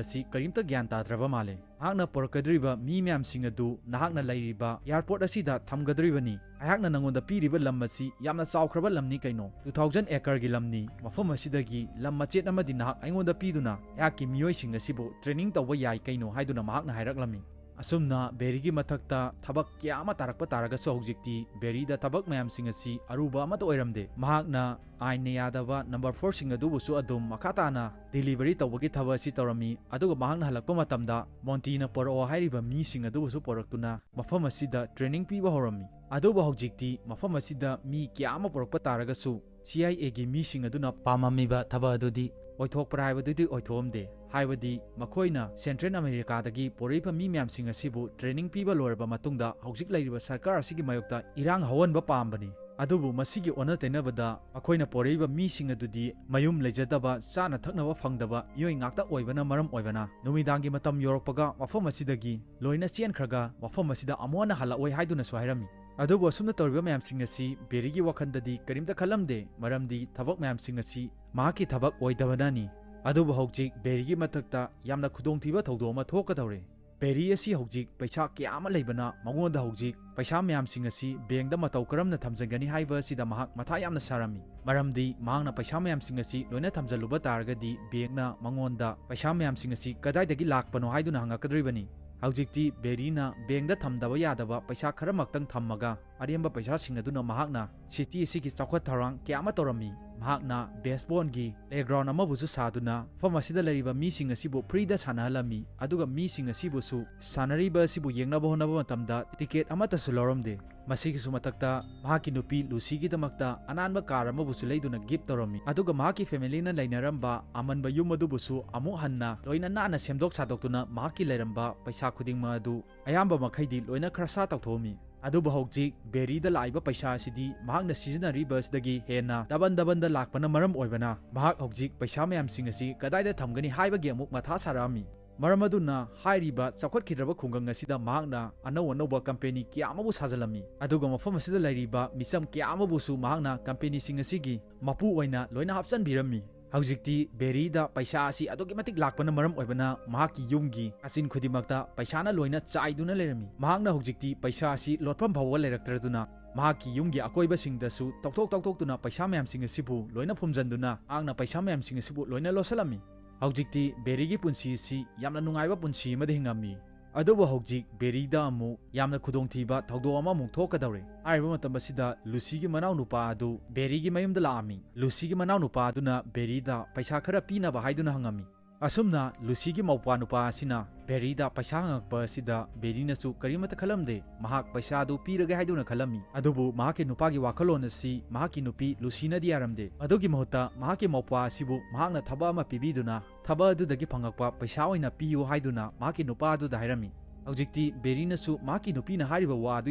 ꯑꯁꯤ ꯀꯔꯤꯝꯇ ꯒ꯭ꯌꯥꯟ ꯇꯥꯗ꯭ꯔꯕ ꯃꯥꯜꯂꯦ꯫ ꯅꯍꯥꯛꯅ ꯄꯨꯔꯛꯀꯗꯧꯔꯤꯕ ꯃꯤ ꯃꯌꯥꯝꯁꯤꯡ ꯑꯗꯨ ꯅꯍꯥꯛꯅ ꯂꯩꯔꯤꯕ ꯑꯦꯌꯥꯔꯄꯣꯔꯠ ꯑꯁꯤꯗ ꯊꯝꯒꯗꯧꯔꯤꯕꯅꯤ꯫ ꯑꯩꯍꯥꯛꯅ ꯅꯉꯣꯟꯗ ꯄꯤꯔꯤꯕ ꯂꯝ ꯑꯁꯤ ꯌꯥꯝꯅ ꯆꯥꯎꯈ꯭ꯔꯕ ꯂꯝꯅꯤ ꯀꯩꯅꯣ꯫ Two thousand acre ꯒꯤ ꯂꯝꯅꯤ꯫ ꯃꯐꯝ ꯑꯁꯤꯗꯒꯤ ꯂꯝ ꯃꯆꯦꯠ ꯑꯃꯗꯤ ꯅꯍꯥꯛ ꯑꯩꯉꯣꯟꯗ ꯄꯤꯗꯨꯅ ꯑꯩꯍꯥꯛꯀꯤ ꯃꯤꯑꯣꯏꯁꯤꯡ ꯑꯁꯤꯕꯨ ꯇ꯭ꯔꯦꯅꯤꯡ ꯇꯧꯕ ꯌꯥꯏ ꯀꯩꯅꯣ?" ꯍꯥꯏꯗꯨꯅ ꯃꯍꯥꯛꯅ ꯍꯥꯏꯔꯛꯂꯝꯃꯤ꯫ ꯑꯁꯨꯝꯅ ꯕꯦꯔꯤꯒꯤ ꯃꯊꯛꯇ ꯊꯕꯛ ꯀꯌꯥ ꯑꯃ ꯇꯥꯔꯛꯄ ꯇꯥꯔꯒꯁꯨ ꯍꯧꯖꯤꯛꯇꯤ ꯕꯦꯔꯤꯗ ꯊꯕꯛ ꯃꯌꯥꯝꯁꯤꯡ ꯑꯁꯤ ꯑꯔꯨꯕ ꯑꯃꯠꯇ ꯑꯣꯏꯔꯝꯗꯦ꯫ ꯃꯍꯥꯛꯅ ꯑꯥꯏꯟꯅ ꯌꯥꯗꯕ ꯅꯝꯕꯔ ꯐꯣꯔꯁꯤꯡ ꯑꯗꯨꯕꯨꯁꯨ ꯑꯗꯨꯝ ꯃꯈꯥ ꯇꯥꯅ ꯗꯤꯂꯤꯚꯔꯤ ꯇꯧꯕꯒꯤ ꯊꯕꯛ ꯑꯁꯤ ꯇꯧꯔꯝꯃꯤ꯫ ꯑꯗꯨꯒ ꯃꯍꯥꯛꯅ ꯍꯜꯂꯛꯄ ꯃꯇꯝꯗ ꯃꯣꯟꯇꯤꯅ ꯄꯣꯔꯛꯑꯣ ꯍꯥꯏꯔꯤꯕ ꯃꯤꯁꯤꯡ ꯑꯗꯨꯕꯨꯁꯨ ꯄꯣꯔꯛꯇꯨꯅ ꯃꯐꯝ ꯑꯁꯤꯗ ꯇ꯭ꯔꯦꯅꯤꯡ ꯄꯤꯕ ꯍꯧꯔꯝꯃꯤ꯫ ꯑꯗꯨꯕꯨ ꯍꯧꯖꯤꯛꯇꯤ ꯃꯐꯝ ꯑꯁꯤꯗ ꯃꯤ ꯀꯌꯥ ꯑꯃ ꯄꯨꯔꯛꯄ ꯇꯥꯔꯒꯁꯨ ꯁꯤ ꯑꯥꯏ ꯑꯦꯒꯤ ꯃꯤꯁꯤꯡ ꯑꯗꯨꯅ ꯄꯥꯝꯃꯝꯃꯤꯕ ꯊꯕꯛ ꯑꯗꯨꯗꯤ ꯑꯣꯏꯊꯣꯛꯄ꯭ꯔꯥ ꯍꯥꯏꯕꯗꯨꯗꯤ ꯑꯣꯏꯊꯣꯛꯑꯝꯗꯦ꯫ ꯍꯥꯏꯕꯗꯤ ꯃꯈꯣꯏꯅ ꯁꯦꯟꯇ꯭ꯔꯦꯜ ꯑꯃꯦꯔꯤꯀꯥꯗꯒꯤ ꯄꯣꯔꯛꯏꯕ ꯃꯤ ꯃꯌꯥꯝꯁꯤꯡ ꯑꯁꯤꯕꯨ ꯇ꯭ꯔꯦꯅꯤꯡ ꯄꯤꯕ ꯂꯣꯏꯔꯕ ꯃꯇꯨꯡꯗ ꯍꯧꯖꯤꯛ ꯂꯩꯔꯤꯕ ꯁꯔꯀꯥꯔ ꯑꯁꯤꯒꯤ ꯃꯥꯌꯣꯛꯇ ꯏꯔꯥꯡ ꯍꯧꯍꯟꯕ ꯄꯥꯝꯕꯅꯤ꯫ ꯑꯗꯨꯕꯨ ꯃꯁꯤꯒꯤ ꯑꯣꯟꯅ ꯇꯩꯅꯕꯗ ꯃꯈꯣꯏꯅ ꯄꯣꯔꯛꯏꯕ ꯃꯤꯁꯤꯡ ꯑꯗꯨꯗꯤ ꯃꯌꯨꯝ ꯂꯩꯖꯗꯕ, ꯆꯥꯅ ꯊꯛꯅꯕ ꯐꯪꯗꯕ ꯃꯤꯑꯣꯏ ꯉꯥꯛꯇ ꯑꯣꯏꯕꯅ ꯃꯔꯝ ꯑꯣꯏꯕꯅ ꯅꯨꯃꯤꯗꯥꯡꯒꯤ ꯃꯇꯝ ꯌꯧꯔꯛꯄꯒ ꯃꯐꯝ ꯑꯁꯤꯗꯒꯤ ꯂꯣꯏꯅ ꯆꯦꯟꯈ꯭ꯔꯒ ꯃꯐꯝ ꯑꯁꯤꯗ ꯑꯃꯨꯛ ꯍꯟꯅ ꯍꯜꯂꯛꯑꯣꯏ ꯍꯥꯏꯗꯨꯅꯁꯨ ꯍꯥꯏꯔꯝꯃꯤ꯫ ꯑꯗꯨꯕꯨ ꯑꯁꯨꯝꯅ ꯇꯧꯔꯤꯕ ꯃꯌꯥꯝꯁꯤꯡ ꯑꯁꯤ ꯕꯦꯔꯤꯒꯤ ꯋꯥꯈꯜꯗꯗꯤ ꯀꯔꯤꯝꯇ ꯈꯜꯂꯝꯗꯦ, ꯃꯔꯝꯗꯤ ꯊꯕꯛ ꯃꯌꯥꯝꯁꯤꯡ ꯑꯁꯤ ꯃꯍꯥꯛꯀꯤ ꯊꯕꯛ ꯑꯣꯏꯗꯕꯅꯅꯤ꯫ ꯑꯗꯨꯕꯨ ꯍꯧꯖꯤꯛ ꯕꯦꯔꯤꯒꯤ ꯃꯊꯛꯇ ꯌꯥꯝꯅ ꯈꯨꯗꯣꯡꯊꯤꯕ ꯊꯧꯗꯣꯛ ꯑꯃ ꯊꯣꯛꯀꯗꯧꯔꯦ꯫ ꯕꯦꯔꯤ ꯑꯁꯤ ꯍꯧꯖꯤꯛ ꯄꯩꯁꯥ ꯀꯌꯥ ꯑꯃ ꯂꯩꯕꯅ ꯃꯉꯣꯟꯗ ꯍꯧꯖꯤꯛ ꯄꯩꯁꯥ ꯃꯌꯥꯝꯁꯤꯡ ꯑꯁꯤ ꯕꯦꯡꯗ ꯃꯇꯧ ꯀꯔꯝꯅ ꯊꯝꯖꯤꯟꯒꯅꯤ ꯍꯥꯏꯕ ꯑꯁꯤꯗ ꯃꯍꯥꯛ ꯃꯊꯥ ꯌꯥꯝꯅ ꯁꯥꯔꯝꯃꯤ꯫ ꯃꯔꯝꯗꯤ ꯃꯍꯥꯛꯅ ꯄꯩꯁꯥ ꯃꯌꯥꯝꯁꯤꯡ ꯑꯁꯤ ꯂꯣꯏꯅ ꯊꯝꯖꯤꯜꯂꯨꯕ ꯇꯥꯔꯒꯗꯤ ꯕꯦꯡꯅ ꯃꯉꯣꯟꯗ ꯄꯩꯁꯥ ꯃꯌꯥꯝꯁꯤꯡ ꯑꯁꯤ ꯀꯗꯥꯏꯗꯒꯤ ꯂꯥꯛꯄꯅꯣ ꯍꯥꯏꯗꯨꯅ ꯍꯪꯉꯛꯀꯗꯧꯔꯤꯕꯅꯤ꯫ ꯍꯧꯖꯤꯛꯇꯤ ꯕꯦꯔꯤꯅ ꯕꯦꯡꯗ ꯊꯝꯗꯕ ꯌꯥꯗꯕ ꯄꯩꯁꯥ ꯈꯔꯃꯛꯇꯪ ꯊꯝꯃꯒ ꯑꯔꯦꯝꯕ ꯄꯩꯁꯥꯁꯤꯡ ꯑꯗꯨꯅ ꯃꯍꯥꯛꯅ ꯁꯤꯇꯤ ꯑꯁꯤꯒꯤ ꯆꯥꯎꯈꯠ ꯊꯧꯔꯥꯡ ꯀꯌꯥ ꯑꯃ ꯇꯧꯔꯝꯃꯤ꯫ ꯃꯍꯥꯛꯅ ꯕꯦꯁꯕꯣꯜꯒꯤ ꯄ꯭ꯂꯦꯒ꯭ꯔꯥꯎꯟ ꯑꯃꯕꯨꯁꯨ ꯁꯥꯗꯨꯅ ꯃꯐꯝ ꯑꯁꯤꯗ ꯂꯩꯔꯤꯕ ꯃꯤꯁꯤꯡ ꯑꯁꯤꯕꯨ ꯐ꯭ꯔꯤꯗ ꯁꯥꯟꯅꯍꯜꯂꯝꯃꯤ, ꯑꯗꯨꯒ ꯃꯤꯁꯤꯡ ꯑꯁꯤꯕꯨꯁꯨ ꯁꯥꯟꯅꯔꯤꯕ ꯑꯁꯤꯕꯨ ꯌꯦꯡꯅꯕ ꯍꯣꯠꯅꯕ ꯃꯇꯝꯗ ꯇꯤꯀꯦꯠ ꯑꯃꯠꯇꯁꯨ ꯂꯧꯔꯝꯗꯦ꯫ ꯃꯁꯤꯒꯤꯁꯨ ꯃꯊꯛꯇ ꯃꯍꯥꯛꯀꯤ ꯅꯨꯄꯤ ꯂꯨꯁꯤꯒꯤꯗꯃꯛꯇ ꯑꯅꯥꯟꯕ ꯀꯥꯔ ꯑꯃꯕꯨꯁꯨ ꯂꯩꯗꯨꯅ ꯒꯤꯐ ꯇꯧꯔꯝꯃꯤ, ꯑꯗꯨꯒ ꯃꯍꯥꯛꯀꯤ ꯐꯦꯃꯤꯂꯤꯅ ꯂꯩꯅꯔꯝꯕ ꯑꯃꯟꯕ ꯌꯨꯝ ꯑꯗꯨꯕꯨꯁꯨ ꯑꯃꯨꯛ ꯍꯟꯅ ꯂꯣꯏꯅ ꯅꯥꯟꯅ ꯁꯦꯝꯗꯣꯛ ꯁꯥꯗꯣꯛꯇꯨꯅ ꯃꯍꯥꯛꯀꯤ ꯂꯩꯔꯝꯕ ꯄꯩꯁꯥ ꯈꯨꯗꯤꯡꯃꯛ ꯑꯗꯨ ꯑꯌꯥꯝꯕ ꯃꯈꯩꯗꯤ ꯂꯣꯏꯅ ꯈꯔꯁꯥ ꯇꯧꯊꯣꯛꯑꯝꯃꯤ꯫ ꯑꯗꯨꯕꯨ ꯍꯧꯖꯤꯛ ꯕꯦꯔꯤꯗ ꯂꯥꯛꯏꯕ ꯄꯩꯁꯥ ꯑꯁꯤꯗꯤ ꯃꯍꯥꯛꯅ ꯁꯤꯖꯤꯟꯅꯔꯤꯕ ꯑꯁꯤꯗꯒꯤ ꯍꯦꯟꯅ ꯗꯕꯟ ꯗꯕꯟꯗ ꯂꯥꯛꯄꯅ ꯃꯔꯝ ꯑꯣꯏꯕꯅ ꯃꯍꯥꯛ ꯍꯧꯖꯤꯛ ꯄꯩꯁꯥ ꯃꯌꯥꯝꯁꯤꯡ ꯑꯁꯤ ꯀꯗꯥꯏꯗ ꯊꯝꯒꯅꯤ ꯍꯥꯏꯕꯒꯤ ꯑꯃꯨꯛ ꯃꯊꯥ ꯁꯥꯔꯛꯑꯝꯃꯤ꯫ ꯃꯔꯝ ꯑꯗꯨꯅ ꯍꯥꯏꯔꯤꯕ ꯆꯥꯎꯈꯠꯈꯤꯗ꯭ꯔꯕ ꯈꯨꯡꯒꯪ ꯑꯁꯤꯗ ꯃꯍꯥꯛꯅ ꯑꯅꯧ ꯑꯅꯧꯕ ꯀꯝꯄꯦꯅꯤ ꯀꯌꯥ ꯑꯃꯕꯨ ꯁꯥꯖꯤꯜꯂꯝꯃꯤ, ꯑꯗꯨꯒ ꯃꯐꯝ ꯑꯁꯤꯗ ꯂꯩꯔꯤꯕ ꯃꯤꯆꯝ ꯀꯌꯥ ꯑꯃꯕꯨꯁꯨ ꯃꯍꯥꯛꯅ ꯀꯝꯄꯦꯅꯤꯁꯤꯡ ꯑꯁꯤꯒꯤ ꯃꯄꯨ ꯑꯣꯏꯅ ꯂꯣꯏꯅ ꯍꯥꯞꯆꯤꯟꯕꯤꯔꯝꯃꯤ꯫ ꯍꯧꯖꯤꯛꯇꯤ ꯕꯦꯔꯤꯗ ꯄꯩꯁꯥ ꯑꯁꯤ ꯑꯗꯨꯛꯀꯤ ꯃꯇꯤꯛ ꯂꯥꯛꯄꯅ ꯃꯔꯝ ꯑꯣꯏꯕꯅ ꯃꯍꯥꯛꯀꯤ ꯌꯨꯝꯒꯤ ꯀꯥꯆꯤꯟ ꯈꯨꯗꯤꯡꯃꯛꯇ ꯄꯩꯁꯥꯅ ꯂꯣꯏꯅ ꯆꯥꯏꯗꯨꯅ ꯂꯩꯔꯝꯃꯤ꯫ ꯃꯍꯥꯛꯅ ꯍꯧꯖꯤꯛꯇꯤ ꯄꯩꯁꯥ ꯑꯁꯤ ꯂꯣꯠꯐꯝ ꯐꯥꯎꯕ ꯂꯩꯔꯛꯇ꯭ꯔꯗꯨꯅ ꯃꯍꯥꯛꯀꯤ ꯌꯨꯝꯒꯤ ꯑꯀꯣꯏꯕꯁꯤꯡꯗꯁꯨ ꯇꯧꯊꯣꯛ ꯇꯧꯊꯣꯛꯇꯨꯅ ꯄꯩꯁꯥ ꯃꯌꯥꯝꯁꯤꯡ ꯑꯁꯤꯕꯨ ꯂꯣꯏꯅ ꯐꯨꯝꯖꯤꯟꯗꯨꯅ ꯃꯍꯥꯛꯅ ꯄꯩꯁꯥ ꯃꯌꯥꯝꯁꯤꯡ ꯑꯁꯤꯕꯨ ꯂꯣꯏꯅ ꯂꯣꯠꯁꯤꯜꯂꯝꯃꯤ꯫ ꯍꯧꯖꯤꯛꯇꯤ ꯕꯦꯔꯤꯒꯤ ꯄꯨꯟꯁꯤ ꯑꯁꯤ ꯌꯥꯝꯅ ꯅꯨꯡꯉꯥꯏꯕ ꯄꯨꯟꯁꯤ ꯑꯃꯗ ꯍꯤꯡꯉꯝꯃꯤ꯫ ꯑꯗꯨꯕꯨ ꯍꯧꯖꯤꯛ ꯕꯦꯔꯤꯗ ꯑꯃꯨꯛ ꯌꯥꯝꯅ ꯈꯨꯗꯣꯡꯊꯤꯕ ꯊꯧꯗꯣꯛ ꯑꯃꯃꯨꯛ ꯊꯣꯛꯀꯗꯧꯔꯦ꯫ ꯍꯥꯏꯔꯤꯕ ꯃꯇꯝ ꯑꯁꯤꯗ ꯂꯨꯁꯤꯒꯤ ꯃꯅꯥꯎꯅꯨꯄꯥ ꯑꯗꯨ ꯕꯦꯔꯤꯒꯤ ꯃꯌꯨꯝꯗ ꯂꯥꯛꯑꯝꯃꯤ꯫ ꯂꯨꯁꯤꯒꯤ ꯃꯅꯥꯎꯅꯨꯄꯥ ꯑꯗꯨꯅ ꯕꯦꯔꯤꯗ ꯄꯩꯁꯥ ꯈꯔ ꯄꯤꯅꯕ ꯍꯥꯏꯗꯨꯅ ꯍꯪꯉꯝꯃꯤ꯫ ꯑꯁꯨꯝꯅ ꯂꯨꯁꯤꯒꯤ ꯃꯧꯄ꯭ꯋꯥ ꯅꯨꯄꯥ ꯑꯁꯤꯅ ꯕꯦꯔꯤꯗ ꯄꯩꯁꯥ ꯍꯪꯉꯛꯄ ꯑꯁꯤꯗ ꯕꯦꯔꯤꯅꯁꯨ ꯀꯔꯤꯃꯠꯇ ꯈꯜꯂꯝꯗꯦ꯫ ꯃꯍꯥꯛ ꯄꯩꯁꯥ ꯑꯗꯨ ꯄꯤꯔꯒꯦ ꯍꯥꯏꯗꯨꯅ ꯈꯜꯂꯝꯃꯤ꯫ ꯑꯗꯨꯕꯨ ꯃꯍꯥꯛꯀꯤ ꯅꯨꯄꯥꯒꯤ ꯋꯥꯈꯜꯂꯣꯟ ꯑꯁꯤ ꯃꯍꯥꯛꯀꯤ ꯅꯨꯄꯤ ꯂꯨꯁꯤꯅꯗꯤ ꯌꯥꯔꯝꯗꯦ꯫ ꯑꯗꯨꯒꯤ ꯃꯍꯨꯠꯇ ꯃꯍꯥꯛꯀꯤ ꯃꯧꯄ꯭ꯋꯥ ꯑꯁꯤꯕꯨ ꯃꯍꯥꯛꯅ ꯊꯕꯛ ꯑꯃ ꯄꯤꯕꯤꯗꯨꯅ ꯊꯕꯛ ꯑꯗꯨꯗꯒꯤ ꯐꯪꯉꯛꯄ ꯄꯩꯁꯥ ꯑꯣꯏꯅ ꯄꯤꯌꯨ ꯍꯥꯏꯗꯨꯅ ꯃꯍꯥꯛꯀꯤ ꯅꯨꯄꯥ ꯑꯗꯨꯗ ꯍꯥꯏꯔꯝꯃꯤ꯫ ꯍꯧꯖꯤꯛꯇꯤ ꯕꯦꯔꯤꯅꯁꯨ ꯃꯍꯥꯛꯀꯤ ꯅꯨꯄꯤꯅ ꯍꯥꯏꯔꯤꯕ ꯋꯥ ꯑꯗꯨ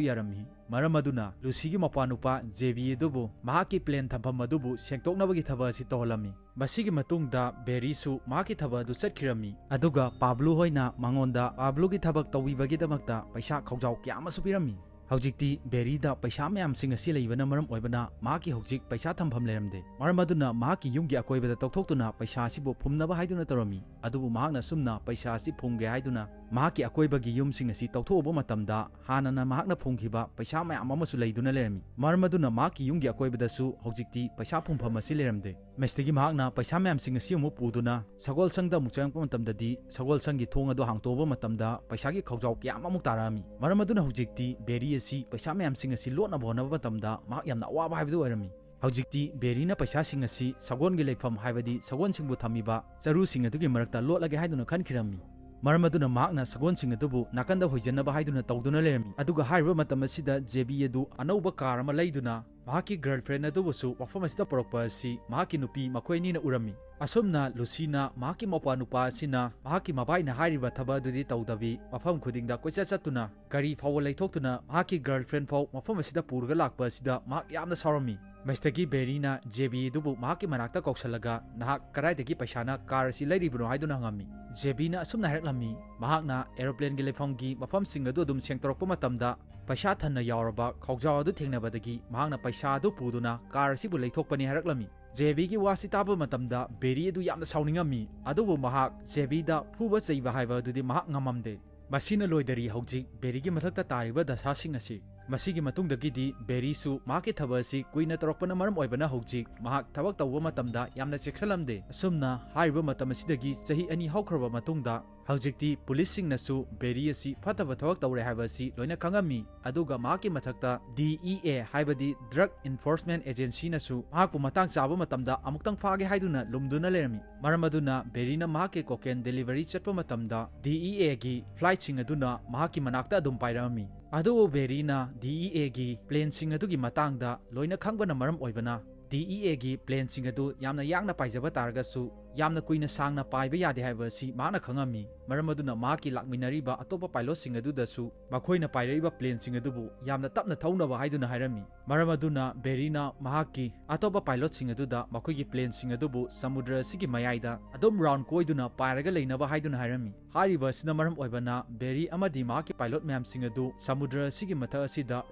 ꯌꯥꯔꯝꯃꯤ꯫ ꯃꯔꯝ ꯑꯗꯨꯅ ꯂꯨꯁꯤꯒꯤ ꯃꯄꯥ ꯅꯨꯄꯥ ꯖꯦꯕꯤ ꯑꯗꯨꯕꯨ ꯃꯍꯥꯛꯀꯤ ꯄ꯭ꯂꯦꯟ ꯊꯝꯐꯝ ꯑꯗꯨꯕꯨ ꯁꯦꯡꯗꯣꯛꯅꯕꯒꯤ ꯊꯕꯛ ꯑꯁꯤ ꯇꯧꯍꯜꯂꯝꯃꯤ꯫ ꯃꯁꯤꯒꯤ ꯃꯇꯨꯡꯗ ꯕꯦꯔꯤꯁꯨ ꯃꯍꯥꯛꯀꯤ ꯊꯕꯛ ꯑꯗꯨ ꯆꯠꯈꯤꯔꯝꯃꯤ꯫ ꯑꯗꯨꯒ ꯄꯥꯕ꯭ꯂꯨ ꯍꯣꯏꯅ ꯃꯉꯣꯟꯗ ꯄꯥꯕ꯭ꯂꯨꯒꯤ ꯊꯕꯛ ꯇꯧꯕꯤꯕꯒꯤꯗꯃꯛꯇ ꯄꯩꯁꯥ ꯈꯧꯖꯥꯎ ꯀꯌꯥ ꯑꯃꯁꯨ ꯄꯤꯔꯝꯃꯤ꯫ ꯍꯧꯖꯤꯛꯇꯤ ꯕꯦꯔꯤꯗ ꯄꯩꯁꯥ ꯃꯌꯥꯝꯁꯤꯡ ꯑꯁꯤ ꯂꯩꯕꯅ ꯃꯔꯝ ꯑꯣꯏꯕꯅ ꯃꯍꯥꯛꯀꯤ ꯍꯧꯖꯤꯛ ꯄꯩꯁꯥ ꯊꯝꯐꯝ ꯂꯩꯔꯝꯗꯦ꯫ ꯃꯔꯝ ꯑꯗꯨꯅ ꯃꯍꯥꯛꯀꯤ ꯌꯨꯝꯒꯤ ꯑꯀꯣꯏꯕꯗ ꯇꯧꯊꯣꯛꯇꯨꯅ ꯄꯩꯁꯥ ꯑꯁꯤꯕꯨ ꯐꯨꯝꯅꯕ ꯍꯥꯏꯗꯨꯅ ꯇꯧꯔꯝꯃꯤ꯫ ꯑꯗꯨꯕꯨ ꯃꯍꯥꯛꯅ ꯑꯁꯨꯝꯅ ꯄꯩꯁꯥ ꯑꯁꯤ ꯐꯨꯝꯒꯦ ꯍꯥꯏꯗꯨꯅ ꯃꯍꯥꯛꯀꯤ ꯑꯀꯣꯏꯕꯒꯤ ꯌꯨꯝꯁꯤꯡ ꯑꯁꯤ ꯇꯧꯊꯣꯛꯎꯕ ꯃꯇꯝꯗ ꯍꯥꯟꯅꯅ ꯃꯍꯥꯛꯅ ꯐꯨꯝꯈꯤꯕ ꯄꯩꯁꯥ ꯃꯌꯥꯝ ꯑꯃꯁꯨ ꯂꯩꯗꯨꯅ ꯂꯩꯔꯝꯃꯤ꯫ ꯃꯔꯝ ꯑꯗꯨꯅ ꯃꯍꯥꯛꯀꯤ ꯌꯨꯝꯒꯤ ꯑꯀꯣꯏꯕꯗꯁꯨ ꯍꯧꯖꯤꯛꯇꯤ ꯄꯩꯁꯥ ꯐꯨꯝꯐꯝ ꯑꯁꯤ ꯂꯩꯔꯝꯗꯦ꯫ ꯃꯁꯤꯗꯒꯤ ꯃꯍꯥꯛꯅ ꯄꯩꯁꯥ ꯃꯌꯥꯝꯁꯤꯡ ꯑꯁꯤ ꯑꯃꯨꯛ ꯄꯨꯗꯨꯅ ꯁꯒꯣꯜꯁꯪꯗ ꯑꯃꯨꯛ ꯆꯪꯉꯛꯄ ꯃꯇꯝꯗꯗꯤ ꯁꯒꯣꯜꯁꯪꯒꯤ ꯊꯣꯡ ꯑꯗꯨ ꯍꯥꯡꯇꯣꯛꯎꯕ ꯃꯇꯝꯗ ꯄꯩꯁꯥꯒꯤ ꯈꯧꯖꯥꯎ ꯀꯌꯥ ꯑꯃꯃꯨꯛ ꯇꯥꯔꯛꯑꯝꯃꯤ꯫ ꯃꯔꯝ ꯑꯗꯨꯅ ꯍꯧꯖꯤꯛꯇꯤ ꯕꯦꯔꯤ ꯑꯁꯤ ꯄꯩꯁꯥ ꯃꯌꯥꯝꯁꯤꯡ ꯑꯁꯤ ꯂꯣꯠꯅꯕ ꯍꯣꯠꯅꯕ ꯃꯇꯝꯗ ꯃꯍꯥꯛ ꯌꯥꯝꯅ ꯑꯋꯥꯕ ꯍꯥꯏꯕꯗꯨ ꯑꯣꯏꯔꯝꯃꯤ꯫ ꯍꯧꯖꯤꯛꯇꯤ ꯕꯦꯔꯤꯅ ꯄꯩꯁꯥꯁꯤꯡ ꯑꯁꯤ ꯁꯒꯣꯜꯒꯤ ꯂꯩꯐꯝ, ꯍꯥꯏꯕꯗꯤ ꯁꯒꯣꯜꯁꯤꯡꯕꯨ ꯊꯝꯃꯤꯕ ꯆꯔꯨꯁꯤꯡ ꯑꯗꯨꯒꯤ ꯃꯔꯛꯇ ꯂꯣꯠꯂꯒꯦ ꯍꯥꯏꯗꯨꯅ ꯈꯟꯈꯤꯔꯝꯃꯤ꯫ ꯃꯔꯝ ꯑꯗꯨꯅ ꯃꯍꯥꯛꯅ ꯁꯒꯣꯜꯁꯤꯡ ꯑꯗꯨꯕꯨ ꯅꯥꯀꯟꯗ ꯍꯣꯏꯖꯟꯅꯕ ꯍꯥꯏꯗꯨꯅ ꯇꯧꯗꯨꯅ ꯂꯩꯔꯝꯃꯤ꯫ ꯑꯗꯨꯒ ꯍꯥꯏꯔꯤꯕ ꯃꯇꯝ ꯑꯁꯤꯗ ꯖꯦꯕꯤ ꯑꯗꯨ ꯑꯅꯧꯕ ꯀꯥꯔ ꯑꯃ ꯂꯩꯗꯨꯅ ꯃꯍꯥꯛꯀꯤ ꯒꯔꯜꯐ꯭ꯔꯦꯟ ꯑꯗꯨꯕꯨꯁꯨ ꯃꯐꯝ ꯑꯁꯤꯗ ꯄꯨꯔꯛꯄ ꯑꯁꯤ ꯃꯍꯥꯛꯀꯤ ꯅꯨꯄꯤ ꯃꯈꯣꯏ ꯑꯅꯤꯅ ꯎꯔꯝꯃꯤ꯫ ꯑꯁꯨꯝꯅ ꯂꯨꯁꯤꯅ ꯃꯍꯥꯛꯀꯤ ꯃꯧꯄ꯭ꯋꯥ ꯅꯨꯄꯥ ꯑꯁꯤꯅ ꯃꯍꯥꯛꯀꯤ ꯃꯕꯥꯏꯅ ꯍꯥꯏꯔꯤꯕ ꯊꯕꯛ ꯑꯗꯨꯗꯤ ꯇꯧꯗꯕꯤ, ꯃꯐꯝ ꯈꯨꯗꯤꯡꯗ ꯀꯣꯏꯆꯠ ꯆꯠꯇꯨꯅ ꯒꯥꯔꯤ ꯐꯥꯎꯕ ꯂꯩꯊꯣꯛꯇꯨꯅ ꯃꯍꯥꯛꯀꯤ ꯒꯔꯜꯐ꯭ꯔꯦꯟ ꯐꯥꯎ ꯃꯐꯝ ꯑꯁꯤꯗ ꯄꯨꯔꯒ ꯂꯥꯛꯄ ꯑꯁꯤꯗ ꯃꯍꯥꯛ ꯌꯥꯝꯅ ꯁꯥꯎꯔꯝꯃꯤ꯫ ꯃꯁꯤꯗꯒꯤ ꯕꯦꯔꯤꯅ ꯖꯦꯕꯤ ꯑꯗꯨꯕꯨ ꯃꯍꯥꯛꯀꯤ ꯃꯅꯥꯛꯇ ꯀꯧꯁꯜꯂꯒ, "ꯅꯍꯥꯛ ꯀꯗꯥꯏꯗꯒꯤ ꯄꯩꯁꯥꯅ ꯀꯥꯔ ꯑꯁꯤ ꯂꯩꯔꯤꯕꯅꯣ?" ꯍꯥꯏꯗꯨꯅ ꯍꯪꯉꯝꯃꯤ꯫ ꯖꯦꯕꯤꯅ ꯑꯁꯨꯝꯅ ꯍꯥꯏꯔꯛꯂꯝꯃꯤ, ꯃꯍꯥꯛꯅ ꯑꯦꯔꯣꯄ꯭ꯂꯦꯟꯒꯤ ꯂꯩꯐꯝꯒꯤ ꯃꯐꯝꯁꯤꯡ ꯑꯗꯨ ꯑꯗꯨꯝ ꯁꯦꯡꯗꯣꯔꯛꯄ ꯃꯇꯝꯗ ꯄꯩꯁꯥ ꯊꯟꯅ ꯌꯥꯎꯔꯕ ꯈꯧꯖꯥꯎ ꯑꯗꯨ ꯊꯦꯡꯅꯕꯗꯒꯤ ꯃꯍꯥꯛꯅ ꯄꯩꯁꯥ ꯑꯗꯨ ꯄꯨꯗꯨꯅ ꯀꯥꯔ ꯑꯁꯤꯕꯨ ꯂꯩꯊꯣꯛꯄꯅꯤ ꯍꯥꯏꯔꯛꯂꯝꯃꯤ꯫ ꯖꯦꯕꯤꯒꯤ ꯋꯥꯁꯤ ꯇꯥꯕ ꯃꯇꯝꯗ ꯕꯦꯔꯤ ꯑꯗꯨ ꯌꯥꯝꯅ ꯁꯥꯎꯅꯤꯡꯉꯝꯃꯤ, ꯑꯗꯨꯕꯨ ꯃꯍꯥꯛ ꯖꯦꯕꯤꯗ ꯐꯨꯕ ꯆꯩꯕ ꯍꯥꯏꯕ ꯑꯗꯨꯗꯤ ꯃꯍꯥꯛ ꯉꯝꯃꯝꯗꯦ꯫ ꯃꯁꯤꯅ ꯂꯣꯏꯗꯔꯤ ꯍꯧꯖꯤꯛ ꯕꯦꯔꯤꯒꯤ ꯃꯊꯛꯇ ꯇꯥꯔꯤꯕ ꯗꯁꯥꯁꯤꯡ ꯑꯁꯤ꯫ ꯃꯁꯤꯒꯤ ꯃꯇꯨꯡꯗꯒꯤꯗꯤ ꯕꯦꯔꯤꯁꯨ ꯃꯍꯥꯛꯀꯤ ꯊꯕꯛ ꯑꯁꯤ ꯀꯨꯏꯅ ꯇꯧꯔꯛꯄꯅ ꯃꯔꯝ ꯑꯣꯏꯕꯅ ꯍꯧꯖꯤꯛ ꯃꯍꯥꯛ ꯊꯕꯛ ꯇꯧꯕ ꯃꯇꯝꯗ ꯌꯥꯝꯅ ꯆꯦꯛꯁꯤꯜꯂꯝꯗꯦ꯫ ꯑꯁꯨꯝꯅ ꯍꯥꯏꯔꯤꯕ ꯃꯇꯝ ꯑꯁꯤꯗꯒꯤ ꯆꯍꯤ ꯑꯅꯤ ꯍꯧꯈ꯭ꯔꯕ ꯃꯇꯨꯡꯗ ꯍꯧꯖꯤꯛꯇꯤ ꯄꯨꯂꯤꯁꯁꯤꯡꯅꯁꯨ ꯕꯦꯔꯤ ꯑꯁꯤ ꯐꯠꯇꯕ ꯊꯕꯛ ꯇꯧꯔꯦ ꯍꯥꯏꯕ ꯑꯁꯤ ꯂꯣꯏꯅ ꯈꯪꯉꯝꯃꯤ꯫ ꯑꯗꯨꯒ ꯃꯍꯥꯛꯀꯤ ꯃꯊꯛꯇ D E A, ꯍꯥꯏꯕꯗꯤ Drug Enforcement Agencyꯅꯁꯨ ꯃꯍꯥꯛꯄꯨ ꯃꯇꯥꯡ ꯆꯥꯕ ꯃꯇꯝꯗ ꯑꯃꯨꯛꯇꯪ ꯐꯥꯒꯦ ꯍꯥꯏꯗꯨꯅ ꯂꯨꯝꯗꯨꯅ ꯂꯩꯔꯝꯃꯤ꯫ ꯃꯔꯝ ꯑꯗꯨꯅ ꯕꯦꯔꯤꯅ ꯃꯍꯥꯛꯀꯤ cocaine delivery ꯆꯠꯄ ꯃꯇꯝꯗ D E Aꯒꯤ flightꯁꯤꯡ ꯑꯗꯨꯅ ꯃꯍꯥꯛꯀꯤ ꯃꯅꯥꯛꯇ ꯑꯗꯨꯝ ꯄꯥꯏꯔꯛꯑꯝꯃꯤ꯫ ꯑꯗꯨꯕꯨ ꯕꯦꯔꯤꯅ D E Aꯒꯤ planeꯁꯤꯡ ꯑꯗꯨꯒꯤ ꯃꯇꯥꯡꯗ ꯂꯣꯏꯅ ꯈꯪꯕꯅ ꯃꯔꯝ ꯑꯣꯏꯕꯅ, D E Aꯒꯤ planeꯁꯤꯡ ꯑꯗꯨ ꯌꯥꯝꯅ ꯌꯥꯡꯅ ꯄꯥꯏꯖꯕ ꯇꯥꯔꯒꯁꯨ, ꯌꯥꯝꯅ ꯀꯨꯏꯅ ꯁꯥꯡꯅ ꯄꯥꯏꯕ ꯌꯥꯗꯦ ꯍꯥꯏꯕ ꯑꯁꯤ ꯃꯍꯥꯛꯅ ꯈꯪꯉꯝꯃꯤ꯫ ꯃꯔꯝ ꯑꯗꯨꯅ ꯃꯍꯥꯛꯀꯤ ꯂꯥꯛꯃꯤꯟꯅꯔꯤꯕ ꯑꯇꯣꯞꯄ pilotꯁꯤꯡ ꯑꯗꯨꯗꯁꯨ ꯃꯈꯣꯏꯅ ꯄꯥꯏꯔꯛꯏꯕ planeꯁꯤꯡ ꯑꯗꯨꯕꯨ ꯌꯥꯝꯅ ꯇꯞꯅ ꯊꯧꯅꯕ ꯍꯥꯏꯗꯨꯅ ꯍꯥꯏꯔꯝꯃꯤ꯫ ꯃꯔꯝ ꯑꯗꯨꯅ ꯕꯦꯔꯤꯅ ꯃꯍꯥꯛꯀꯤ ꯑꯇꯣꯞꯄ pilotꯁꯤꯡ ꯑꯗꯨꯗ ꯃꯈꯣꯏꯒꯤ planeꯁꯤꯡ ꯑꯗꯨꯕꯨ ꯁꯃꯨꯗ꯭ꯔ ꯑꯁꯤꯒꯤ ꯃꯌꯥꯏꯗ ꯑꯗꯨꯝ round ꯀꯣꯏꯗꯨꯅ ꯄꯥꯏꯔꯒ ꯂꯩꯅꯕ ꯍꯥꯏꯗꯨꯅ ꯍꯥꯏꯔꯝꯃꯤ꯫ ꯍꯥꯏꯔꯤꯕ ꯑꯁꯤꯅ ꯃꯔꯝ ꯑꯣꯏꯕꯅ ꯕꯦꯔꯤ ꯑꯃꯗꯤ ꯃꯍꯥꯛꯀꯤ pilot ꯃꯌꯥꯝꯁꯤꯡ ꯑꯗꯨ ꯁꯃꯨꯗ꯭ꯔ ꯑꯁꯤꯒꯤ ꯃꯊꯛ ꯑꯁꯤꯗ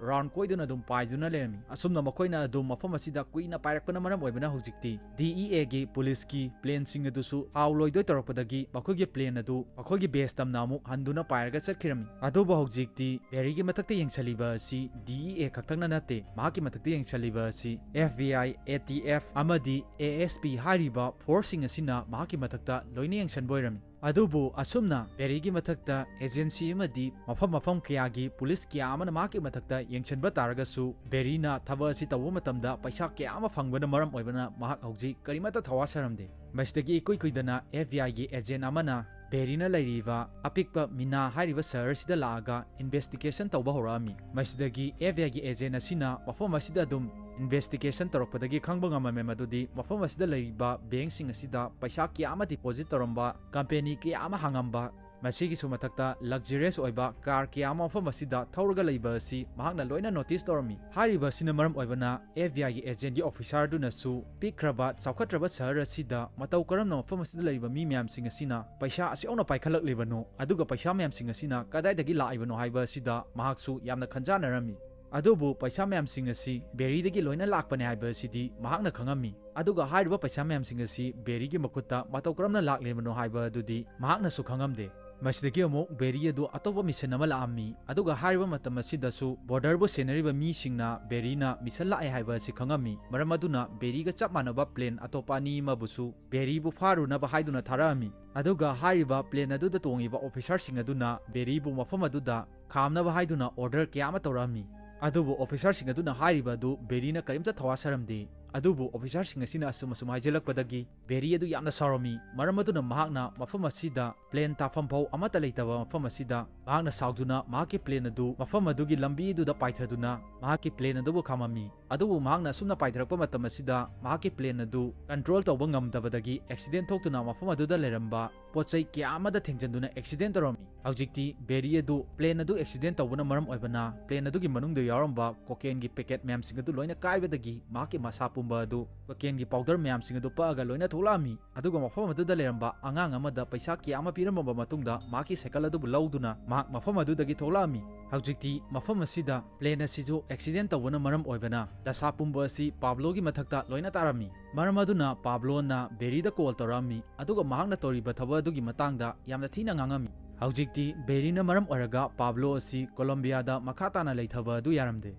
round ꯀꯣꯏꯗꯨꯅ ꯑꯗꯨꯝ ꯄꯥꯏꯗꯨꯅ ꯂꯩꯔꯝꯃꯤ꯫ ꯑꯁꯨꯝꯅ ꯃꯈꯣꯏꯅ ꯑꯗꯨꯝ ꯃꯐꯝ ꯑꯁꯤꯗ ꯀꯨꯏꯅ ꯄꯥꯏꯔꯛꯄꯅ ꯃꯔꯝ ꯑꯣꯏꯕꯅ ꯍꯧꯖꯤꯛꯇꯤ D E Aꯒꯤ ꯄꯨꯂꯤꯁꯀꯤ planeꯁꯤꯡ ꯑꯗꯨꯁꯨ ꯊꯥꯎ ꯂꯣꯏꯗꯣꯏ ꯇꯧꯔꯛꯄꯗꯒꯤ ꯃꯈꯣꯏꯒꯤ plane ꯑꯗꯨ ꯃꯈꯣꯏꯒꯤ base ꯇꯝꯅ ꯑꯃꯨꯛ ꯍꯟꯗꯨꯅ ꯄꯥꯏꯔꯒ ꯆꯠꯈꯤꯔꯝꯃꯤ꯫ ꯑꯗꯨꯕꯨ ꯍꯧꯖꯤꯛꯇꯤ ꯕꯦꯔꯤꯒꯤ ꯃꯊꯛꯇ ꯌꯦꯡꯁꯤꯜꯂꯤꯕ ꯑꯁꯤ D E A ꯈꯛꯇꯪꯅ ꯅꯠꯇꯦ, ꯃꯍꯥꯛꯀꯤ ꯃꯊꯛꯇ ꯌꯦꯡꯁꯤꯜꯂꯤꯕ ꯑꯁꯤ F B I, A T F ꯑꯃꯗꯤ A S P ꯍꯥꯏꯔꯤꯕ forceꯁꯤꯡ ꯑꯁꯤꯅ ꯃꯍꯥꯛꯀꯤ ꯃꯊꯛꯇ ꯂꯣꯏꯅ ꯌꯦꯡꯁꯤꯟꯕ ꯑꯣꯏꯔꯝꯃꯤ꯫ ꯑꯗꯨꯕꯨ ꯑꯁꯨꯝꯅ ꯕꯦꯔꯤꯒꯤ ꯃꯊꯛꯇ agency ꯑꯃꯗꯤ ꯃꯐꯝ ꯃꯐꯝ ꯀꯌꯥꯒꯤ ꯄꯨꯂꯤꯁ ꯀꯌꯥ ꯑꯃꯅ ꯃꯍꯥꯛꯀꯤ ꯃꯊꯛꯇ ꯌꯦꯡꯁꯤꯟꯕ ꯇꯥꯔꯒꯁꯨ, ꯕꯦꯔꯤꯅ ꯊꯕꯛ ꯑꯁꯤ ꯇꯧꯕ ꯃꯇꯝꯗ ꯄꯩꯁꯥ ꯀꯌꯥ ꯑꯃ ꯐꯪꯕꯅ ꯃꯔꯝ ꯑꯣꯏꯕꯅ ꯃꯍꯥꯛ ꯍꯧꯖꯤꯛ ꯀꯔꯤꯃꯠꯇ ꯊꯋꯥ ꯁꯥꯔꯝꯗꯦ꯫ ꯃꯁꯤꯗꯒꯤ ꯏꯀꯨꯏ ꯀꯨꯏꯗꯅ F B Iꯒꯤ agent ꯑꯃꯅ ꯕꯦꯔꯤꯅ ꯂꯩꯔꯤꯕ ꯑꯄꯤꯛꯄ ꯃꯤꯅꯥ ꯍꯥꯏꯔꯤꯕ ꯁꯍꯔ ꯑꯁꯤꯗ ꯂꯥꯛꯑꯒ investigation ꯇꯧꯕ ꯍꯧꯔꯛꯑꯝꯃꯤ꯫ ꯃꯁꯤꯗꯒꯤ F B Iꯒꯤ agent ꯑꯁꯤꯅ ꯃꯐꯝ ꯑꯁꯤꯗ ꯑꯗꯨꯝ investigation ꯇꯧꯔꯛꯄꯗꯒꯤ ꯈꯪꯕ ꯉꯝꯃꯝꯃꯦ ꯃꯗꯨꯗꯤ ꯃꯐꯝ ꯑꯁꯤꯗ ꯂꯩꯔꯤꯕ bankꯁꯤꯡ ꯑꯁꯤꯗ ꯄꯩꯁꯥ ꯀꯌꯥ ꯑꯃ deposit ꯇꯧꯔꯝꯕ, company ꯀꯌꯥ ꯑꯃ ꯍꯥꯡꯉꯝꯕ, ꯃꯁꯤꯒꯤꯁꯨ ꯃꯊꯛꯇ luxurious ꯑꯣꯏꯕ car ꯀꯌꯥ ꯑꯃ ꯃꯐꯝ ꯑꯁꯤꯗ ꯊꯧꯔꯒ ꯂꯩꯕ ꯑꯁꯤ ꯃꯍꯥꯛꯅ ꯂꯣꯏꯅ notice ꯇꯧꯔꯝꯃꯤ꯫ ꯍꯥꯏꯔꯤꯕ ꯑꯁꯤꯅ ꯃꯔꯝ ꯑꯣꯏꯕꯅ F B Iꯒꯤ agentꯀꯤ officerꯗꯨꯅꯁꯨ ꯄꯤꯛꯈ꯭ꯔꯕ ꯆꯥꯎꯈꯠꯇ꯭ꯔꯕ ꯁꯍꯔ ꯑꯁꯤꯗ ꯃꯇꯧ ꯀꯔꯝꯅ ꯃꯐꯝ ꯑꯁꯤꯗ ꯂꯩꯔꯤꯕ ꯃꯤ ꯃꯌꯥꯝꯁꯤꯡ ꯑꯁꯤꯅ ꯄꯩꯁꯥ ꯑꯁꯨꯛ ꯌꯥꯝꯅ ꯄꯥꯏꯈꯠꯂꯛꯂꯤꯕꯅꯣ, ꯑꯗꯨꯒ ꯄꯩꯁꯥ ꯃꯌꯥꯝꯁꯤꯡ ꯑꯁꯤꯅ ꯀꯗꯥꯏꯗꯒꯤ ꯂꯥꯛꯏꯕꯅꯣ ꯍꯥꯏꯕ ꯑꯁꯤꯗ ꯃꯍꯥꯛꯁꯨ ꯌꯥꯝꯅ ꯈꯟꯖꯥꯅꯔꯝꯃꯤ꯫ ꯑꯗꯨꯕꯨ ꯄꯩꯁꯥ ꯃꯌꯥꯝꯁꯤꯡ ꯑꯁꯤ ꯕꯦꯔꯤꯗꯒꯤ ꯂꯣꯏꯅ ꯂꯥꯛꯄꯅꯦ ꯍꯥꯏꯕ ꯑꯁꯤꯗꯤ ꯃꯍꯥꯛꯅ ꯈꯪꯉꯝꯃꯤ꯫ ꯑꯗꯨꯒ ꯍꯥꯏꯔꯤꯕ ꯄꯩꯁꯥ ꯃꯌꯥꯝꯁꯤꯡ ꯑꯁꯤ ꯕꯦꯔꯤꯒꯤ ꯃꯈꯨꯠꯇ ꯃꯇꯧ ꯀꯔꯝꯅ ꯂꯥꯛꯂꯤꯕꯅꯣ ꯍꯥꯏꯕ ꯑꯗꯨꯗꯤ ꯃꯍꯥꯛꯅꯁꯨ ꯈꯪꯉꯝꯗꯦ꯫ ꯃꯁꯤꯗꯒꯤ ꯑꯃꯨꯛ ꯕꯦꯔꯤ ꯑꯗꯨ ꯑꯇꯣꯞꯄ ꯃꯤꯁꯟ ꯑꯃ ꯂꯥꯛꯑꯝꯃꯤ꯫ ꯑꯗꯨꯒ ꯍꯥꯏꯔꯤꯕ ꯃꯇꯝ ꯑꯁꯤꯗꯁꯨ borderꯕꯨ ꯁꯦꯟꯅꯔꯤꯕ ꯃꯤꯁꯤꯡꯅ ꯕꯦꯔꯤꯅ ꯃꯤꯁꯟ ꯂꯥꯛꯑꯦ ꯍꯥꯏꯕ ꯑꯁꯤ ꯈꯪꯉꯝꯃꯤ꯫ ꯃꯔꯝ ꯑꯗꯨꯅ ꯕꯦꯔꯤꯒ ꯆꯞ ꯃꯥꯟꯅꯕ plane ꯑꯇꯣꯞꯄ ꯑꯅꯤ ꯑꯃꯕꯨꯁꯨ ꯕꯦꯔꯤꯕꯨ ꯐꯥꯔꯨꯅꯕ ꯍꯥꯏꯗꯨꯅ ꯊꯥꯔꯛꯑꯝꯃꯤ꯫ ꯑꯗꯨꯒ ꯍꯥꯏꯔꯤꯕ plane ꯑꯗꯨꯗ ꯇꯣꯡꯉꯤꯕ officerꯁꯤꯡ ꯑꯗꯨꯅ ꯕꯦꯔꯤꯕꯨ ꯃꯐꯝ ꯑꯗꯨꯗ ꯈꯥꯝꯅꯕ ꯍꯥꯏꯗꯨꯅ order ꯀꯌꯥ ꯑꯃ ꯇꯧꯔꯛꯑꯝꯃꯤ꯫ ꯑꯗꯨꯕꯨ officerꯁꯤꯡ ꯑꯗꯨꯅ ꯍꯥꯏꯔꯤꯕ ꯑꯗꯨ ꯕꯦꯔꯤꯅ ꯀꯔꯤꯝꯇ ꯊꯋꯥ ꯁꯥꯔꯝꯗꯦ꯫ ꯑꯗꯨꯕꯨ officerꯁꯤꯡ ꯑꯁꯤꯅ ꯑꯁꯨꯝ ꯑꯁꯨꯝ ꯍꯥꯏꯖꯤꯜꯂꯛꯄꯗꯒꯤ ꯕꯦꯔꯤ ꯑꯗꯨ ꯌꯥꯝꯅ ꯁꯥꯎꯔꯝꯃꯤ꯫ ꯃꯔꯝ ꯑꯗꯨꯅ ꯃꯍꯥꯛꯅ ꯃꯐꯝ ꯑꯁꯤꯗ plane ꯇꯥꯐꯝ ꯐꯥꯎ ꯑꯃꯠꯇ ꯂꯩꯇꯕ ꯃꯐꯝ ꯑꯁꯤꯗ ꯃꯍꯥꯛꯅ ꯁꯥꯎꯗꯨꯅ ꯃꯍꯥꯛꯀꯤ plane ꯑꯗꯨ ꯃꯐꯝ ꯑꯗꯨꯒꯤ ꯂꯝꯕꯤ ꯑꯗꯨꯗ ꯄꯥꯏꯊꯗꯨꯅ ꯃꯍꯥꯛꯀꯤ plane ꯑꯗꯨꯕꯨ ꯈꯥꯝꯃꯝꯃꯤ꯫ ꯑꯗꯨꯕꯨ ꯃꯍꯥꯛꯅ ꯑꯁꯨꯝꯅ ꯄꯥꯏꯊꯔꯛꯄ ꯃꯇꯝ ꯑꯁꯤꯗ ꯃꯍꯥꯛꯀꯤ plane ꯑꯗꯨ control ꯇꯧꯕ ꯉꯝꯗꯕꯗꯒꯤ accident ꯊꯣꯛꯇꯨꯅ ꯃꯐꯝ ꯑꯗꯨꯗ ꯂꯩꯔꯝꯕ ꯄꯣꯠ ꯆꯩ ꯀꯌꯥ ꯑꯃꯗ ꯊꯦꯡꯖꯤꯟꯗꯨꯅ accident ꯇꯧꯔꯝꯃꯤ꯫ ꯍꯧꯖꯤꯛꯇꯤ ꯕꯦꯔꯤ ꯑꯗꯨ plane ꯑꯗꯨ accident ꯇꯧꯕꯅ ꯃꯔꯝ ꯑꯣꯏꯕꯅ plane ꯑꯗꯨꯒꯤ ꯃꯅꯨꯡꯗ ꯌꯥꯎꯔꯝꯕ cocaineꯒꯤ packet ꯃꯌꯥꯝꯁꯤꯡ ꯑꯗꯨ ꯂꯣꯏꯅ ꯀꯥꯏꯕꯗꯒꯤ ꯃꯍꯥꯛꯀꯤ ꯃꯁꯥ ꯄꯨꯝꯕ ꯑꯗꯨ cocaineꯒꯤ powder ꯃꯌꯥꯝꯁꯤꯡ ꯑꯗꯨ ꯄꯛꯑꯒ ꯂꯣꯏꯅ ꯊꯣꯛꯂꯛꯑꯝꯃꯤ꯫ ꯑꯗꯨꯒ ꯃꯐꯝ ꯑꯗꯨꯗ ꯂꯩꯔꯝꯕ ꯑꯉꯥꯡ ꯑꯃꯗ ꯄꯩꯁꯥ ꯀꯌꯥ ꯑꯃ ꯄꯤꯔꯝꯃꯕ ꯃꯇꯨꯡꯗ ꯃꯍꯥꯛꯀꯤ cycle ꯑꯗꯨꯕꯨ ꯂꯧꯗꯨꯅ ꯃꯍꯥꯛ ꯃꯐꯝ ꯑꯗꯨꯗꯒꯤ ꯊꯣꯛꯂꯛꯑꯝꯃꯤ꯫ ꯍꯧꯖꯤꯛꯇꯤ ꯃꯐꯝ ꯑꯁꯤꯗ plane ꯑꯁꯤꯁꯨ accident ꯇꯧꯕꯅ ꯃꯔꯝ ꯑꯣꯏꯕꯅ ꯗꯁꯥ ꯄꯨꯝꯕ ꯑꯁꯤ ꯄꯥꯕ꯭ꯂꯣꯒꯤ ꯃꯊꯛꯇ ꯂꯣꯏꯅ ꯇꯥꯔꯝꯃꯤ꯫ ꯃꯔꯝ ꯑꯗꯨꯅ ꯄꯥꯕ꯭ꯂꯣꯅ ꯕꯦꯔꯤꯗ call ꯇꯧꯔꯛꯑꯝꯃꯤ, ꯑꯗꯨꯒ ꯃꯍꯥꯛꯅ ꯇꯧꯔꯤꯕ ꯊꯕꯛ ꯑꯗꯨꯒꯤ ꯃꯇꯥꯡꯗ ꯌꯥꯝꯅ ꯊꯤꯅ ꯉꯥꯡꯉꯝꯃꯤ꯫ ꯍꯧꯖꯤꯛꯇꯤ ꯕꯦꯔꯤꯅ ꯃꯔꯝ ꯑꯣꯏꯔꯒ ꯄꯥꯕ꯭ꯂꯣ ꯑꯁꯤ ꯀꯣꯂꯝꯕꯤꯌꯥꯗ ꯃꯈꯥ ꯇꯥꯅ ꯂꯩꯊꯕ ꯑꯗꯨ ꯌꯥꯔꯝꯗꯦ꯫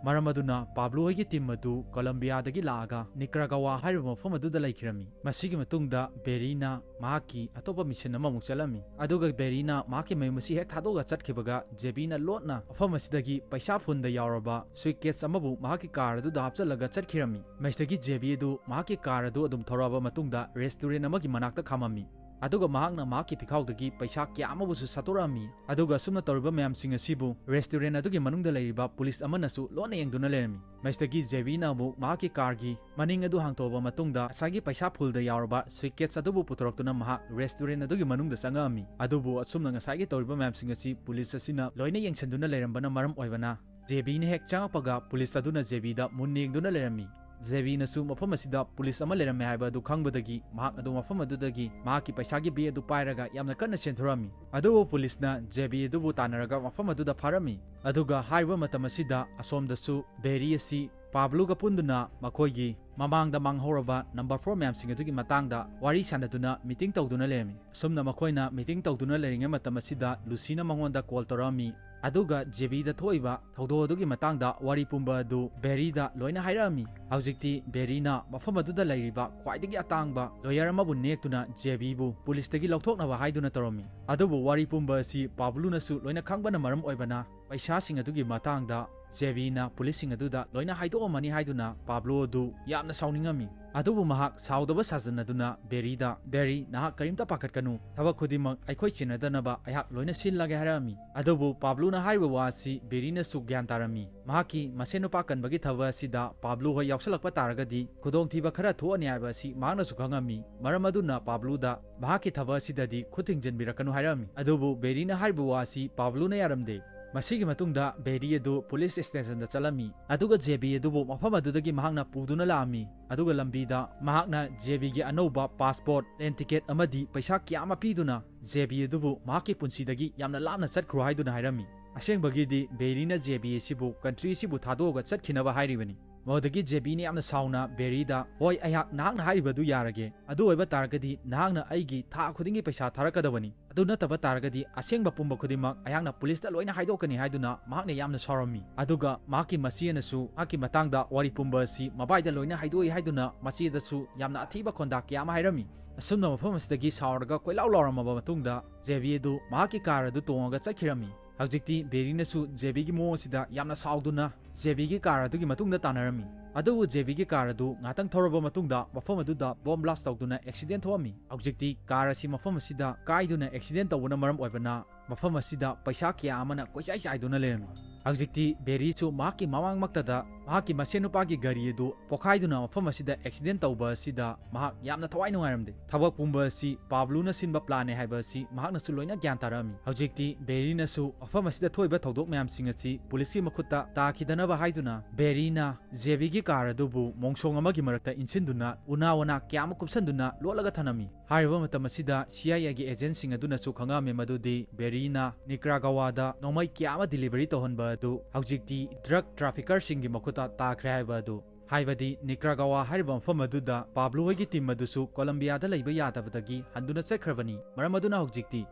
ꯃꯔꯝ ꯑꯗꯨꯅ ꯄꯥꯕ꯭ꯂꯣ ꯍꯣꯏꯒꯤ team ꯑꯗꯨ ꯀꯣꯂꯝꯕꯤꯌꯥꯗꯒꯤ ꯂꯥꯛꯑꯒ ꯅꯤꯀ꯭ꯔꯥꯒꯋꯥ ꯍꯥꯏꯔꯤꯕ ꯃꯐꯝ ꯑꯗꯨꯗ ꯂꯩꯈꯤꯔꯝꯃꯤ꯫ ꯃꯁꯤꯒꯤ ꯃꯇꯨꯡꯗ ꯕꯦꯔꯤꯅ ꯃꯍꯥꯛꯀꯤ ꯑꯇꯣꯞꯄ mission ꯑꯃꯃꯨꯛ ꯆꯠꯂꯝꯃꯤ꯫ ꯑꯗꯨꯒ ꯕꯦꯔꯤꯅ ꯃꯍꯥꯛꯀꯤ ꯃꯌꯨꯝ ꯑꯁꯤ ꯍꯦꯛ ꯊꯥꯗꯣꯛꯑꯒ ꯆꯠꯈꯤꯕꯒ ꯖꯦꯕꯤꯅ ꯂꯣꯠꯅ ꯃꯐꯝ ꯑꯁꯤꯗꯒꯤ ꯄꯩꯁꯥ ꯐꯨꯟꯗ ꯌꯥꯎꯔꯕ suitcase ꯑꯃꯕꯨ ꯃꯍꯥꯛꯀꯤ car ꯑꯗꯨꯗ ꯍꯥꯞꯆꯜꯂꯒ ꯆꯠꯈꯤꯔꯝꯃꯤ꯫ ꯃꯁꯤꯗꯒꯤ ꯖꯦꯕꯤ ꯑꯗꯨ ꯃꯍꯥꯛꯀꯤ car ꯑꯗꯨ ꯑꯗꯨꯝ ꯊꯧꯔꯛꯑꯕ ꯃꯇꯨꯡꯗ restaurant ꯑꯃꯒꯤ ꯃꯅꯥꯛꯇ ꯈꯥꯝꯃꯝꯃꯤ꯫ ꯑꯗꯨꯒ ꯃꯍꯥꯛꯅ ꯃꯍꯥꯛꯀꯤ ꯐꯤꯈꯥꯎꯗꯒꯤ ꯄꯩꯁꯥ ꯀꯌꯥ ꯑꯃꯕꯨꯁꯨ ꯁꯠꯇꯣꯔꯛꯑꯝꯃꯤ꯫ ꯑꯗꯨꯒ ꯑꯁꯨꯝꯅ ꯇꯧꯔꯤꯕ ꯃꯌꯥꯝꯁꯤꯡ ꯑꯁꯤꯕꯨ restaurant ꯑꯗꯨꯒꯤ ꯃꯅꯨꯡꯗ ꯂꯩꯔꯤꯕ police ꯑꯃꯅꯁꯨ ꯂꯣꯟꯅ ꯌꯦꯡꯗꯨꯅ ꯂꯩꯔꯝꯃꯤ꯫ ꯃꯁꯤꯗꯒꯤ ꯖꯦꯕꯤꯅ ꯑꯃꯨꯛ ꯃꯍꯥꯛꯀꯤ carꯒꯤ ꯃꯅꯤꯡ ꯑꯗꯨ ꯍꯥꯡꯇꯣꯛꯑꯕ ꯃꯇꯨꯡꯗ ꯉꯁꯥꯏꯒꯤ ꯄꯩꯁꯥ ꯐꯨꯜꯗ ꯌꯥꯎꯔꯕ suitcase ꯑꯗꯨꯕꯨ ꯄꯨꯊꯣꯔꯛꯇꯨꯅ ꯃꯍꯥꯛ restaurant ꯑꯗꯨꯒꯤ ꯃꯅꯨꯡꯗ ꯆꯪꯉꯛꯑꯝꯃꯤ꯫ ꯑꯗꯨꯕꯨ ꯑꯁꯨꯝꯅ ꯉꯁꯥꯏꯒꯤ ꯇꯧꯔꯤꯕ ꯃꯌꯥꯝꯁꯤꯡ ꯑꯁꯤ police ꯑꯁꯤꯅ ꯂꯣꯏꯅ ꯌꯦꯡꯁꯤꯟꯗꯨꯅ ꯂꯩꯔꯝꯕꯅ ꯃꯔꯝ ꯑꯣꯏꯕꯅ ꯖꯦꯕꯤꯅ ꯍꯦꯛ ꯆꯪꯉꯛꯄꯒ police ꯑꯗꯨꯅ ꯖꯦꯕꯤꯗ ꯃꯨꯟꯅ ꯌꯦꯡꯗꯨꯅ ꯂꯩꯔꯝꯃꯤ꯫ ꯖꯦꯕꯤꯅꯁꯨ ꯃꯐꯝ ꯑꯁꯤꯗ police ꯑꯃ ꯂꯩꯔꯝꯃꯦ ꯍꯥꯏꯕ ꯑꯗꯨ ꯈꯪꯕꯗꯒꯤ ꯃꯍꯥꯛ ꯑꯗꯨ ꯃꯐꯝ ꯑꯗꯨꯗꯒꯤ ꯃꯍꯥꯛꯀꯤ ꯄꯩꯁꯥꯒꯤ bag ꯑꯗꯨ ꯄꯥꯏꯔꯒ ꯌꯥꯝꯅ ꯀꯟꯅ ꯆꯦꯟꯊꯣꯔꯛꯑꯝꯃꯤ꯫ ꯑꯗꯨꯕꯨ policeꯅ ꯖꯦꯕꯤ ꯑꯗꯨꯕꯨ ꯇꯥꯟꯅꯔꯒ ꯃꯐꯝ ꯑꯗꯨꯗ ꯐꯥꯔꯝꯃꯤ꯫ ꯑꯗꯨꯒ ꯍꯥꯏꯔꯤꯕ ꯃꯇꯝ ꯑꯁꯤꯗ ꯑꯁꯣꯝꯗꯁꯨ ꯕꯦꯔꯤ ꯑꯁꯤ ꯄꯥꯕ꯭ꯂꯨꯒ ꯄꯨꯟꯗꯨꯅ ꯃꯈꯣꯏꯒꯤ ꯃꯃꯥꯡꯗ ꯃꯥꯡꯍꯧꯔꯕ ꯅꯝꯕꯔ ꯐꯣꯔ ꯃꯌꯥꯝꯁꯤꯡ ꯑꯗꯨꯒꯤ ꯃꯇꯥꯡꯗ ꯋꯥꯔꯤ ꯁꯥꯟꯅꯗꯨꯅ ꯃꯤꯇꯤꯡ ꯇꯧꯗꯨꯅ ꯂꯩꯔꯝꯃꯤ꯫ ꯑꯁꯨꯝꯅ ꯃꯈꯣꯏꯅ ꯃꯤꯇꯤꯡ ꯇꯧꯗꯨꯅ ꯂꯩꯔꯤꯉꯩ ꯃꯇꯝ ꯑꯁꯤꯗ ꯂꯨꯁꯤꯅ ꯃꯉꯣꯟꯗ ꯀꯣꯜ ꯇꯧꯔꯛꯑꯝꯃꯤ꯫ ꯑꯗꯨꯒ ꯖꯦꯕꯤꯗ ꯊꯣꯛꯏꯕ ꯊꯧꯗꯣꯛ ꯑꯗꯨꯒꯤ ꯃꯇꯥꯡꯗ ꯋꯥꯔꯤ ꯄꯨꯝꯕ ꯑꯗꯨ ꯕꯦꯔꯤꯗ ꯂꯣꯏꯅ ꯍꯥꯏꯔꯛꯑꯝꯃꯤ꯫ ꯍꯧꯖꯤꯛꯇꯤ ꯕꯦꯔꯤꯅ ꯃꯐꯝ ꯑꯗꯨꯗ ꯂꯩꯔꯤꯕ ꯈ꯭ꯋꯥꯏꯗꯒꯤ ꯑꯇꯥꯡꯕ ꯂꯣꯌꯔ ꯑꯃꯕꯨ ꯅꯦꯛꯇꯨꯅ ꯖꯦꯕꯤꯕꯨ ꯄꯨꯂꯤꯁꯇꯒꯤ ꯂꯧꯊꯣꯛꯅꯕ ꯍꯥꯏꯗꯨꯅ ꯇꯧꯔꯝꯃꯤ꯫ ꯑꯗꯨꯕꯨ ꯋꯥꯔꯤ ꯄꯨꯝꯕ ꯑꯁꯤ ꯄꯥꯕ꯭ꯂꯨꯅꯁꯨ ꯂꯣꯏꯅ ꯈꯪꯕꯅ ꯃꯔꯝ ꯑꯣꯏꯕꯅ ꯄꯩꯁꯥꯁꯤꯡ ꯑꯗꯨꯒꯤ ꯃꯇꯥꯡꯗ ꯖꯦꯕꯤꯅ ꯄꯨꯂꯤꯁꯁꯤꯡ ꯑꯗꯨꯗ ꯂꯣꯏꯅ ꯍꯥꯏꯗꯣꯛꯑꯝꯃꯅꯤ ꯍꯥꯏꯗꯨꯅ ꯄꯥꯕ꯭ꯂꯣ ꯑꯗꯨ ꯌꯥꯝꯅ ꯁꯥꯎꯅꯤꯡꯉꯝꯃꯤ꯫ ꯑꯗꯨꯕꯨ ꯃꯍꯥꯛ ꯁꯥꯎꯗꯕ ꯁꯥꯖꯟꯅꯗꯨꯅ ꯕꯦꯔꯤꯗ, "ꯕꯦꯔꯤ, ꯅꯍꯥꯛ ꯀꯔꯤꯝꯇ ꯄꯥꯈꯠꯀꯅꯨ, ꯊꯕꯛ ꯈꯨꯗꯤꯡꯃꯛ ꯑꯩꯈꯣꯏ ꯆꯦꯟꯅꯗꯅꯕ ꯑꯩꯍꯥꯛ ꯂꯣꯏꯅ ꯁꯤꯜꯂꯒꯦ" ꯍꯥꯏꯔꯛꯑꯝꯃꯤ꯫ ꯑꯗꯨꯕꯨ ꯄꯥꯕ꯭ꯂꯨꯅ ꯍꯥꯏꯔꯤꯕ ꯋꯥ ꯑꯁꯤ ꯕꯦꯔꯤꯅꯁꯨ ꯒ꯭ꯌꯥꯟ ꯇꯥꯔꯝꯃꯤ꯫ ꯃꯍꯥꯛꯀꯤ ꯃꯁꯦꯟ ꯅꯨꯄꯥ ꯀꯟꯕꯒꯤ ꯊꯕꯛ ꯑꯁꯤꯗ ꯄꯥꯕ꯭ꯂꯨ ꯍꯣꯏ ꯌꯥꯎꯁꯜꯂꯛꯄ ꯇꯥꯔꯒꯗꯤ ꯈꯨꯗꯣꯡꯊꯤꯕ ꯈꯔ ꯊꯣꯛꯑꯅꯤ ꯍꯥꯏꯕ ꯑꯁꯤ ꯃꯍꯥꯛꯅꯁꯨ ꯈꯪꯉꯝꯃꯤ꯫ ꯃꯔꯝ ꯑꯗꯨꯅ ꯄꯥꯕ꯭ꯂꯨꯗ ꯃꯍꯥꯛꯀꯤ ꯊꯕꯛ ꯑꯁꯤꯗꯗꯤ ꯈꯨꯠ ꯊꯤꯡꯖꯤꯟꯕꯤꯔꯛꯀꯅꯨ ꯍꯥꯏꯔꯝꯃꯤ꯫ ꯑꯗꯨꯕꯨ ꯕꯦꯔꯤꯅ ꯍꯥꯏꯔꯤꯕ ꯋꯥ ꯑꯁꯤ ꯄꯥꯕ꯭ꯂꯨꯅ ꯌꯥꯔꯝꯗꯦ꯫ ꯃꯁꯤꯒꯤ ꯃꯇꯨꯡꯗ ꯕꯦꯔꯤ ꯑꯗꯨ ꯄꯨꯂꯤꯁ ꯁ꯭ꯇꯦꯁꯟꯗ ꯆꯠꯂꯝꯃꯤ, ꯑꯗꯨꯒ ꯖꯦꯕꯤ ꯑꯗꯨꯕꯨ ꯃꯐꯝ ꯑꯗꯨꯗꯒꯤ ꯃꯍꯥꯛꯅ ꯄꯨꯗꯨꯅ ꯂꯥꯛꯑꯝꯃꯤ꯫ ꯑꯗꯨꯒ ꯂꯝꯕꯤꯗ ꯃꯍꯥꯛꯅ ꯖꯦꯕꯤꯒꯤ ꯑꯅꯧꯕ ꯄꯥꯁꯄꯣꯔꯠ, ꯄ꯭ꯂꯦꯟ ꯇꯤꯀꯦꯠ ꯑꯃꯗꯤ ꯄꯩꯁꯥ ꯀꯌꯥ ꯑꯃ ꯄꯤꯗꯨꯅ ꯖꯦꯕꯤ ꯑꯗꯨꯕꯨ ꯃꯍꯥꯛꯀꯤ ꯄꯨꯟꯁꯤꯗꯒꯤ ꯌꯥꯝꯅ ꯂꯥꯞꯅ ꯆꯠꯈ꯭ꯔꯣ ꯍꯥꯏꯗꯨꯅ ꯍꯥꯏꯔꯝꯃꯤ꯫ ꯑꯁꯦꯡꯕꯒꯤꯗꯤ ꯕꯦꯔꯤꯅ ꯖꯦꯕꯤ ꯑꯁꯤꯕꯨ ꯀꯟꯇ꯭ꯔꯤ ꯑꯁꯤꯕꯨ ꯊꯥꯗꯣꯛꯑꯒ ꯆꯠꯈꯤꯅꯕ ꯍꯥꯏꯔꯤꯕꯅꯤ꯫ ꯃꯗꯨꯗꯒꯤ ꯖꯦꯕꯤꯅ ꯌꯥꯝꯅ ꯁꯥꯎꯅ ꯕꯦꯔꯤꯗ, "ꯍꯣꯏ, ꯑꯩꯍꯥꯛ ꯅꯍꯥꯛꯅ ꯍꯥꯏꯔꯤꯕꯗꯨ ꯌꯥꯔꯒꯦ꯫ ꯑꯗꯨ ꯑꯣꯏꯕ ꯇꯥꯔꯒꯗꯤ ꯅꯍꯥꯛꯅ ꯑꯩꯒꯤ ꯊꯥ ꯈꯨꯗꯤꯡꯒꯤ ꯄꯩꯁꯥ ꯊꯥꯔꯛꯀꯗꯕꯅꯤ꯫ ꯑꯗꯨ ꯅꯠꯇꯕ ꯇꯥꯔꯒꯗꯤ ꯑꯁꯦꯡꯕ ꯄꯨꯝꯕ ꯈꯨꯗꯤꯡꯃꯛ ꯑꯩꯍꯥꯛꯅ ꯄꯨꯂꯤꯁꯇ ꯂꯣꯏꯅ ꯍꯥꯏꯗꯣꯛꯀꯅꯤ" ꯍꯥꯏꯗꯨꯅ ꯃꯍꯥꯛꯅ ꯌꯥꯝꯅ ꯁꯥꯎꯔꯝꯃꯤ꯫ ꯑꯗꯨꯒ ꯃꯍꯥꯛꯀꯤ ꯃꯆꯦꯅꯁꯨ ꯃꯍꯥꯛꯀꯤ ꯃꯇꯥꯡꯗ ꯋꯥꯔꯤ ꯄꯨꯝꯕ ꯑꯁꯤ ꯃꯕꯥꯏꯗ ꯂꯣꯏꯅ ꯍꯥꯏꯗꯣꯛꯏ ꯍꯥꯏꯗꯨꯅ ꯃꯆꯦꯗꯁꯨ ꯌꯥꯝꯅ ꯑꯊꯤꯕ ꯈꯣꯟꯗꯥ ꯀꯌꯥ ꯑꯃ ꯍꯥꯏꯔꯝꯃꯤ꯫ ꯑꯁꯨꯝꯅ ꯃꯐꯝ ꯑꯁꯤꯗꯒꯤ ꯁꯥꯎꯔꯒ ꯀꯣꯏꯂꯥꯎ ꯂꯥꯎꯔꯝꯃꯕ ꯃꯇꯨꯡꯗ ꯖꯦꯕꯤ ꯑꯗꯨ ꯃꯍꯥꯛꯀꯤ ꯀꯥꯔ ꯑꯗꯨ ꯇꯣꯡꯉꯒ ꯆꯠꯈꯤꯔꯝꯃꯤ꯫ ꯍꯧꯖꯤꯛꯇꯤ ꯕꯦꯔꯤꯅꯁꯨ ꯖꯦꯕꯤꯒꯤ ꯃꯑꯣꯡ ꯑꯁꯤꯗ ꯌꯥꯝꯅ ꯁꯥꯎꯗꯨꯅ ꯖꯦꯕꯤꯒꯤ ꯀꯥꯔ ꯑꯗꯨꯒꯤ ꯃꯇꯨꯡꯗ ꯇꯥꯟꯅꯔꯝꯃꯤ꯫ ꯑꯗꯨꯕꯨ ꯖꯦꯕꯤꯒꯤ ꯀꯥꯔ ꯑꯗꯨ ꯉꯥꯛꯇꯪ ꯊꯧꯔꯕ ꯃꯇꯨꯡꯗ ꯃꯐꯝ ꯑꯗꯨꯗ ꯕꯣꯝ ꯕ꯭ꯂꯥꯁ ꯇꯧꯗꯨꯅ ꯑꯦꯛꯁꯤꯗꯦꯟ ꯊꯣꯛꯑꯝꯃꯤ꯫ ꯍꯧꯖꯤꯛꯇꯤ ꯀꯥꯔ ꯑꯁꯤ ꯃꯐꯝ ꯑꯁꯤꯗ ꯀꯥꯏꯗꯨꯅ ꯑꯦꯛꯁꯤꯗꯦꯟ ꯇꯧꯕꯅ ꯃꯔꯝ ꯑꯣꯏꯕꯅ ꯃꯐꯝ ꯑꯁꯤꯗ ꯄꯩꯁꯥ ꯀꯌꯥ ꯑꯃꯅ ꯀꯣꯏꯆꯥꯏ ꯆꯥꯏꯗꯨꯅ ꯂꯩꯔꯝꯃꯤ꯫ ꯍꯧꯖꯤꯛꯇꯤ ꯕꯦꯔꯤꯁꯨ ꯃꯍꯥꯛꯀꯤ ꯃꯃꯥꯡꯃꯛꯇꯗ ꯃꯍꯥꯛꯀꯤ ꯃꯁꯦꯟ ꯅꯨꯄꯥꯒꯤ ꯒꯥꯔꯤ ꯑꯗꯨ ꯄꯣꯈꯥꯏꯗꯨꯅ ꯃꯐꯝ ꯑꯁꯤꯗ ꯑꯦꯛꯁꯤꯗꯦꯟ ꯇꯧꯕ ꯑꯁꯤꯗ ꯃꯍꯥꯛ ꯌꯥꯝꯅ ꯊꯋꯥꯏ ꯅꯨꯡꯉꯥꯏꯔꯝꯗꯦ꯫ ꯊꯕꯛ ꯄꯨꯝꯕ ꯑꯁꯤ ꯄꯥꯕ꯭ꯂꯨꯅ ꯁꯤꯟꯕ ꯄ꯭ꯂꯥꯟꯅꯦ ꯍꯥꯏꯕ ꯑꯁꯤ ꯃꯍꯥꯛꯅꯁꯨ ꯂꯣꯏꯅ ꯒ꯭ꯌꯥꯟ ꯇꯥꯔꯛꯑꯝꯃꯤ꯫ ꯍꯧꯖꯤꯛꯇꯤ ꯕꯦꯔꯤꯅꯁꯨ ꯃꯐꯝ ꯑꯁꯤꯗ ꯊꯣꯛꯏꯕ ꯊꯧꯗꯣꯛ ꯃꯌꯥꯝꯁꯤꯡ ꯑꯁꯤ ꯄꯨꯂꯤꯁꯀꯤ ꯃꯈꯨꯠꯇ ꯇꯥꯈꯤꯗꯅꯕ ꯍꯥꯏꯗꯨꯅ ꯕꯦꯔꯤꯅ ꯖꯦꯕꯤꯒꯤ ꯀꯥꯔ ꯑꯗꯨꯕꯨ ꯃꯣꯡꯁꯣꯡ ꯑꯃꯒꯤ ꯃꯔꯛꯇ ꯏꯟꯁꯤꯟꯗꯨꯅ ꯎꯅꯥ ꯋꯥꯅꯥ ꯀꯌꯥ ꯑꯃ ꯀꯨꯞꯁꯟꯗꯨꯅ ꯂꯣꯠꯂꯒ ꯊꯅꯝꯃꯤ꯫ ꯍꯥꯏꯔꯤꯕ ꯃꯇꯝ ꯑꯁꯤꯗ ꯁꯤ ꯑꯥꯏ ꯑꯦꯒꯤ ꯑꯦꯖꯦꯟꯁꯤꯡ ꯑꯗꯨꯅꯁꯨ ꯈꯪꯉꯛꯑꯝꯃꯤ ꯃꯗꯨꯗꯤ ꯕꯦꯔꯤꯅ ꯅꯤꯀ꯭ꯔꯥꯒꯋꯥꯗ ꯅꯣꯡꯃꯩ ꯀꯌꯥ ꯑꯃ ꯗꯤꯂꯤꯚꯔꯤ ꯇꯧꯍꯟꯕ ꯑꯗꯨ ꯍꯧꯖꯤꯛꯇꯤ ꯗ꯭ꯔꯒ ꯇ꯭ꯔꯥꯐꯤꯀꯔꯁꯤꯡꯒꯤ ꯃꯈꯨꯠꯇ ꯇꯥꯈ꯭ꯔꯦ ꯍꯥꯏꯕ ꯑꯗꯨ, ꯍꯥꯏꯕꯗꯤ ꯅꯤꯀ꯭ꯔꯥꯒꯋꯥ ꯍꯥꯏꯔꯤꯕ ꯃꯐꯝ ꯑꯗꯨꯗ ꯄꯥꯕ꯭ꯂꯣ ꯍꯣꯏꯒꯤ ꯇꯤꯝ ꯑꯗꯨꯁꯨ ꯀꯣꯂꯝꯕꯤꯌꯥꯗ ꯂꯩꯕ ꯌꯥꯗꯕꯗꯒꯤ ꯍꯟꯗꯨꯅ ꯆꯠꯈ꯭ꯔꯕꯅꯤ꯫ ꯃꯔꯝ ꯑꯗꯨꯅ ꯍꯧꯖꯤꯛꯇꯤ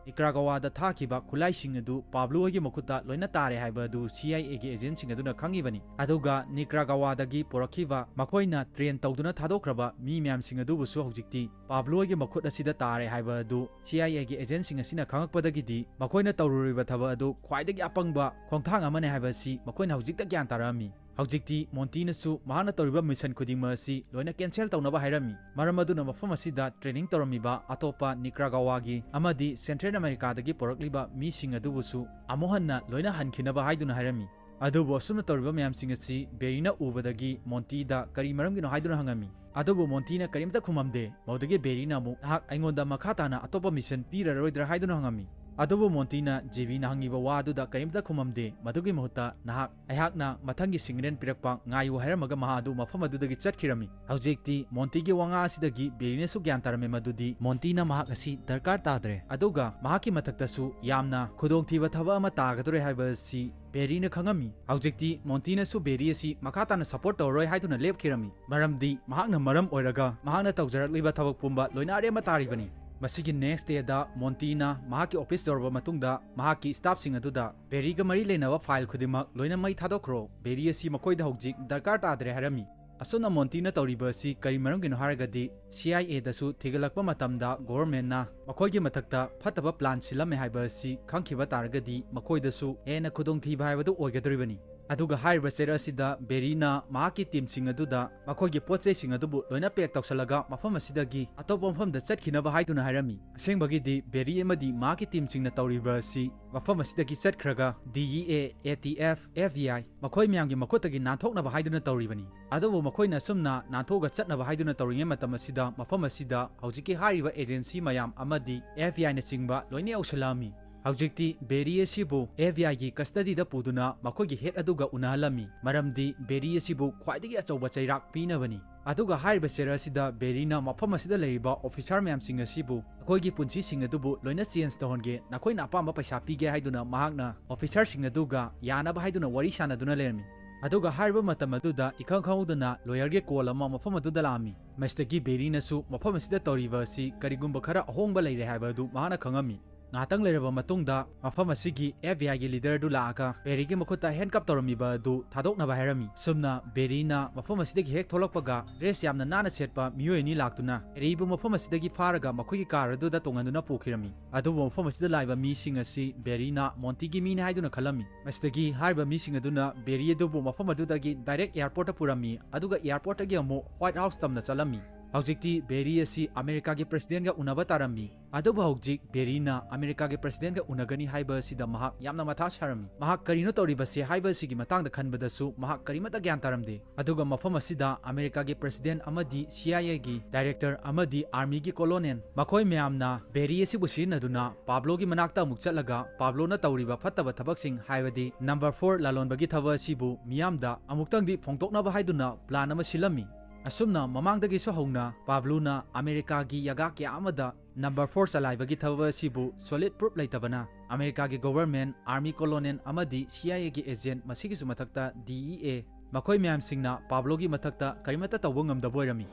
ꯅꯤꯀ꯭ꯔꯥꯒꯋꯥꯗ ꯊꯥꯈꯤꯕ ꯈꯨꯠꯂꯥꯏꯁꯤꯡ ꯑꯗꯨ ꯄꯥꯕ꯭ꯂꯣ ꯍꯣꯏꯒꯤ ꯃꯈꯨꯠꯇ ꯂꯣꯏꯅ ꯇꯥꯔꯦ ꯍꯥꯏꯕ ꯑꯗꯨ ꯁꯤ ꯑꯥꯏ ꯑꯦꯒꯤ ꯑꯦꯖꯦꯟꯁꯤꯡ ꯑꯗꯨꯅ ꯈꯪꯉꯤꯕꯅꯤ꯫ ꯑꯗꯨꯒ ꯅꯤꯀ꯭ꯔꯥꯒꯋꯥꯗꯒꯤ ꯄꯨꯔꯛꯈꯤꯕ ꯃꯈꯣꯏꯅ ꯇ꯭ꯔꯦꯟ ꯇꯧꯗꯨꯅ ꯊꯥꯗꯣꯛꯈ꯭ꯔꯕ ꯃꯤ ꯃꯌꯥꯝꯁꯤꯡ ꯑꯗꯨꯕꯨꯁꯨ ꯍꯧꯖꯤꯛꯇꯤ ꯄꯥꯕ꯭ꯂꯣ ꯍꯣꯏꯒꯤ ꯃꯈꯨꯠ ꯑꯁꯤꯗ ꯇꯥꯔꯦ ꯍꯥꯏꯕ ꯑꯗꯨ ꯁꯤ ꯑꯥꯏ ꯑꯦꯒꯤ ꯑꯦꯖꯦꯟꯁꯤꯡ ꯑꯁꯤꯅ ꯈꯪꯉꯛꯄꯗꯒꯤꯗꯤ ꯃꯈꯣꯏꯅ ꯇꯧꯔꯨꯔꯤꯕ ꯊꯕꯛ ꯑꯗꯨ ꯈ꯭ꯋꯥꯏꯗꯒꯤ ꯑꯄꯪꯕ ꯈꯣꯡꯊꯥꯡ ꯑꯃꯅꯤ ꯍꯥꯏꯕ ꯑꯁꯤ ꯃꯈꯣꯏꯅ ꯍꯧꯖꯤꯛꯇ ꯒ꯭ꯌꯥꯟ ꯇꯥꯔꯛꯑꯝꯃꯤ꯫ ꯍꯧꯖꯤꯛꯇꯤ ꯃꯣꯟꯇꯤꯅꯁꯨ ꯃꯍꯥꯛꯅ ꯇꯧꯔꯤꯕ ꯃꯤꯁꯟ ꯈꯨꯗꯤꯡꯃꯛ ꯑꯁꯤ ꯂꯣꯏꯅ ꯀꯦꯟꯁꯦꯜ ꯇꯧꯅꯕ ꯍꯥꯏꯔꯝꯃꯤ꯫ ꯃꯔꯝ ꯑꯗꯨꯅ ꯃꯐꯝ ꯑꯁꯤꯗ ꯇ꯭ꯔꯦꯅꯤꯡ ꯇꯧꯔꯝꯃꯤꯕ ꯑꯇꯣꯞꯄ ꯅꯤꯀ꯭ꯔꯥꯒꯋꯥꯒꯤ ꯑꯃꯗꯤ ꯁꯦꯟꯇ꯭ꯔꯦꯜ ꯑꯃꯦꯔꯤꯀꯥꯗꯒꯤ ꯄꯨꯔꯛꯂꯤꯕ ꯃꯤꯁꯤꯡ ꯑꯗꯨꯕꯨꯁꯨ ꯑꯃꯨꯛ ꯍꯟꯅ ꯂꯣꯏꯅ ꯍꯟꯈꯤꯅꯕ ꯍꯥꯏꯗꯨꯅ ꯍꯥꯏꯔꯝꯃꯤ꯫ ꯑꯗꯨꯕꯨ ꯑꯁꯨꯝꯅ ꯇꯧꯔꯤꯕ ꯃꯌꯥꯝꯁꯤꯡ ꯑꯁꯤ ꯕꯦꯔꯤꯅ ꯎꯕꯗꯒꯤ ꯃꯣꯟꯇꯤꯗ ꯀꯔꯤ ꯃꯔꯝꯒꯤꯅꯣ ꯍꯥꯏꯗꯨꯅ ꯍꯪꯉꯝꯃꯤ꯫ ꯑꯗꯨꯕꯨ ꯃꯣꯟꯇꯤꯅ ꯀꯔꯤꯝꯇ ꯈꯨꯝꯃꯝꯗꯦ꯫ ꯃꯗꯨꯗꯒꯤ ꯕꯦꯔꯤꯅ ꯑꯃꯨꯛ, "ꯅꯍꯥꯛ ꯑꯩꯉꯣꯟꯗ ꯃꯈꯥ ꯇꯥꯅ ꯑꯇꯣꯞꯄ ꯃꯤꯁꯟ ꯄꯤꯔꯔꯣꯏꯗ꯭ꯔꯥ?" ꯍꯥꯏꯗꯨꯅ ꯍꯪꯉꯝꯃꯤ꯫ ꯑꯗꯨꯕꯨ ꯃꯣꯟꯇꯤꯅ ꯖꯦꯕꯤꯅ ꯍꯪꯉꯤꯕ ꯋꯥ ꯑꯗꯨꯗ ꯀꯔꯤꯝꯇ ꯈꯨꯝꯃꯝꯗꯦ꯫ ꯃꯗꯨꯒꯤ ꯃꯍꯨꯠꯇ, "ꯅꯍꯥꯛ ꯑꯩꯍꯥꯛꯅ ꯃꯊꯪꯒꯤ ꯁꯤꯒꯅꯦꯜ ꯄꯤꯔꯛꯄ ꯉꯥꯏꯌꯨ" ꯍꯥꯏꯔꯝꯃꯒ ꯃꯍꯥꯛ ꯑꯗꯨ ꯃꯐꯝ ꯑꯗꯨꯗꯒꯤ ꯆꯠꯈꯤꯔꯝꯃꯤ꯫ ꯍꯧꯖꯤꯛꯇꯤ ꯃꯣꯟꯇꯤꯒꯤ ꯋꯥꯉꯥꯡ ꯑꯁꯤꯗꯒꯤ ꯕꯦꯔꯤꯅꯁꯨ ꯒ꯭ꯌꯥꯟ ꯇꯥꯔꯝꯃꯤ ꯃꯗꯨꯗꯤ ꯃꯣꯟꯇꯤꯅ ꯃꯍꯥꯛ ꯑꯁꯤ ꯗꯔꯀꯥꯔ ꯇꯥꯗ꯭ꯔꯦ꯫ ꯑꯗꯨꯒ ꯃꯍꯥꯛꯀꯤ ꯃꯊꯛꯇꯁꯨ ꯌꯥꯝꯅ ꯈꯨꯗꯣꯡꯊꯤꯕ ꯊꯕꯛ ꯑꯃ ꯇꯥꯒꯗꯧꯔꯦ ꯍꯥꯏꯕ ꯑꯁꯤ ꯕꯦꯔꯤꯅ ꯈꯪꯉꯝꯃꯤ꯫ ꯍꯧꯖꯤꯛꯇꯤ ꯃꯣꯟꯇꯤꯅꯁꯨ ꯕꯦꯔꯤ ꯑꯁꯤ ꯃꯈꯥ ꯇꯥꯅ ꯁꯄꯣꯔꯠ ꯇꯧꯔꯔꯣꯏ ꯍꯥꯏꯗꯨꯅ ꯂꯦꯞꯈꯤꯔꯝꯃꯤ꯫ ꯃꯔꯝꯗꯤ ꯃꯍꯥꯛꯅ ꯃꯔꯝ ꯑꯣꯏꯔꯒ ꯃꯍꯥꯛꯅ ꯇꯧꯖꯔꯛꯂꯤꯕ ꯊꯕꯛ ꯄꯨꯝꯕ ꯂꯣꯏꯅ ꯑꯔꯦꯝꯕ ꯇꯥꯔꯤꯕꯅꯤ꯫ ꯃꯁꯤꯒꯤ ꯅꯦꯛꯁ ꯗꯦꯗ ꯃꯣꯟꯇꯤꯅ ꯃꯍꯥꯛꯀꯤ ꯑꯣꯐꯤꯁ ꯌꯧꯔꯕ ꯃꯇꯨꯡꯗ ꯃꯍꯥꯛꯀꯤ ꯁ꯭ꯇꯥꯐꯁꯤꯡ ꯑꯗꯨꯗ, "ꯕꯦꯔꯤꯒ ꯃꯔꯤ ꯂꯩꯅꯕ ꯐꯥꯏꯜ ꯈꯨꯗꯤꯡꯃꯛ ꯂꯣꯏꯅ ꯃꯩ ꯊꯥꯗꯣꯛꯈ꯭ꯔꯣ꯫ ꯕꯦꯔꯤ ꯑꯁꯤ ꯃꯈꯣꯏꯗ ꯍꯧꯖꯤꯛ ꯗꯔꯀꯥꯔ ꯇꯥꯗ꯭ꯔꯦ" ꯍꯥꯏꯔꯝꯃꯤ꯫ ꯑꯁꯨꯝꯅ ꯃꯣꯟꯇꯤꯅ ꯇꯧꯔꯤꯕ ꯑꯁꯤ ꯀꯔꯤ ꯃꯔꯝꯒꯤꯅꯣ ꯍꯥꯏꯔꯒꯗꯤ, ꯁꯤ ꯑꯥꯏ ꯑꯦꯗꯁꯨ ꯊꯤꯒꯠꯂꯛꯄ ꯃꯇꯝꯗ ꯒꯣꯚꯔꯟꯃꯦꯟꯠꯅ ꯃꯈꯣꯏꯒꯤ ꯃꯊꯛꯇ ꯐꯠꯇꯕ ꯄ꯭ꯂꯥꯟ ꯁꯤꯜꯂꯝꯃꯦ ꯍꯥꯏꯕ ꯑꯁꯤ ꯈꯪꯈꯤꯕ ꯇꯥꯔꯒꯗꯤ ꯃꯈꯣꯏꯗꯁꯨ ꯍꯦꯟꯅ ꯈꯨꯗꯣꯡꯊꯤꯕ ꯍꯥꯏꯕꯗꯨ ꯑꯣꯏꯒꯗꯧꯔꯤꯕꯅꯤ꯫ ꯑꯗꯨꯒ ꯍꯥꯏꯔꯤꯕ ꯆꯦꯠ ꯑꯁꯤꯗ ꯕꯦꯔꯤꯅ ꯃꯍꯥꯛꯀꯤ ꯇꯤꯝꯁꯤꯡ ꯑꯗꯨꯗ ꯃꯈꯣꯏꯒꯤ ꯄꯣꯠ ꯆꯩꯁꯤꯡ ꯑꯗꯨꯕꯨ ꯂꯣꯏꯅ ꯄꯦꯛ ꯇꯧꯁꯜꯂꯒ ꯃꯐꯝ ꯑꯁꯤꯗꯒꯤ ꯑꯇꯣꯞꯄ ꯃꯐꯝꯗ ꯆꯠꯈꯤꯅꯕ ꯍꯥꯏꯗꯨꯅ ꯍꯥꯏꯔꯝꯃꯤ꯫ ꯑꯁꯦꯡꯕꯒꯤꯗꯤ ꯕꯦꯔꯤ ꯑꯃꯗꯤ ꯃꯍꯥꯛꯀꯤ ꯇꯤꯝꯁꯤꯡꯅ ꯇꯧꯔꯤꯕ ꯑꯁꯤ ꯃꯐꯝ ꯑꯁꯤꯗꯒꯤ ꯆꯠꯈ꯭ꯔꯒ D E A, A T F, F B I ꯃꯈꯣꯏ ꯃꯌꯥꯝꯒꯤ ꯃꯈꯨꯠꯇꯒꯤ ꯅꯥꯟꯊꯣꯛꯅꯕ ꯍꯥꯏꯗꯨꯅ ꯇꯧꯔꯤꯕꯅꯤ꯫ ꯑꯗꯨꯕꯨ ꯃꯈꯣꯏꯅ ꯑꯁꯨꯝꯅ ꯅꯥꯟꯊꯣꯛꯑꯒ ꯆꯠꯅꯕ ꯍꯥꯏꯗꯨꯅ ꯇꯧꯔꯤꯉꯩ ꯃꯇꯝ ꯑꯁꯤꯗ ꯃꯐꯝ ꯑꯁꯤꯗ ꯍꯧꯖꯤꯛꯀꯤ ꯍꯥꯏꯔꯤꯕ ꯑꯦꯖꯦꯟꯁꯤ ꯃꯌꯥꯝ ꯑꯃꯗꯤ ꯑꯦꯐ ꯕꯤ ꯑꯥꯏꯅꯆꯤꯡꯕ ꯂꯣꯏꯅ ꯌꯧꯁꯤꯜꯂꯛꯑꯝꯃꯤ꯫ ꯍꯧꯖꯤꯛꯇꯤ ꯕꯦꯔꯤ ꯑꯁꯤꯕꯨ ꯑꯦꯐ ꯕꯤ ꯑꯥꯏꯒꯤ ꯀꯁꯇꯗꯤꯗ ꯄꯨꯗꯨꯅ ꯃꯈꯣꯏꯒꯤ ꯍꯦꯗ ꯑꯗꯨꯒ ꯎꯅꯍꯜꯂꯝꯃꯤ, ꯃꯔꯝꯗꯤ ꯕꯦꯔꯤ ꯑꯁꯤꯕꯨ ꯈ꯭ꯋꯥꯏꯗꯒꯤ ꯑꯆꯧꯕ ꯆꯩꯔꯥꯛ ꯄꯤꯅꯕꯅꯤ꯫ ꯑꯗꯨꯒ ꯍꯥꯏꯔꯤꯕ ꯆꯦꯠ ꯑꯁꯤꯗ ꯕꯦꯔꯤꯅ ꯃꯐꯝ ꯑꯁꯤꯗ ꯂꯩꯔꯤꯕ ꯑꯣꯐꯤꯁꯥꯔ ꯃꯌꯥꯝꯁꯤꯡ ꯑꯁꯤꯕꯨ "ꯑꯩꯈꯣꯏꯒꯤ ꯄꯨꯟꯁꯤꯁꯤꯡ ꯑꯗꯨꯕꯨ ꯂꯣꯏꯅ ꯆꯦꯟꯖ ꯇꯧꯍꯟꯒꯦ, ꯅꯈꯣꯏꯅ ꯑꯄꯥꯝꯕ ꯄꯩꯁꯥ ꯄꯤꯒꯦ" ꯍꯥꯏꯗꯨꯅ ꯃꯍꯥꯛꯅ ꯑꯣꯐꯤꯁꯥꯔꯁꯤꯡ ꯑꯗꯨꯒ ꯌꯥꯅꯕ ꯍꯥꯏꯗꯨꯅ ꯋꯥꯔꯤ ꯁꯥꯟꯅꯗꯨꯅ ꯂꯩꯔꯝꯃꯤ꯫ ꯑꯗꯨꯒ ꯍꯥꯏꯔꯤꯕ ꯃꯇꯝ ꯑꯗꯨꯗ ꯏꯈꯪ ꯈꯪꯍꯧꯗꯅ ꯂꯣꯌꯔꯒꯤ ꯀꯣꯜ ꯑꯃ ꯃꯐꯝ ꯑꯗꯨꯗ ꯂꯥꯛꯑꯝꯃꯤ꯫ ꯃꯁꯤꯗꯒꯤ ꯕꯦꯔꯤꯅꯁꯨ ꯃꯐꯝ ꯑꯁꯤꯗ ꯇꯧꯔꯤꯕ ꯑꯁꯤ ꯀꯔꯤꯒꯨꯝꯕ ꯈꯔ ꯑꯍꯣꯡꯕ ꯂꯩꯔꯦ ꯍꯥꯏꯕ ꯑꯗꯨ ꯃꯍꯥꯛꯅ ꯈꯪꯉꯝꯃꯤ꯫ ꯉꯥꯏꯍꯥꯛꯇꯪ ꯂꯩꯔꯕ ꯃꯇꯨꯡꯗ ꯃꯐꯝ ꯑꯁꯤꯒꯤ F B I ꯒꯤ ꯂꯤꯗꯔ ꯑꯗꯨ ꯂꯥꯛꯑꯒ ꯕꯦꯔꯤꯒꯤ ꯃꯈꯨꯠꯇ ꯍꯦꯟꯀꯞ ꯇꯧꯔꯝꯃꯤꯕ ꯑꯗꯨ ꯊꯥꯗꯣꯛꯅꯕ ꯍꯥꯏꯔꯝꯃꯤ꯫ ꯁꯨꯝꯅ ꯕꯦꯔꯤꯅ ꯃꯐꯝ ꯑꯁꯤꯗꯒꯤ ꯍꯦꯛ ꯊꯣꯛꯂꯛꯄꯒ ꯗ꯭ꯔꯦꯁ ꯌꯥꯝꯅ ꯅꯥꯟꯅ ꯁꯦꯠꯄ ꯃꯤꯑꯣꯏ ꯑꯅꯤ ꯂꯥꯛꯇꯨꯅ ꯕꯦꯔꯤꯕꯨ ꯃꯐꯝ ꯑꯁꯤꯗꯒꯤ ꯐꯥꯔꯒ ꯃꯈꯣꯏꯒꯤ ꯀꯥꯔ ꯑꯗꯨꯗ ꯇꯣꯡꯍꯟꯗꯨꯅ ꯄꯨꯈꯤꯔꯝꯃꯤ꯫ ꯑꯗꯨꯕꯨ ꯃꯐꯝ ꯑꯁꯤꯗ ꯂꯥꯛꯏꯕ ꯃꯤꯁꯤꯡ ꯑꯁꯤ ꯕꯦꯔꯤꯅ ꯃꯣꯟꯇꯤꯒꯤ ꯃꯤꯅꯤ ꯍꯥꯏꯗꯨꯅ ꯈꯜꯂꯝꯃꯤ꯫ ꯃꯁꯤꯗꯒꯤ ꯍꯥꯏꯔꯤꯕ ꯃꯤꯁꯤꯡ ꯑꯗꯨꯅ ꯕꯦꯔꯤ ꯑꯗꯨꯕꯨ ꯃꯐꯝ ꯑꯗꯨꯗꯒꯤ ꯗꯥꯏꯔꯦꯛ ꯑꯦꯌꯔꯄꯣꯔꯠꯇ ꯄꯨꯔꯝꯃꯤ, ꯑꯗꯨꯒ ꯑꯦꯌꯔꯄꯣꯔꯠꯇꯒꯤ ꯑꯃꯨꯛ ꯋꯥꯏꯠ ꯍꯥꯎꯁ ꯇꯝꯅ ꯆꯠꯂꯝꯃꯤ꯫ ꯍꯧꯖꯤꯛꯇꯤ ꯕꯦꯔꯤ ꯑꯁꯤ ꯑꯃꯦꯔꯤꯀꯥꯒꯤ ꯄ꯭ꯔꯦꯁꯤꯗꯦꯟꯠꯒ ꯎꯅꯕ ꯇꯥꯔꯝꯃꯤ꯫ ꯑꯗꯨꯕꯨ ꯍꯧꯖꯤꯛ ꯕꯦꯔꯤꯅ ꯑꯃꯦꯔꯤꯀꯥꯒꯤ ꯄ꯭ꯔꯦꯁꯤꯗꯦꯟꯠꯒ ꯎꯅꯒꯅꯤ ꯍꯥꯏꯕ ꯑꯁꯤꯗ ꯃꯍꯥꯛ ꯌꯥꯝꯅ ꯃꯊꯥ ꯁꯥꯔꯝꯃꯤ꯫ ꯃꯍꯥꯛ ꯀꯔꯤꯅꯣ ꯇꯧꯔꯤꯕꯁꯦ ꯍꯥꯏꯕ ꯑꯁꯤꯒꯤ ꯃꯇꯥꯡꯗ ꯈꯟꯕꯗꯁꯨ ꯃꯍꯥꯛ ꯀꯔꯤꯃꯠꯇ ꯒ꯭ꯌꯥꯟ ꯇꯥꯔꯝꯗꯦ꯫ ꯑꯗꯨꯒ ꯃꯐꯝ ꯑꯁꯤꯗ ꯑꯃꯦꯔꯤꯀꯥꯒꯤ ꯄ꯭ꯔꯦꯁꯤꯗꯦꯟꯠ ꯑꯃꯗꯤ C I A ꯒꯤ ꯗꯥꯏꯔꯦꯛꯇꯔ ꯑꯃꯗꯤ ꯑꯥꯔꯃꯤꯒꯤ ꯀꯣꯂꯣꯅꯦꯜ, ꯃꯈꯣꯏ ꯃꯌꯥꯝꯅ ꯕꯦꯔꯤ ꯑꯁꯤꯕꯨ ꯁꯤꯖꯤꯟꯅꯗꯨꯅ ꯄꯥꯕ꯭ꯂꯣꯒꯤ ꯃꯅꯥꯛꯇ ꯑꯃꯨꯛ ꯆꯠꯂꯒ ꯄꯥꯕ꯭ꯂꯣꯅ ꯇꯧꯔꯤꯕ ꯐꯠꯇꯕ ꯊꯕꯛꯁꯤꯡ, ꯍꯥꯏꯕꯗꯤ ꯅꯝꯕꯔ ꯐꯣꯔ ꯂꯂꯣꯟꯕꯒꯤ ꯊꯕꯛ ꯑꯁꯤꯕꯨ ꯃꯤꯌꯥꯝꯗ ꯑꯃꯨꯛꯇꯪꯗꯤ ꯐꯣꯡꯗꯣꯛꯅꯕ ꯍꯥꯏꯗꯨꯅ ꯄ꯭ꯂꯥꯟ ꯑꯃ ꯁꯤꯜꯂꯝꯃꯤ꯫ ꯑꯁꯨꯝꯅ ꯃꯃꯥꯡꯗꯒꯤꯁꯨ ꯍꯧꯅ ꯄꯥꯕ꯭ꯂꯣꯅ ꯑꯃꯦꯔꯤꯀꯥꯒꯤ ꯌꯥꯒꯥ ꯀꯌꯥ ꯑꯃꯗ ꯅꯝꯕꯔ ꯐꯣꯔ ꯆꯂꯥꯏꯕꯒꯤ ꯊꯕꯛ ꯑꯁꯤꯕꯨ ꯁꯣꯂꯤꯗ ꯄ꯭ꯔꯨꯐ ꯂꯩꯇꯕꯅ ꯑꯃꯦꯔꯤꯀꯥꯒꯤ ꯒꯣꯚꯔꯟꯃꯦꯟꯠ, ꯑꯥꯔꯃꯤ ꯀꯣꯂꯣꯅꯦꯜ ꯑꯃꯗꯤ C I A ꯒꯤ ꯑꯦꯖꯦꯟꯠ, ꯃꯁꯤꯒꯤꯁꯨ ꯃꯊꯛꯇ D E A, ꯃꯈꯣꯏ ꯃꯌꯥꯝꯁꯤꯡꯅ ꯄꯥꯕ꯭ꯂꯣꯒꯤ ꯃꯊꯛꯇ ꯀꯔꯤꯃꯠꯇ ꯇꯧꯕ ꯉꯝꯗꯕ ꯑꯣꯏꯔꯝꯃꯤ꯫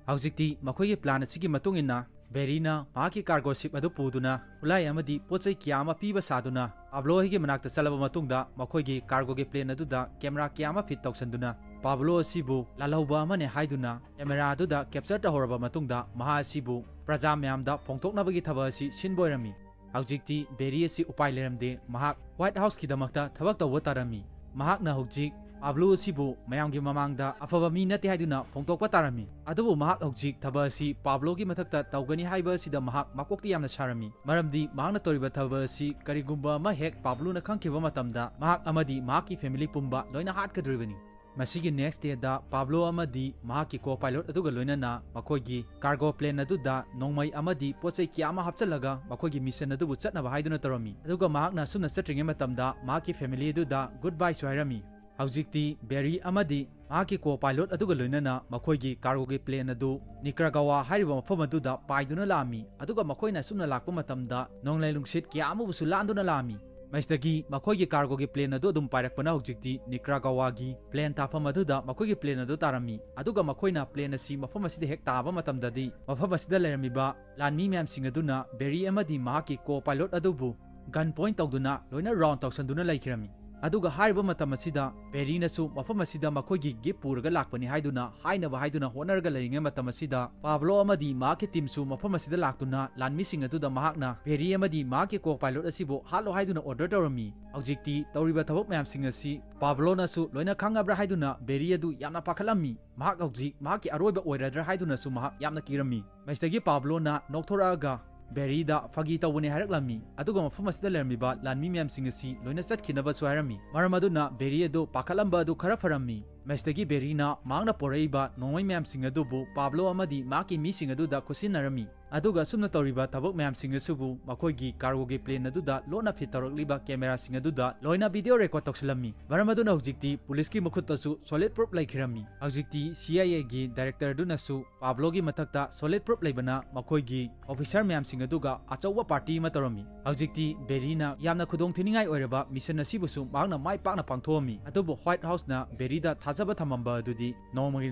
ꯍꯧꯖꯤꯛꯇꯤ ꯃꯈꯣꯏꯒꯤ ꯄ꯭ꯂꯥꯟ ꯑꯁꯤꯒꯤ ꯃꯇꯨꯡ ꯏꯟꯅ ꯕꯦꯔꯤꯅ ꯃꯍꯥꯛꯀꯤ ꯀꯥꯔꯒꯣ ꯁꯤꯞ ꯑꯗꯨ ꯄꯨꯗꯨꯅ ꯈꯨꯠꯂꯥꯏ ꯑꯃꯗꯤ ꯄꯣꯠ ꯆꯩ ꯀꯌꯥ ꯑꯃ ꯄꯤꯕ ꯁꯥꯗꯨꯅ ꯄꯥꯕ꯭ꯂꯣ ꯍꯣꯏꯒꯤ ꯃꯅꯥꯛꯇ ꯆꯠꯂꯕ ꯃꯇꯨꯡꯗ ꯃꯈꯣꯏꯒꯤ ꯀꯥꯔꯒꯣꯒꯤ ꯄ꯭ꯂꯦꯟ ꯑꯗꯨꯗ ꯀꯦꯃꯦꯔꯥ ꯀꯌꯥ ꯑꯃ ꯐꯤꯠ ꯇꯧꯁꯟꯗꯨꯅ ꯄꯥꯕ꯭ꯂꯣ ꯑꯁꯤꯕꯨ ꯂꯥꯜꯍꯧꯕ ꯑꯃꯅꯦ ꯍꯥꯏꯗꯨꯅ ꯀꯦꯃꯦꯔꯥ ꯑꯗꯨꯗ ꯀꯦꯞꯆꯔ ꯇꯧꯍꯧꯔꯕ ꯃꯇꯨꯡꯗ ꯃꯍꯥꯛ ꯑꯁꯤꯕꯨ ꯄ꯭ꯔꯖꯥ ꯃꯌꯥꯝꯗ ꯐꯣꯡꯗꯣꯛꯅꯕꯒꯤ ꯊꯕꯛ ꯑꯁꯤ ꯁꯤꯟꯕ ꯑꯣꯏꯔꯝꯃꯤ꯫ ꯍꯧꯖꯤꯛꯇꯤ ꯕꯦꯔꯤ ꯑꯁꯤ ꯎꯄꯥꯏ ꯂꯩꯔꯝꯗꯦ, ꯃꯍꯥꯛ ꯋꯥꯏꯠ ꯍꯥꯎꯁꯀꯤꯗꯃꯛꯇ ꯊꯕꯛ ꯇꯧꯕ ꯇꯥꯔꯝꯃꯤ꯫ ꯃꯍꯥꯛꯅ ꯍꯧꯖꯤꯛ ꯄꯥꯕ꯭ꯂꯣ ꯑꯁꯤꯕꯨ ꯃꯌꯥꯝꯒꯤ ꯃꯃꯥꯡꯗ ꯑꯐꯕ ꯃꯤ ꯅꯠꯇꯦ ꯍꯥꯏꯗꯨꯅ ꯐꯣꯡꯗꯣꯛꯄ ꯇꯥꯔꯝꯃꯤ꯫ ꯑꯗꯨꯕꯨ ꯃꯍꯥꯛ ꯍꯧꯖꯤꯛ ꯊꯕꯛ ꯑꯁꯤ ꯄꯥꯕ꯭ꯂꯣꯒꯤ ꯃꯊꯛꯇ ꯇꯧꯒꯅꯤ ꯍꯥꯏꯕ ꯑꯁꯤꯗ ꯃꯍꯥꯛ ꯃꯀꯣꯛꯇꯤ ꯌꯥꯝꯅ ꯁꯥꯔꯝꯃꯤ, ꯃꯔꯝꯗꯤ ꯃꯍꯥꯛꯅ ꯇꯧꯔꯤꯕ ꯊꯕꯛ ꯑꯁꯤ ꯀꯔꯤꯒꯨꯝꯕ ꯑꯃ ꯍꯦꯛ ꯄꯥꯕ꯭ꯂꯣꯅ ꯈꯪꯈꯤꯕ ꯃꯇꯝꯗ ꯃꯍꯥꯛ ꯑꯃꯗꯤ ꯃꯍꯥꯛꯀꯤ ꯐꯦꯃꯤꯂꯤ ꯄꯨꯝꯕ ꯂꯣꯏꯅ ꯍꯥꯠꯀꯗꯧꯔꯤꯕꯅꯤ꯫ ꯃꯁꯤꯒꯤ ꯅꯦꯛꯁ ꯗꯦꯗ ꯄꯥꯕ꯭ꯂꯣ ꯑꯃꯗꯤ ꯃꯍꯥꯛꯀꯤ ꯀꯣ ꯄꯥꯏꯂꯣꯠ ꯑꯗꯨꯒ ꯂꯣꯏꯅꯅ ꯃꯈꯣꯏꯒꯤ ꯀꯥꯔꯒꯣ ꯄ꯭ꯂꯦꯟ ꯑꯗꯨꯗ ꯅꯣꯡꯃꯩ ꯑꯃꯗꯤ ꯄꯣꯠ ꯆꯩ ꯀꯌꯥ ꯑꯃ ꯍꯥꯞꯆꯤꯜꯂꯒ ꯃꯈꯣꯏꯒꯤ ꯃꯤꯁꯟ ꯑꯗꯨꯕꯨ ꯆꯠꯅꯕ ꯍꯥꯏꯗꯨꯅ ꯇꯧꯔꯝꯃꯤ꯫ ꯑꯗꯨꯒ ꯃꯍꯥꯛꯅ ꯑꯁꯨꯝꯅ ꯆꯠꯇ꯭ꯔꯤꯉꯩ ꯃꯇꯝꯗ ꯃꯍꯥꯛꯀꯤ ꯐꯦꯃꯤꯂꯤ ꯑꯗꯨꯗ ꯒꯨꯗ ꯕꯥꯏꯁꯨ ꯍꯥꯏꯔꯝꯃꯤ꯫ ꯍꯧꯖꯤꯛꯇꯤ ꯕꯦꯔꯤ ꯑꯃꯗꯤ ꯃꯍꯥꯛꯀꯤ ꯀꯣ ꯄꯥꯏꯂꯣꯠ ꯑꯗꯨꯒ ꯂꯣꯏꯅꯅ ꯃꯈꯣꯏꯒꯤ ꯀꯥꯔꯒꯣꯒꯤ ꯄ꯭ꯂꯦꯟ ꯑꯗꯨ ꯅꯤꯀ꯭ꯔꯥꯒꯋꯥ ꯍꯥꯏꯔꯤꯕ ꯃꯐꯝ ꯑꯗꯨꯗ ꯄꯥꯏꯗꯨꯅ ꯂꯥꯛꯑꯝꯃꯤ꯫ ꯑꯗꯨꯒ ꯃꯈꯣꯏꯅ ꯑꯁꯨꯝꯅ ꯂꯥꯛꯄ ꯃꯇꯝꯗ ꯅꯣꯡꯂꯩ ꯅꯨꯡꯁꯤꯠ ꯀꯌꯥ ꯑꯃꯕꯨꯁꯨ ꯂꯥꯟꯗꯨꯅ ꯂꯥꯛꯑꯝꯃꯤ꯫ ꯃꯁꯤꯗꯒꯤ ꯃꯈꯣꯏꯒꯤ ꯀꯥꯔꯒꯣꯒꯤ ꯄ꯭ꯂꯦꯟ ꯑꯗꯨ ꯑꯗꯨꯝ ꯄꯥꯏꯔꯛꯄꯅ ꯍꯧꯖꯤꯛꯇꯤ ꯅꯤꯀ꯭ꯔꯥꯒꯋꯥꯒꯤ ꯄ꯭ꯂꯦꯟ ꯇꯥꯐꯝ ꯑꯗꯨꯗ ꯃꯈꯣꯏꯒꯤ ꯄ꯭ꯂꯦꯟ ꯑꯗꯨ ꯇꯥꯔꯝꯃꯤ꯫ ꯑꯗꯨꯒ ꯃꯈꯣꯏꯅ ꯄ꯭ꯂꯦꯟ ꯑꯁꯤ ꯃꯐꯝ ꯑꯁꯤꯗ ꯍꯦꯛ ꯇꯥꯕ ꯃꯇꯝꯗꯗꯤ ꯃꯐꯝ ꯑꯁꯤꯗ ꯂꯩꯔꯝꯃꯤꯕ ꯂꯥꯟꯃꯤ ꯃꯌꯥꯝꯁꯤꯡ ꯑꯗꯨꯅ ꯕꯦꯔꯤ ꯑꯃꯗꯤ ꯃꯍꯥꯛꯀꯤ ꯀꯣ ꯄꯥꯏꯂꯣꯠ ꯑꯗꯨꯕꯨ ꯒꯟ ꯄꯣꯏꯟꯠ ꯇꯧꯗꯨꯅ ꯂꯣꯏꯅ ꯔꯥꯎꯟ ꯇꯧꯁꯟꯗꯨꯅ ꯂꯩꯈꯤꯔꯝꯃꯤ꯫ ꯑꯗꯨꯒ ꯍꯥꯏꯔꯤꯕ ꯃꯇꯝ ꯑꯁꯤꯗ ꯕꯦꯔꯤꯅꯁꯨ ꯃꯐꯝ ꯑꯁꯤꯗ ꯃꯈꯣꯏꯒꯤ ꯒꯤꯐ ꯄꯨꯔꯒ ꯂꯥꯛꯄꯅꯤ ꯍꯥꯏꯗꯨꯅ ꯍꯥꯏꯅꯕ ꯍꯥꯏꯗꯨꯅ ꯍꯣꯠꯅꯔꯒ ꯂꯩꯔꯤꯉꯩ ꯃꯇꯝ ꯑꯁꯤꯗ ꯄꯥꯕ꯭ꯂꯣ ꯑꯃꯗꯤ ꯃꯍꯥꯛꯀꯤ ꯇꯤꯝꯁꯨ ꯃꯐꯝ ꯑꯁꯤꯗ ꯂꯥꯛꯇꯨꯅ ꯂꯥꯟꯃꯤꯁꯤꯡ ꯑꯗꯨꯗ ꯃꯍꯥꯛꯅ ꯕꯦꯔꯤ ꯑꯃꯗꯤ ꯃꯍꯥꯛꯀꯤ ꯀꯣ ꯄꯥꯏꯂꯣꯠ ꯑꯁꯤꯕꯨ ꯍꯥꯠꯂꯣ ꯍꯥꯏꯗꯨꯅ ꯑꯣꯔꯗꯔ ꯇꯧꯔꯝꯃꯤ꯫ ꯍꯧꯖꯤꯛꯇꯤ ꯇꯧꯔꯤꯕ ꯊꯕꯛ ꯃꯌꯥꯝꯁꯤꯡ ꯑꯁꯤ ꯄꯥꯕ꯭ꯂꯣꯅꯁꯨ ꯂꯣꯏꯅ ꯈꯪꯉꯕ꯭ꯔꯥ ꯍꯥꯏꯗꯨꯅ ꯕꯦꯔꯤ ꯑꯗꯨ ꯌꯥꯝꯅ ꯄꯥꯈꯠꯂꯝꯃꯤ꯫ ꯃꯍꯥꯛ ꯍꯧꯖꯤꯛ ꯃꯍꯥꯛꯀꯤ ꯑꯔꯣꯏꯕ ꯑꯣꯏꯔꯗ꯭ꯔꯥ ꯍꯥꯏꯗꯨꯅꯁꯨ ꯃꯍꯥꯛ ꯌꯥꯝꯅ ꯀꯤꯔꯝꯃꯤ꯫ ꯃꯁꯤꯗꯒꯤ ꯄꯥꯕ꯭ꯂꯣꯅ ꯅꯣꯛꯊꯣꯔꯛꯑꯒ ꯕꯦꯔꯤꯗ ꯐꯥꯒꯤ ꯇꯧꯕꯅꯤ ꯍꯥꯏꯔꯛꯂꯝꯃꯤ꯫ ꯑꯗꯨꯒ ꯃꯐꯝ ꯑꯁꯤꯗ ꯂꯩꯔꯝꯃꯤꯕ ꯂꯥꯟꯃꯤ ꯃꯌꯥꯝꯁꯤꯡ ꯑꯁꯤ ꯂꯣꯏꯅ ꯆꯠꯈꯤꯅꯕꯁꯨ ꯍꯥꯏꯔꯝꯃꯤ꯫ ꯃꯔꯝ ꯑꯗꯨꯅ ꯕꯦꯔꯤ ꯑꯗꯨ ꯄꯥꯈꯠꯂꯝꯕ ꯑꯗꯨ ꯈꯔ ꯐꯔꯝꯃꯤ꯫ ꯃꯁꯤꯗꯒꯤ ꯕꯦꯔꯤꯅ ꯃꯍꯥꯛꯅ ꯄꯣꯔꯛꯏꯕ ꯅꯣꯡꯃꯩ ꯃꯌꯥꯝꯁꯤꯡ ꯑꯗꯨꯕꯨ ꯄꯥꯕ꯭ꯂꯣ ꯑꯃꯗꯤ ꯃꯍꯥꯛꯀꯤ ꯃꯤꯁꯤꯡ ꯑꯗꯨꯗ ꯈꯨꯠꯁꯤꯟꯅꯔꯝꯃꯤ꯫ ꯑꯗꯨꯒ ꯑꯁꯨꯝꯅ ꯇꯧꯔꯤꯕ ꯊꯕꯛ ꯃꯌꯥꯝꯁꯤꯡ ꯑꯁꯤꯕꯨ ꯃꯈꯣꯏꯒꯤ ꯀꯥꯔꯒꯣꯒꯤ ꯄ꯭ꯂꯦꯟ ꯑꯗꯨꯗ ꯂꯣꯠꯅ ꯐꯤꯠ ꯇꯧꯔꯛꯂꯤꯕ ꯀꯦꯃꯦꯔꯥꯁꯤꯡ ꯑꯗꯨꯗ ꯂꯣꯏꯅ ꯚꯤꯗꯤꯑꯣ ꯔꯦꯀꯣꯔꯗ ꯇꯧꯁꯤꯜꯂꯝꯃꯤ꯫ ꯃꯔꯝ ꯑꯗꯨꯅ ꯍꯧꯖꯤꯛꯇꯤ ꯄꯨꯂꯤꯁꯀꯤ ꯃꯈꯨꯠꯇꯁꯨ ꯁꯣꯂꯤꯗ ꯄ꯭ꯔꯨꯐ ꯂꯩꯈꯤꯔꯝꯃꯤ꯫ ꯍꯧꯖꯤꯛꯇꯤ ꯁꯤ ꯑꯥꯏ ꯑꯦꯒꯤ ꯗꯥꯏꯔꯦꯛꯇꯔ ꯑꯗꯨꯅꯁꯨ ꯄꯥꯕ꯭ꯂꯣꯒꯤ ꯃꯊꯛꯇ ꯁꯣꯂꯤꯗ ꯄ꯭ꯔꯨꯐ ꯂꯩꯕꯅ ꯃꯈꯣꯏꯒꯤ ꯑꯣꯐꯤꯁꯔ ꯃꯌꯥꯝꯁꯤꯡ ꯑꯗꯨꯒ ꯑꯆꯧꯕ ꯄꯥꯔꯇꯤ ꯑꯃ ꯇꯧꯔꯝꯃꯤ꯫ ꯍꯧꯖꯤꯛꯇꯤ ꯕꯦꯔꯤꯅ ꯌꯥꯝꯅ ꯈꯨꯗꯣꯡꯊꯤꯅꯤꯡꯉꯥꯏ ꯑꯣꯏꯔꯕ ꯃꯤꯁꯟ ꯑꯁꯤꯕꯨꯁꯨ ꯃꯍꯥꯛꯅ ꯃꯥꯏ ꯄꯥꯛꯅ ꯄꯥꯡꯊꯣꯛꯑꯝꯃꯤ꯫ ꯑꯗꯨꯕꯨ ꯋꯥꯏꯠ ꯍꯥꯎꯁꯅ ꯕꯦꯔꯤꯗ ꯊꯥꯖꯕ ꯊꯝꯃꯝꯕ ꯑꯗꯨꯗꯤ ꯅꯣꯡꯃꯒꯤ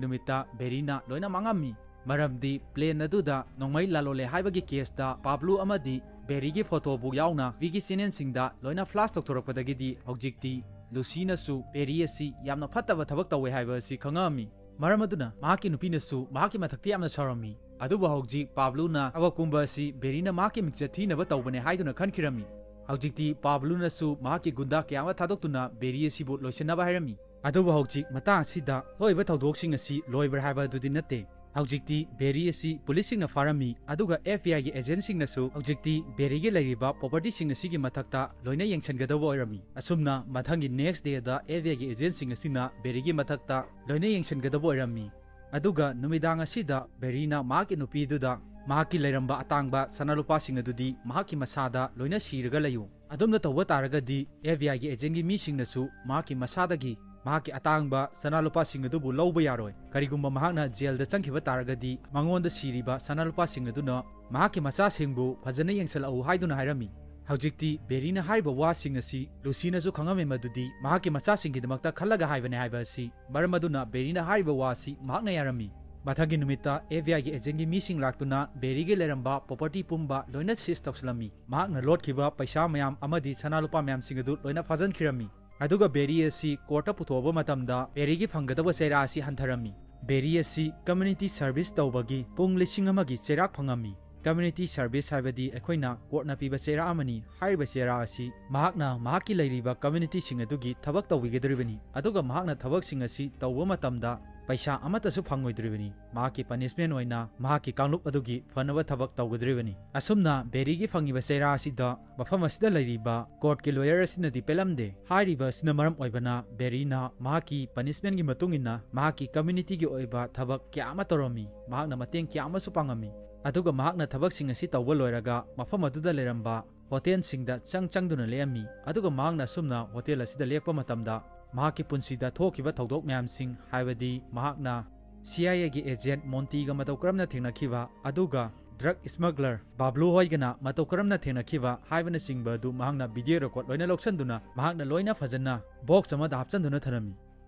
ꯅꯨꯃꯤꯠꯇ ꯕꯦꯔꯤꯅ ꯂꯣꯏꯅ ꯃꯥꯡꯉꯝꯃꯤ꯫ ꯃꯔꯝꯗꯤ ꯄ꯭ꯂꯦꯟ ꯑꯗꯨꯗ ꯅꯣꯡꯃꯩ ꯂꯥꯂꯣꯜꯂꯦ ꯍꯥꯏꯕꯒꯤ ꯀꯦꯁꯇ ꯄꯥꯕ꯭ꯂꯨ ꯑꯃꯗꯤ ꯕꯦꯔꯤꯒꯤ ꯐꯣꯇꯣꯕꯨ ꯌꯥꯎꯅ ꯇꯤꯚꯤꯒꯤ ꯆꯦꯅꯦꯜꯁꯤꯡꯗ ꯂꯣꯏꯅ ꯐ꯭ꯂꯥꯁ ꯇꯧꯊꯣꯔꯛꯄꯗꯒꯤꯗꯤ ꯍꯧꯖꯤꯛꯇꯤ ꯂꯨꯁꯤꯅꯁꯨ ꯕꯦꯔꯤ ꯑꯁꯤ ꯌꯥꯝꯅ ꯐꯠꯇꯕ ꯊꯕꯛ ꯇꯧꯋꯦ ꯍꯥꯏꯕ ꯑꯁꯤ ꯈꯪꯉꯛꯑꯝꯃꯤ꯫ ꯃꯔꯝ ꯑꯗꯨꯅ ꯃꯍꯥꯛꯀꯤ ꯅꯨꯄꯤꯅꯁꯨ ꯃꯍꯥꯛꯀꯤ ꯃꯊꯛꯇ ꯌꯥꯝꯅ ꯁꯥꯎꯔꯝꯃꯤ꯫ ꯑꯗꯨꯕꯨ ꯍꯧꯖꯤꯛ ꯄꯥꯕ꯭ꯂꯨꯅ ꯊꯕꯛ ꯄꯨꯝꯕ ꯑꯁꯤ ꯕꯦꯔꯤꯅ ꯃꯍꯥꯛꯀꯤ ꯃꯤꯡꯆꯠ ꯊꯤꯅꯕ ꯇꯧꯕꯅꯦ ꯍꯥꯏꯗꯨꯅ ꯈꯟꯈꯤꯔꯝꯃꯤ꯫ ꯍꯧꯖꯤꯛꯇꯤ ꯄꯥꯕ꯭ꯂꯨꯅꯁꯨ ꯃꯍꯥꯛꯀꯤ ꯒꯨꯟꯗꯥ ꯀꯌꯥ ꯑꯃ ꯊꯥꯗꯣꯛꯇꯨꯅ ꯕꯦꯔꯤ ꯑꯁꯤꯕꯨ ꯂꯣꯏꯁꯤꯟꯅꯕ ꯍꯥꯏꯔꯝꯃꯤ꯫ ꯑꯗꯨꯕꯨ ꯍꯧꯖꯤꯛ ꯃꯇꯥꯡ ꯑꯁꯤꯗ ꯊꯣꯛꯏꯕ ꯊꯧꯗꯣꯛꯁꯤꯡ ꯑꯁꯤ ꯂꯣꯏꯕ꯭ꯔꯥ ꯍꯥꯏꯕ ꯑꯗꯨꯗꯤ ꯅꯠꯇꯦ꯫ ꯍꯧꯖꯤꯛꯇꯤ ꯕꯦꯔꯤ ꯑꯁꯤ ꯄꯨꯂꯤꯁꯁꯤꯡꯅ ꯐꯥꯔꯝꯃꯤ, ꯑꯗꯨꯒ ꯑꯦꯐ ꯕꯤ ꯑꯥꯏꯒꯤ ꯑꯦꯖꯦꯟꯠꯁꯤꯡꯅꯁꯨ ꯍꯧꯖꯤꯛꯇꯤ ꯕꯦꯔꯤꯒꯤ ꯂꯩꯔꯤꯕ ꯄ꯭ꯔꯣꯄꯔꯇꯤꯁꯤꯡ ꯑꯁꯤꯒꯤ ꯃꯊꯛꯇ ꯂꯣꯏꯅ ꯌꯦꯡꯁꯤꯟꯒꯗꯕ ꯑꯣꯏꯔꯝꯃꯤ꯫ ꯑꯁꯨꯝꯅ ꯃꯊꯪꯒꯤ ꯅꯦꯛꯁ ꯗꯦꯗ ꯑꯦꯐ ꯕꯤ ꯑꯥꯏꯒꯤ ꯑꯦꯖꯦꯟꯠꯁꯤꯡ ꯑꯁꯤꯅ ꯕꯦꯔꯤꯒꯤ ꯃꯊꯛꯇ ꯂꯣꯏꯅ ꯌꯦꯡꯁꯤꯟꯒꯗꯕ ꯑꯣꯏꯔꯝꯃꯤ꯫ ꯑꯗꯨꯒ ꯅꯨꯃꯤꯗꯥꯡ ꯑꯁꯤꯗ ꯕꯦꯔꯤꯅ ꯃꯍꯥꯛꯀꯤ ꯅꯨꯄꯤꯗꯨꯗ ꯃꯍꯥꯛꯀꯤ ꯂꯩꯔꯝꯕ ꯑꯇꯥꯡꯕ ꯁꯅꯥ ꯂꯨꯄꯥꯁꯤꯡ ꯑꯗꯨꯗꯤ ꯃꯍꯥꯛꯀꯤ ꯃꯁꯥꯗ ꯂꯣꯏꯅ ꯁꯤꯔꯒ ꯂꯩꯌꯨ꯫ ꯑꯗꯨꯝꯅ ꯇꯧꯕ ꯇꯥꯔꯒꯗꯤ ꯑꯦꯐ ꯕꯤ ꯑꯥꯏꯒꯤ ꯑꯦꯖꯦꯟꯠꯀꯤ ꯃꯤꯁꯤꯡꯅꯁꯨ ꯃꯍꯥꯛꯀꯤ ꯃꯁꯥꯗꯒꯤ ꯃꯍꯥꯛꯀꯤ ꯑꯇꯥꯡꯕ ꯁꯅꯥ ꯂꯨꯄꯥꯁꯤꯡ ꯑꯗꯨꯕꯨ ꯂꯧꯕ ꯌꯥꯔꯣꯏ꯫ ꯀꯔꯤꯒꯨꯝꯕ ꯃꯍꯥꯛꯅ ꯖꯦꯜꯗ ꯆꯪꯈꯤꯕ ꯇꯥꯔꯒꯗꯤ ꯃꯉꯣꯟꯗ ꯁꯤꯔꯤꯕ ꯁꯅꯥ ꯂꯨꯄꯥꯁꯤꯡ ꯑꯗꯨꯅ ꯃꯍꯥꯛꯀꯤ ꯃꯆꯥꯁꯤꯡꯕꯨ ꯐꯖꯅ ꯌꯦꯡꯁꯤꯜꯂꯛꯎ ꯍꯥꯏꯗꯨꯅ ꯍꯥꯏꯔꯝꯃꯤ꯫ ꯍꯧꯖꯤꯛꯇꯤ ꯕꯦꯔꯤꯅ ꯍꯥꯏꯔꯤꯕ ꯋꯥꯁꯤꯡ ꯑꯁꯤ ꯂꯨꯁꯤꯅꯁꯨ ꯈꯪꯉꯝꯃꯤ, ꯃꯗꯨꯗꯤ ꯃꯍꯥꯛꯀꯤ ꯃꯆꯥꯁꯤꯡꯒꯤꯗꯃꯛꯇ ꯈꯜꯂꯒ ꯍꯥꯏꯕꯅꯤ ꯍꯥꯏꯕ ꯑꯁꯤ꯫ ꯃꯔꯝ ꯑꯗꯨꯅ ꯕꯦꯔꯤꯅ ꯍꯥꯏꯔꯤꯕ ꯋꯥ ꯑꯁꯤ ꯃꯍꯥꯛꯅ ꯌꯥꯔꯝꯃꯤ꯫ ꯃꯊꯪꯒꯤ ꯅꯨꯃꯤꯠꯇ ꯑꯦꯐ ꯕꯤ ꯑꯥꯏꯒꯤ ꯑꯦꯖꯦꯟꯒꯤ ꯃꯤꯁꯤꯡ ꯂꯥꯛꯇꯨꯅ ꯕꯦꯔꯤꯒꯤ ꯂꯩꯔꯝꯕ ꯄ꯭ꯔꯣꯄꯔꯇꯤ ꯄꯨꯝꯕ ꯂꯣꯏꯅ ꯁꯤꯖ ꯇꯧꯁꯤꯜꯂꯝꯃꯤ꯫ ꯃꯍꯥꯛꯅ ꯂꯣꯠꯈꯤꯕ ꯄꯩꯁꯥ ꯃꯌꯥꯝ ꯑꯃꯗꯤ ꯁꯅꯥ ꯂꯨꯄꯥ ꯃꯌꯥꯝꯁꯤꯡ ꯑꯗꯨ ꯂꯣꯏꯅ ꯐꯥꯖꯤꯟꯈꯤꯔꯝꯃꯤ꯫ ꯑꯗꯨꯒ ꯕꯦꯔꯤ ꯑꯁꯤ ꯀꯣꯔꯠꯇ ꯄꯨꯊꯣꯛꯑꯕ ꯃꯇꯝꯗ ꯕꯦꯔꯤꯒꯤ ꯐꯪꯒꯗꯕ ꯆꯩꯔꯥ ꯑꯁꯤ ꯍꯟꯊꯔꯝꯃꯤ꯫ ꯕꯦꯔꯤ ꯑꯁꯤ ꯀꯝꯃ꯭ꯌꯨꯅꯤꯇꯤ ꯁꯔꯚꯤꯁ ꯇꯧꯕꯒꯤ ꯄꯨꯡ ꯂꯤꯁꯤꯡ ꯑꯃꯒꯤ ꯆꯩꯔꯥꯛ ꯐꯪꯉꯝꯃꯤ꯫ ꯀꯝꯃ꯭ꯌꯨꯅꯤꯇꯤ ꯁꯔꯚꯤꯁ ꯍꯥꯏꯕꯗꯤ ꯑꯩꯈꯣꯏꯅ ꯀꯣꯔꯠꯅ ꯄꯤꯕ ꯆꯩꯔꯥ ꯑꯃꯅꯤ꯫ ꯍꯥꯏꯔꯤꯕ ꯆꯩꯔꯥ ꯑꯁꯤ ꯃꯍꯥꯛꯅ ꯃꯍꯥꯛꯀꯤ ꯂꯩꯔꯤꯕ ꯀꯝꯃ꯭ꯌꯨꯅꯤꯇꯤꯁꯤꯡ ꯑꯗꯨꯒꯤ ꯊꯕꯛ ꯇꯧꯕꯤꯒꯗꯧꯔꯤꯕꯅꯤ, ꯑꯗꯨꯒ ꯃꯍꯥꯛꯅ ꯊꯕꯛꯁꯤꯡ ꯑꯁꯤ ꯇꯧꯕ ꯃꯇꯝꯗ ꯄꯩꯁꯥ ꯑꯃꯠꯇꯁꯨ ꯐꯪꯉꯣꯏꯗꯧꯔꯤꯕꯅꯤ꯫ ꯃꯍꯥꯛꯀꯤ ꯄꯅꯤꯁꯃꯦꯟ ꯑꯣꯏꯅ ꯃꯍꯥꯛꯀꯤ ꯀꯥꯡꯂꯨꯞ ꯑꯗꯨꯒꯤ ꯐꯅꯕ ꯊꯕꯛ ꯇꯧꯒꯗꯧꯔꯤꯕꯅꯤ꯫ ꯑꯁꯨꯝꯅ ꯕꯦꯔꯤꯒꯤ ꯐꯪꯉꯤꯕ ꯆꯩꯔꯥ ꯑꯁꯤꯗ ꯃꯐꯝ ꯑꯁꯤꯗ ꯂꯩꯔꯤꯕ ꯀꯣꯔꯠꯀꯤ ꯂꯣꯌꯔ ꯑꯁꯤꯅꯗꯤ ꯄꯦꯜꯂꯝꯗꯦ꯫ ꯍꯥꯏꯔꯤꯕ ꯑꯁꯤꯅ ꯃꯔꯝ ꯑꯣꯏꯕꯅ ꯕꯦꯔꯤꯅ ꯃꯍꯥꯛꯀꯤ ꯄꯅꯤꯁꯃꯦꯟꯒꯤ ꯃꯇꯨꯡ ꯏꯟꯅ ꯃꯍꯥꯛꯀꯤ ꯀꯝꯃ꯭ꯌꯨꯅꯤꯇꯤꯒꯤ ꯑꯣꯏꯕ ꯊꯕꯛ ꯀꯌꯥ ꯑꯃ ꯇꯧꯔꯝꯃꯤ꯫ ꯃꯍꯥꯛꯅ ꯃꯇꯦꯡ ꯀꯌꯥ ꯑꯃꯁꯨ ꯄꯥꯡꯉꯝꯃꯤ꯫ ꯑꯗꯨꯒ ꯃꯍꯥꯛꯅ ꯊꯕꯛꯁꯤꯡ ꯑꯁꯤ ꯇꯧꯕ ꯂꯣꯏꯔꯒ ꯃꯐꯝ ꯑꯗꯨꯗ ꯂꯩꯔꯝꯕ ꯍꯣꯇꯦꯜꯁꯤꯡꯗ ꯆꯪ ꯆꯪꯗꯨꯅ ꯂꯦꯛꯑꯝꯃꯤ꯫ ꯑꯗꯨꯒ ꯃꯍꯥꯛꯅ ꯑꯁꯨꯝꯅ ꯍꯣꯇꯦꯜ ꯑꯁꯤꯗ ꯂꯦꯛꯄ ꯃꯇꯝꯗ ꯃꯍꯥꯛꯀꯤ ꯄꯨꯟꯁꯤꯗ ꯊꯣꯛꯈꯤꯕ ꯊꯧꯗꯣꯛ ꯃꯌꯥꯝꯁꯤꯡ, ꯍꯥꯏꯕꯗꯤ ꯃꯍꯥꯛꯅ ꯁꯤ ꯑꯥꯏ ꯑꯦꯒꯤ ꯑꯦꯖꯦꯟ ꯃꯣꯟꯇꯤꯒ ꯃꯇꯧ ꯀꯔꯝꯅ ꯊꯦꯡꯅꯈꯤꯕ, ꯑꯗꯨꯒ ꯗ꯭ꯔꯒ ꯁ꯭ꯃꯒꯂꯔ ꯄꯥꯕ꯭ꯂꯣ ꯍꯣꯏꯒꯅ ꯃꯇꯧ ꯀꯔꯝꯅ ꯊꯦꯡꯅꯈꯤꯕ ꯍꯥꯏꯕꯅꯆꯤꯡꯕ ꯑꯗꯨ ꯃꯍꯥꯛꯅ ꯚꯤꯗꯤꯑꯣ ꯔꯦꯀꯣꯔꯗ ꯂꯣꯏꯅ ꯂꯧꯁꯤꯟꯗꯨꯅ ꯃꯍꯥꯛꯅ ꯂꯣꯏꯅ ꯐꯖꯅ ꯕꯣꯛꯁ ꯑꯃꯗ ꯍꯥꯞꯆꯤꯟꯗꯨꯅ ꯊꯅꯝꯃꯤ꯫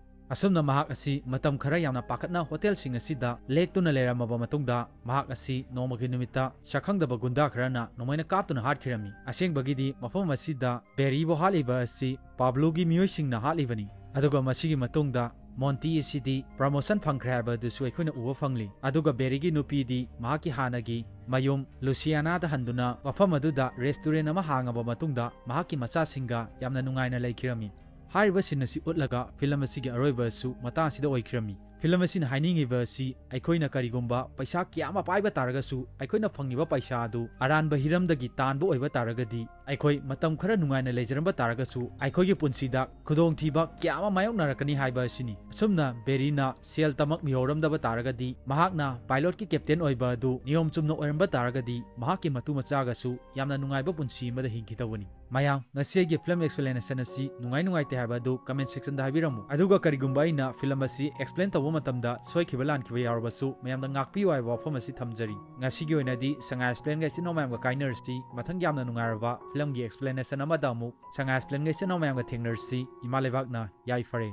ꯑꯁꯨꯝꯅ ꯃꯍꯥꯛ ꯑꯁꯤ ꯃꯇꯝ ꯈꯔ ꯌꯥꯝꯅ ꯄꯥꯈꯠꯅ ꯍꯣꯇꯦꯜꯁꯤꯡ ꯑꯁꯤꯗ ꯂꯦꯛꯇꯨꯅ ꯂꯩꯔꯝꯃꯕ ꯃꯇꯨꯡꯗ, ꯃꯍꯥꯛ ꯑꯁꯤ ꯅꯣꯡꯃꯒꯤ ꯅꯨꯃꯤꯠꯇ ꯁꯛꯈꯪꯗꯕ ꯒꯨꯟꯗꯥ ꯈꯔꯅ ꯅꯣꯡꯃꯩꯅ ꯀꯥꯞꯇꯨꯅ ꯍꯥꯠꯈꯤꯔꯝꯃꯤ꯫ ꯑꯁꯦꯡꯕꯒꯤꯗꯤ ꯃꯐꯝ ꯑꯁꯤꯗ ꯕꯦꯔꯤꯕꯨ ꯍꯥꯠꯂꯤꯕ ꯑꯁꯤ ꯄꯥꯕ꯭ꯂꯣꯒꯤ ꯃꯤꯑꯣꯏꯁꯤꯡꯅ ꯍꯥꯠꯂꯤꯕꯅꯤ꯫ ꯑꯗꯨꯒ ꯃꯁꯤꯒꯤ ꯃꯇꯨꯡꯗ ꯃꯣꯟꯇꯤ ꯑꯁꯤꯗꯤ ꯄ꯭ꯔꯃꯣꯁꯟ ꯐꯪꯈ꯭ꯔꯦ ꯍꯥꯏꯕ ꯑꯗꯨꯁꯨ ꯑꯩꯈꯣꯏꯅ ꯎꯕ ꯐꯪꯂꯤ꯫ ꯑꯗꯨꯒ ꯕꯦꯔꯤꯒꯤ ꯅꯨꯄꯤꯗꯤ ꯃꯍꯥꯛꯀꯤ ꯍꯥꯟꯅꯒꯤ ꯃꯌꯨꯝ ꯂꯨꯁꯤꯌꯥꯅꯥꯗ ꯍꯟꯗꯨꯅ ꯃꯐꯝ ꯑꯗꯨꯗ ꯔꯦꯁꯇꯨꯔꯦꯟ ꯑꯃ ꯍꯥꯡꯉꯕ ꯃꯇꯨꯡꯗ ꯃꯍꯥꯛꯀꯤ ꯃꯆꯥꯁꯤꯡꯒ ꯌꯥꯝꯅ ꯅꯨꯡꯉꯥꯏꯅ ꯂꯩꯈꯤꯔꯝꯃꯤ꯫ ꯍꯥꯏꯔꯤꯕ ꯁꯤꯟ ꯑꯁꯤ ꯎꯠꯂꯒ ꯐꯤꯂꯝ ꯑꯁꯤꯒꯤ ꯑꯔꯣꯏꯕ ꯑꯁꯨ ꯃꯇꯥꯡ ꯑꯁꯤꯗ ꯑꯣꯏꯈꯤꯔꯝꯃꯤ꯫ ꯐꯤꯂꯝ ꯑꯁꯤꯅ ꯍꯥꯏꯅꯤꯡꯉꯤꯕ ꯑꯁꯤ, ꯑꯩꯈꯣꯏꯅ ꯀꯔꯤꯒꯨꯝꯕ ꯄꯩꯁꯥ ꯀꯌꯥ ꯑꯃ ꯄꯥꯏꯕ ꯇꯥꯔꯒꯁꯨ, ꯑꯩꯈꯣꯏꯅ ꯐꯪꯉꯤꯕ ꯄꯩꯁꯥ ꯑꯗꯨ ꯑꯔꯥꯟꯕ ꯍꯤꯔꯝꯗꯒꯤ ꯇꯥꯟꯕ ꯑꯣꯏꯕ ꯇꯥꯔꯒꯗꯤ, ꯑꯩꯈꯣꯏ ꯃꯇꯝ ꯈꯔ ꯅꯨꯡꯉꯥꯏꯅ ꯂꯩꯖꯔꯝꯕ ꯇꯥꯔꯒꯁꯨ, ꯑꯩꯈꯣꯏꯒꯤ ꯄꯨꯟꯁꯤꯗ ꯈꯨꯗꯣꯡꯊꯤꯕ ꯀꯌꯥ ꯑꯃ ꯃꯥꯌꯣꯛꯅꯔꯛꯀꯅꯤ ꯍꯥꯏꯕ ꯑꯁꯤꯅꯤ꯫ ꯑꯁꯨꯝꯅ ꯕꯦꯔꯤꯅ ꯁꯦꯜ ꯇꯝꯃꯛꯃꯤꯍꯧꯔꯝꯗꯕ ꯇꯥꯔꯒꯗꯤ, ꯃꯍꯥꯛꯅ ꯄꯥꯏꯂꯣꯠꯀꯤ ꯀꯦꯞꯇꯦꯟ ꯑꯣꯏꯕ ꯑꯗꯨ ꯅꯤꯌꯣꯝ ꯆꯨꯝꯅ ꯑꯣꯏꯔꯝꯕ ꯇꯥꯔꯒꯗꯤ, ꯃꯍꯥꯛꯀꯤ ꯃꯇꯨ ꯃꯆꯥꯒꯁꯨ ꯌꯥꯝꯅ ꯅꯨꯡꯉꯥꯏꯕ ꯄꯨꯟꯁꯤ ꯑꯃꯗ ꯍꯤꯡꯈꯤꯗꯧꯕꯅꯤ꯫ ꯃꯌꯥꯝ, ꯉꯁꯤ ꯑꯩꯒꯤ ꯐꯤꯂꯝ ꯑꯦꯛꯁꯄ꯭ꯂꯦꯅꯦꯁꯟ ꯑꯁꯤ ꯅꯨꯡꯉꯥꯏ ꯅꯨꯡꯉꯥꯏꯇꯦ ꯍꯥꯏꯕ ꯑꯗꯨ ꯀꯃꯦꯟ ꯁꯦꯛꯁꯟꯗ ꯍꯥꯏꯕꯤꯔꯝꯃꯨ꯫ ꯑꯗꯨꯒ ꯀꯔꯤꯒꯨꯝꯕ ꯑꯩꯅ ꯐꯤꯂꯝ ꯑꯁꯤ ꯑꯦꯛꯁꯄ꯭ꯂꯦꯟ ꯇꯧꯕ ꯃꯇꯝꯗ ꯁꯣꯏꯈꯤꯕ ꯂꯥꯟꯈꯤꯕ ꯌꯥꯎꯔꯕꯁꯨ ꯃꯌꯥꯝꯗ ꯉꯥꯛꯄꯤꯌꯨ ꯍꯥꯏꯕ ꯋꯥꯐꯝ ꯑꯁꯤ ꯊꯝꯖꯔꯤ꯫ ꯉꯁꯤꯒꯤ ꯑꯣꯏꯅꯗꯤ ꯁꯉꯥꯏ ꯑꯦꯛꯁꯄ꯭ꯂꯦꯟꯒ ꯏꯆꯤꯟ ꯏꯅꯥꯎ ꯃꯌꯥꯝꯒ ꯀꯥꯏꯅꯔꯁꯤ꯫ ꯃꯊꯪꯒꯤ ꯌꯥꯝꯅ ꯅꯨꯡꯉꯥꯏꯔꯕ ꯐꯤꯂꯝꯒꯤ ꯑꯦꯛꯁꯄ꯭ꯂꯦꯅꯦꯁꯟ ꯑꯃꯗ ꯑꯃꯨꯛ ꯁꯉꯥꯏ ꯑꯦꯛꯁꯄ꯭ꯂꯦꯟꯒ ꯏꯆꯤꯟ ꯏꯅꯥꯎ ꯃꯌꯥꯝꯒ ꯊꯦꯡꯅꯔꯁꯤ꯫ ꯏꯃꯥ ꯂꯩꯕꯥꯛꯅ ꯌꯥꯏꯐꯔꯦ꯫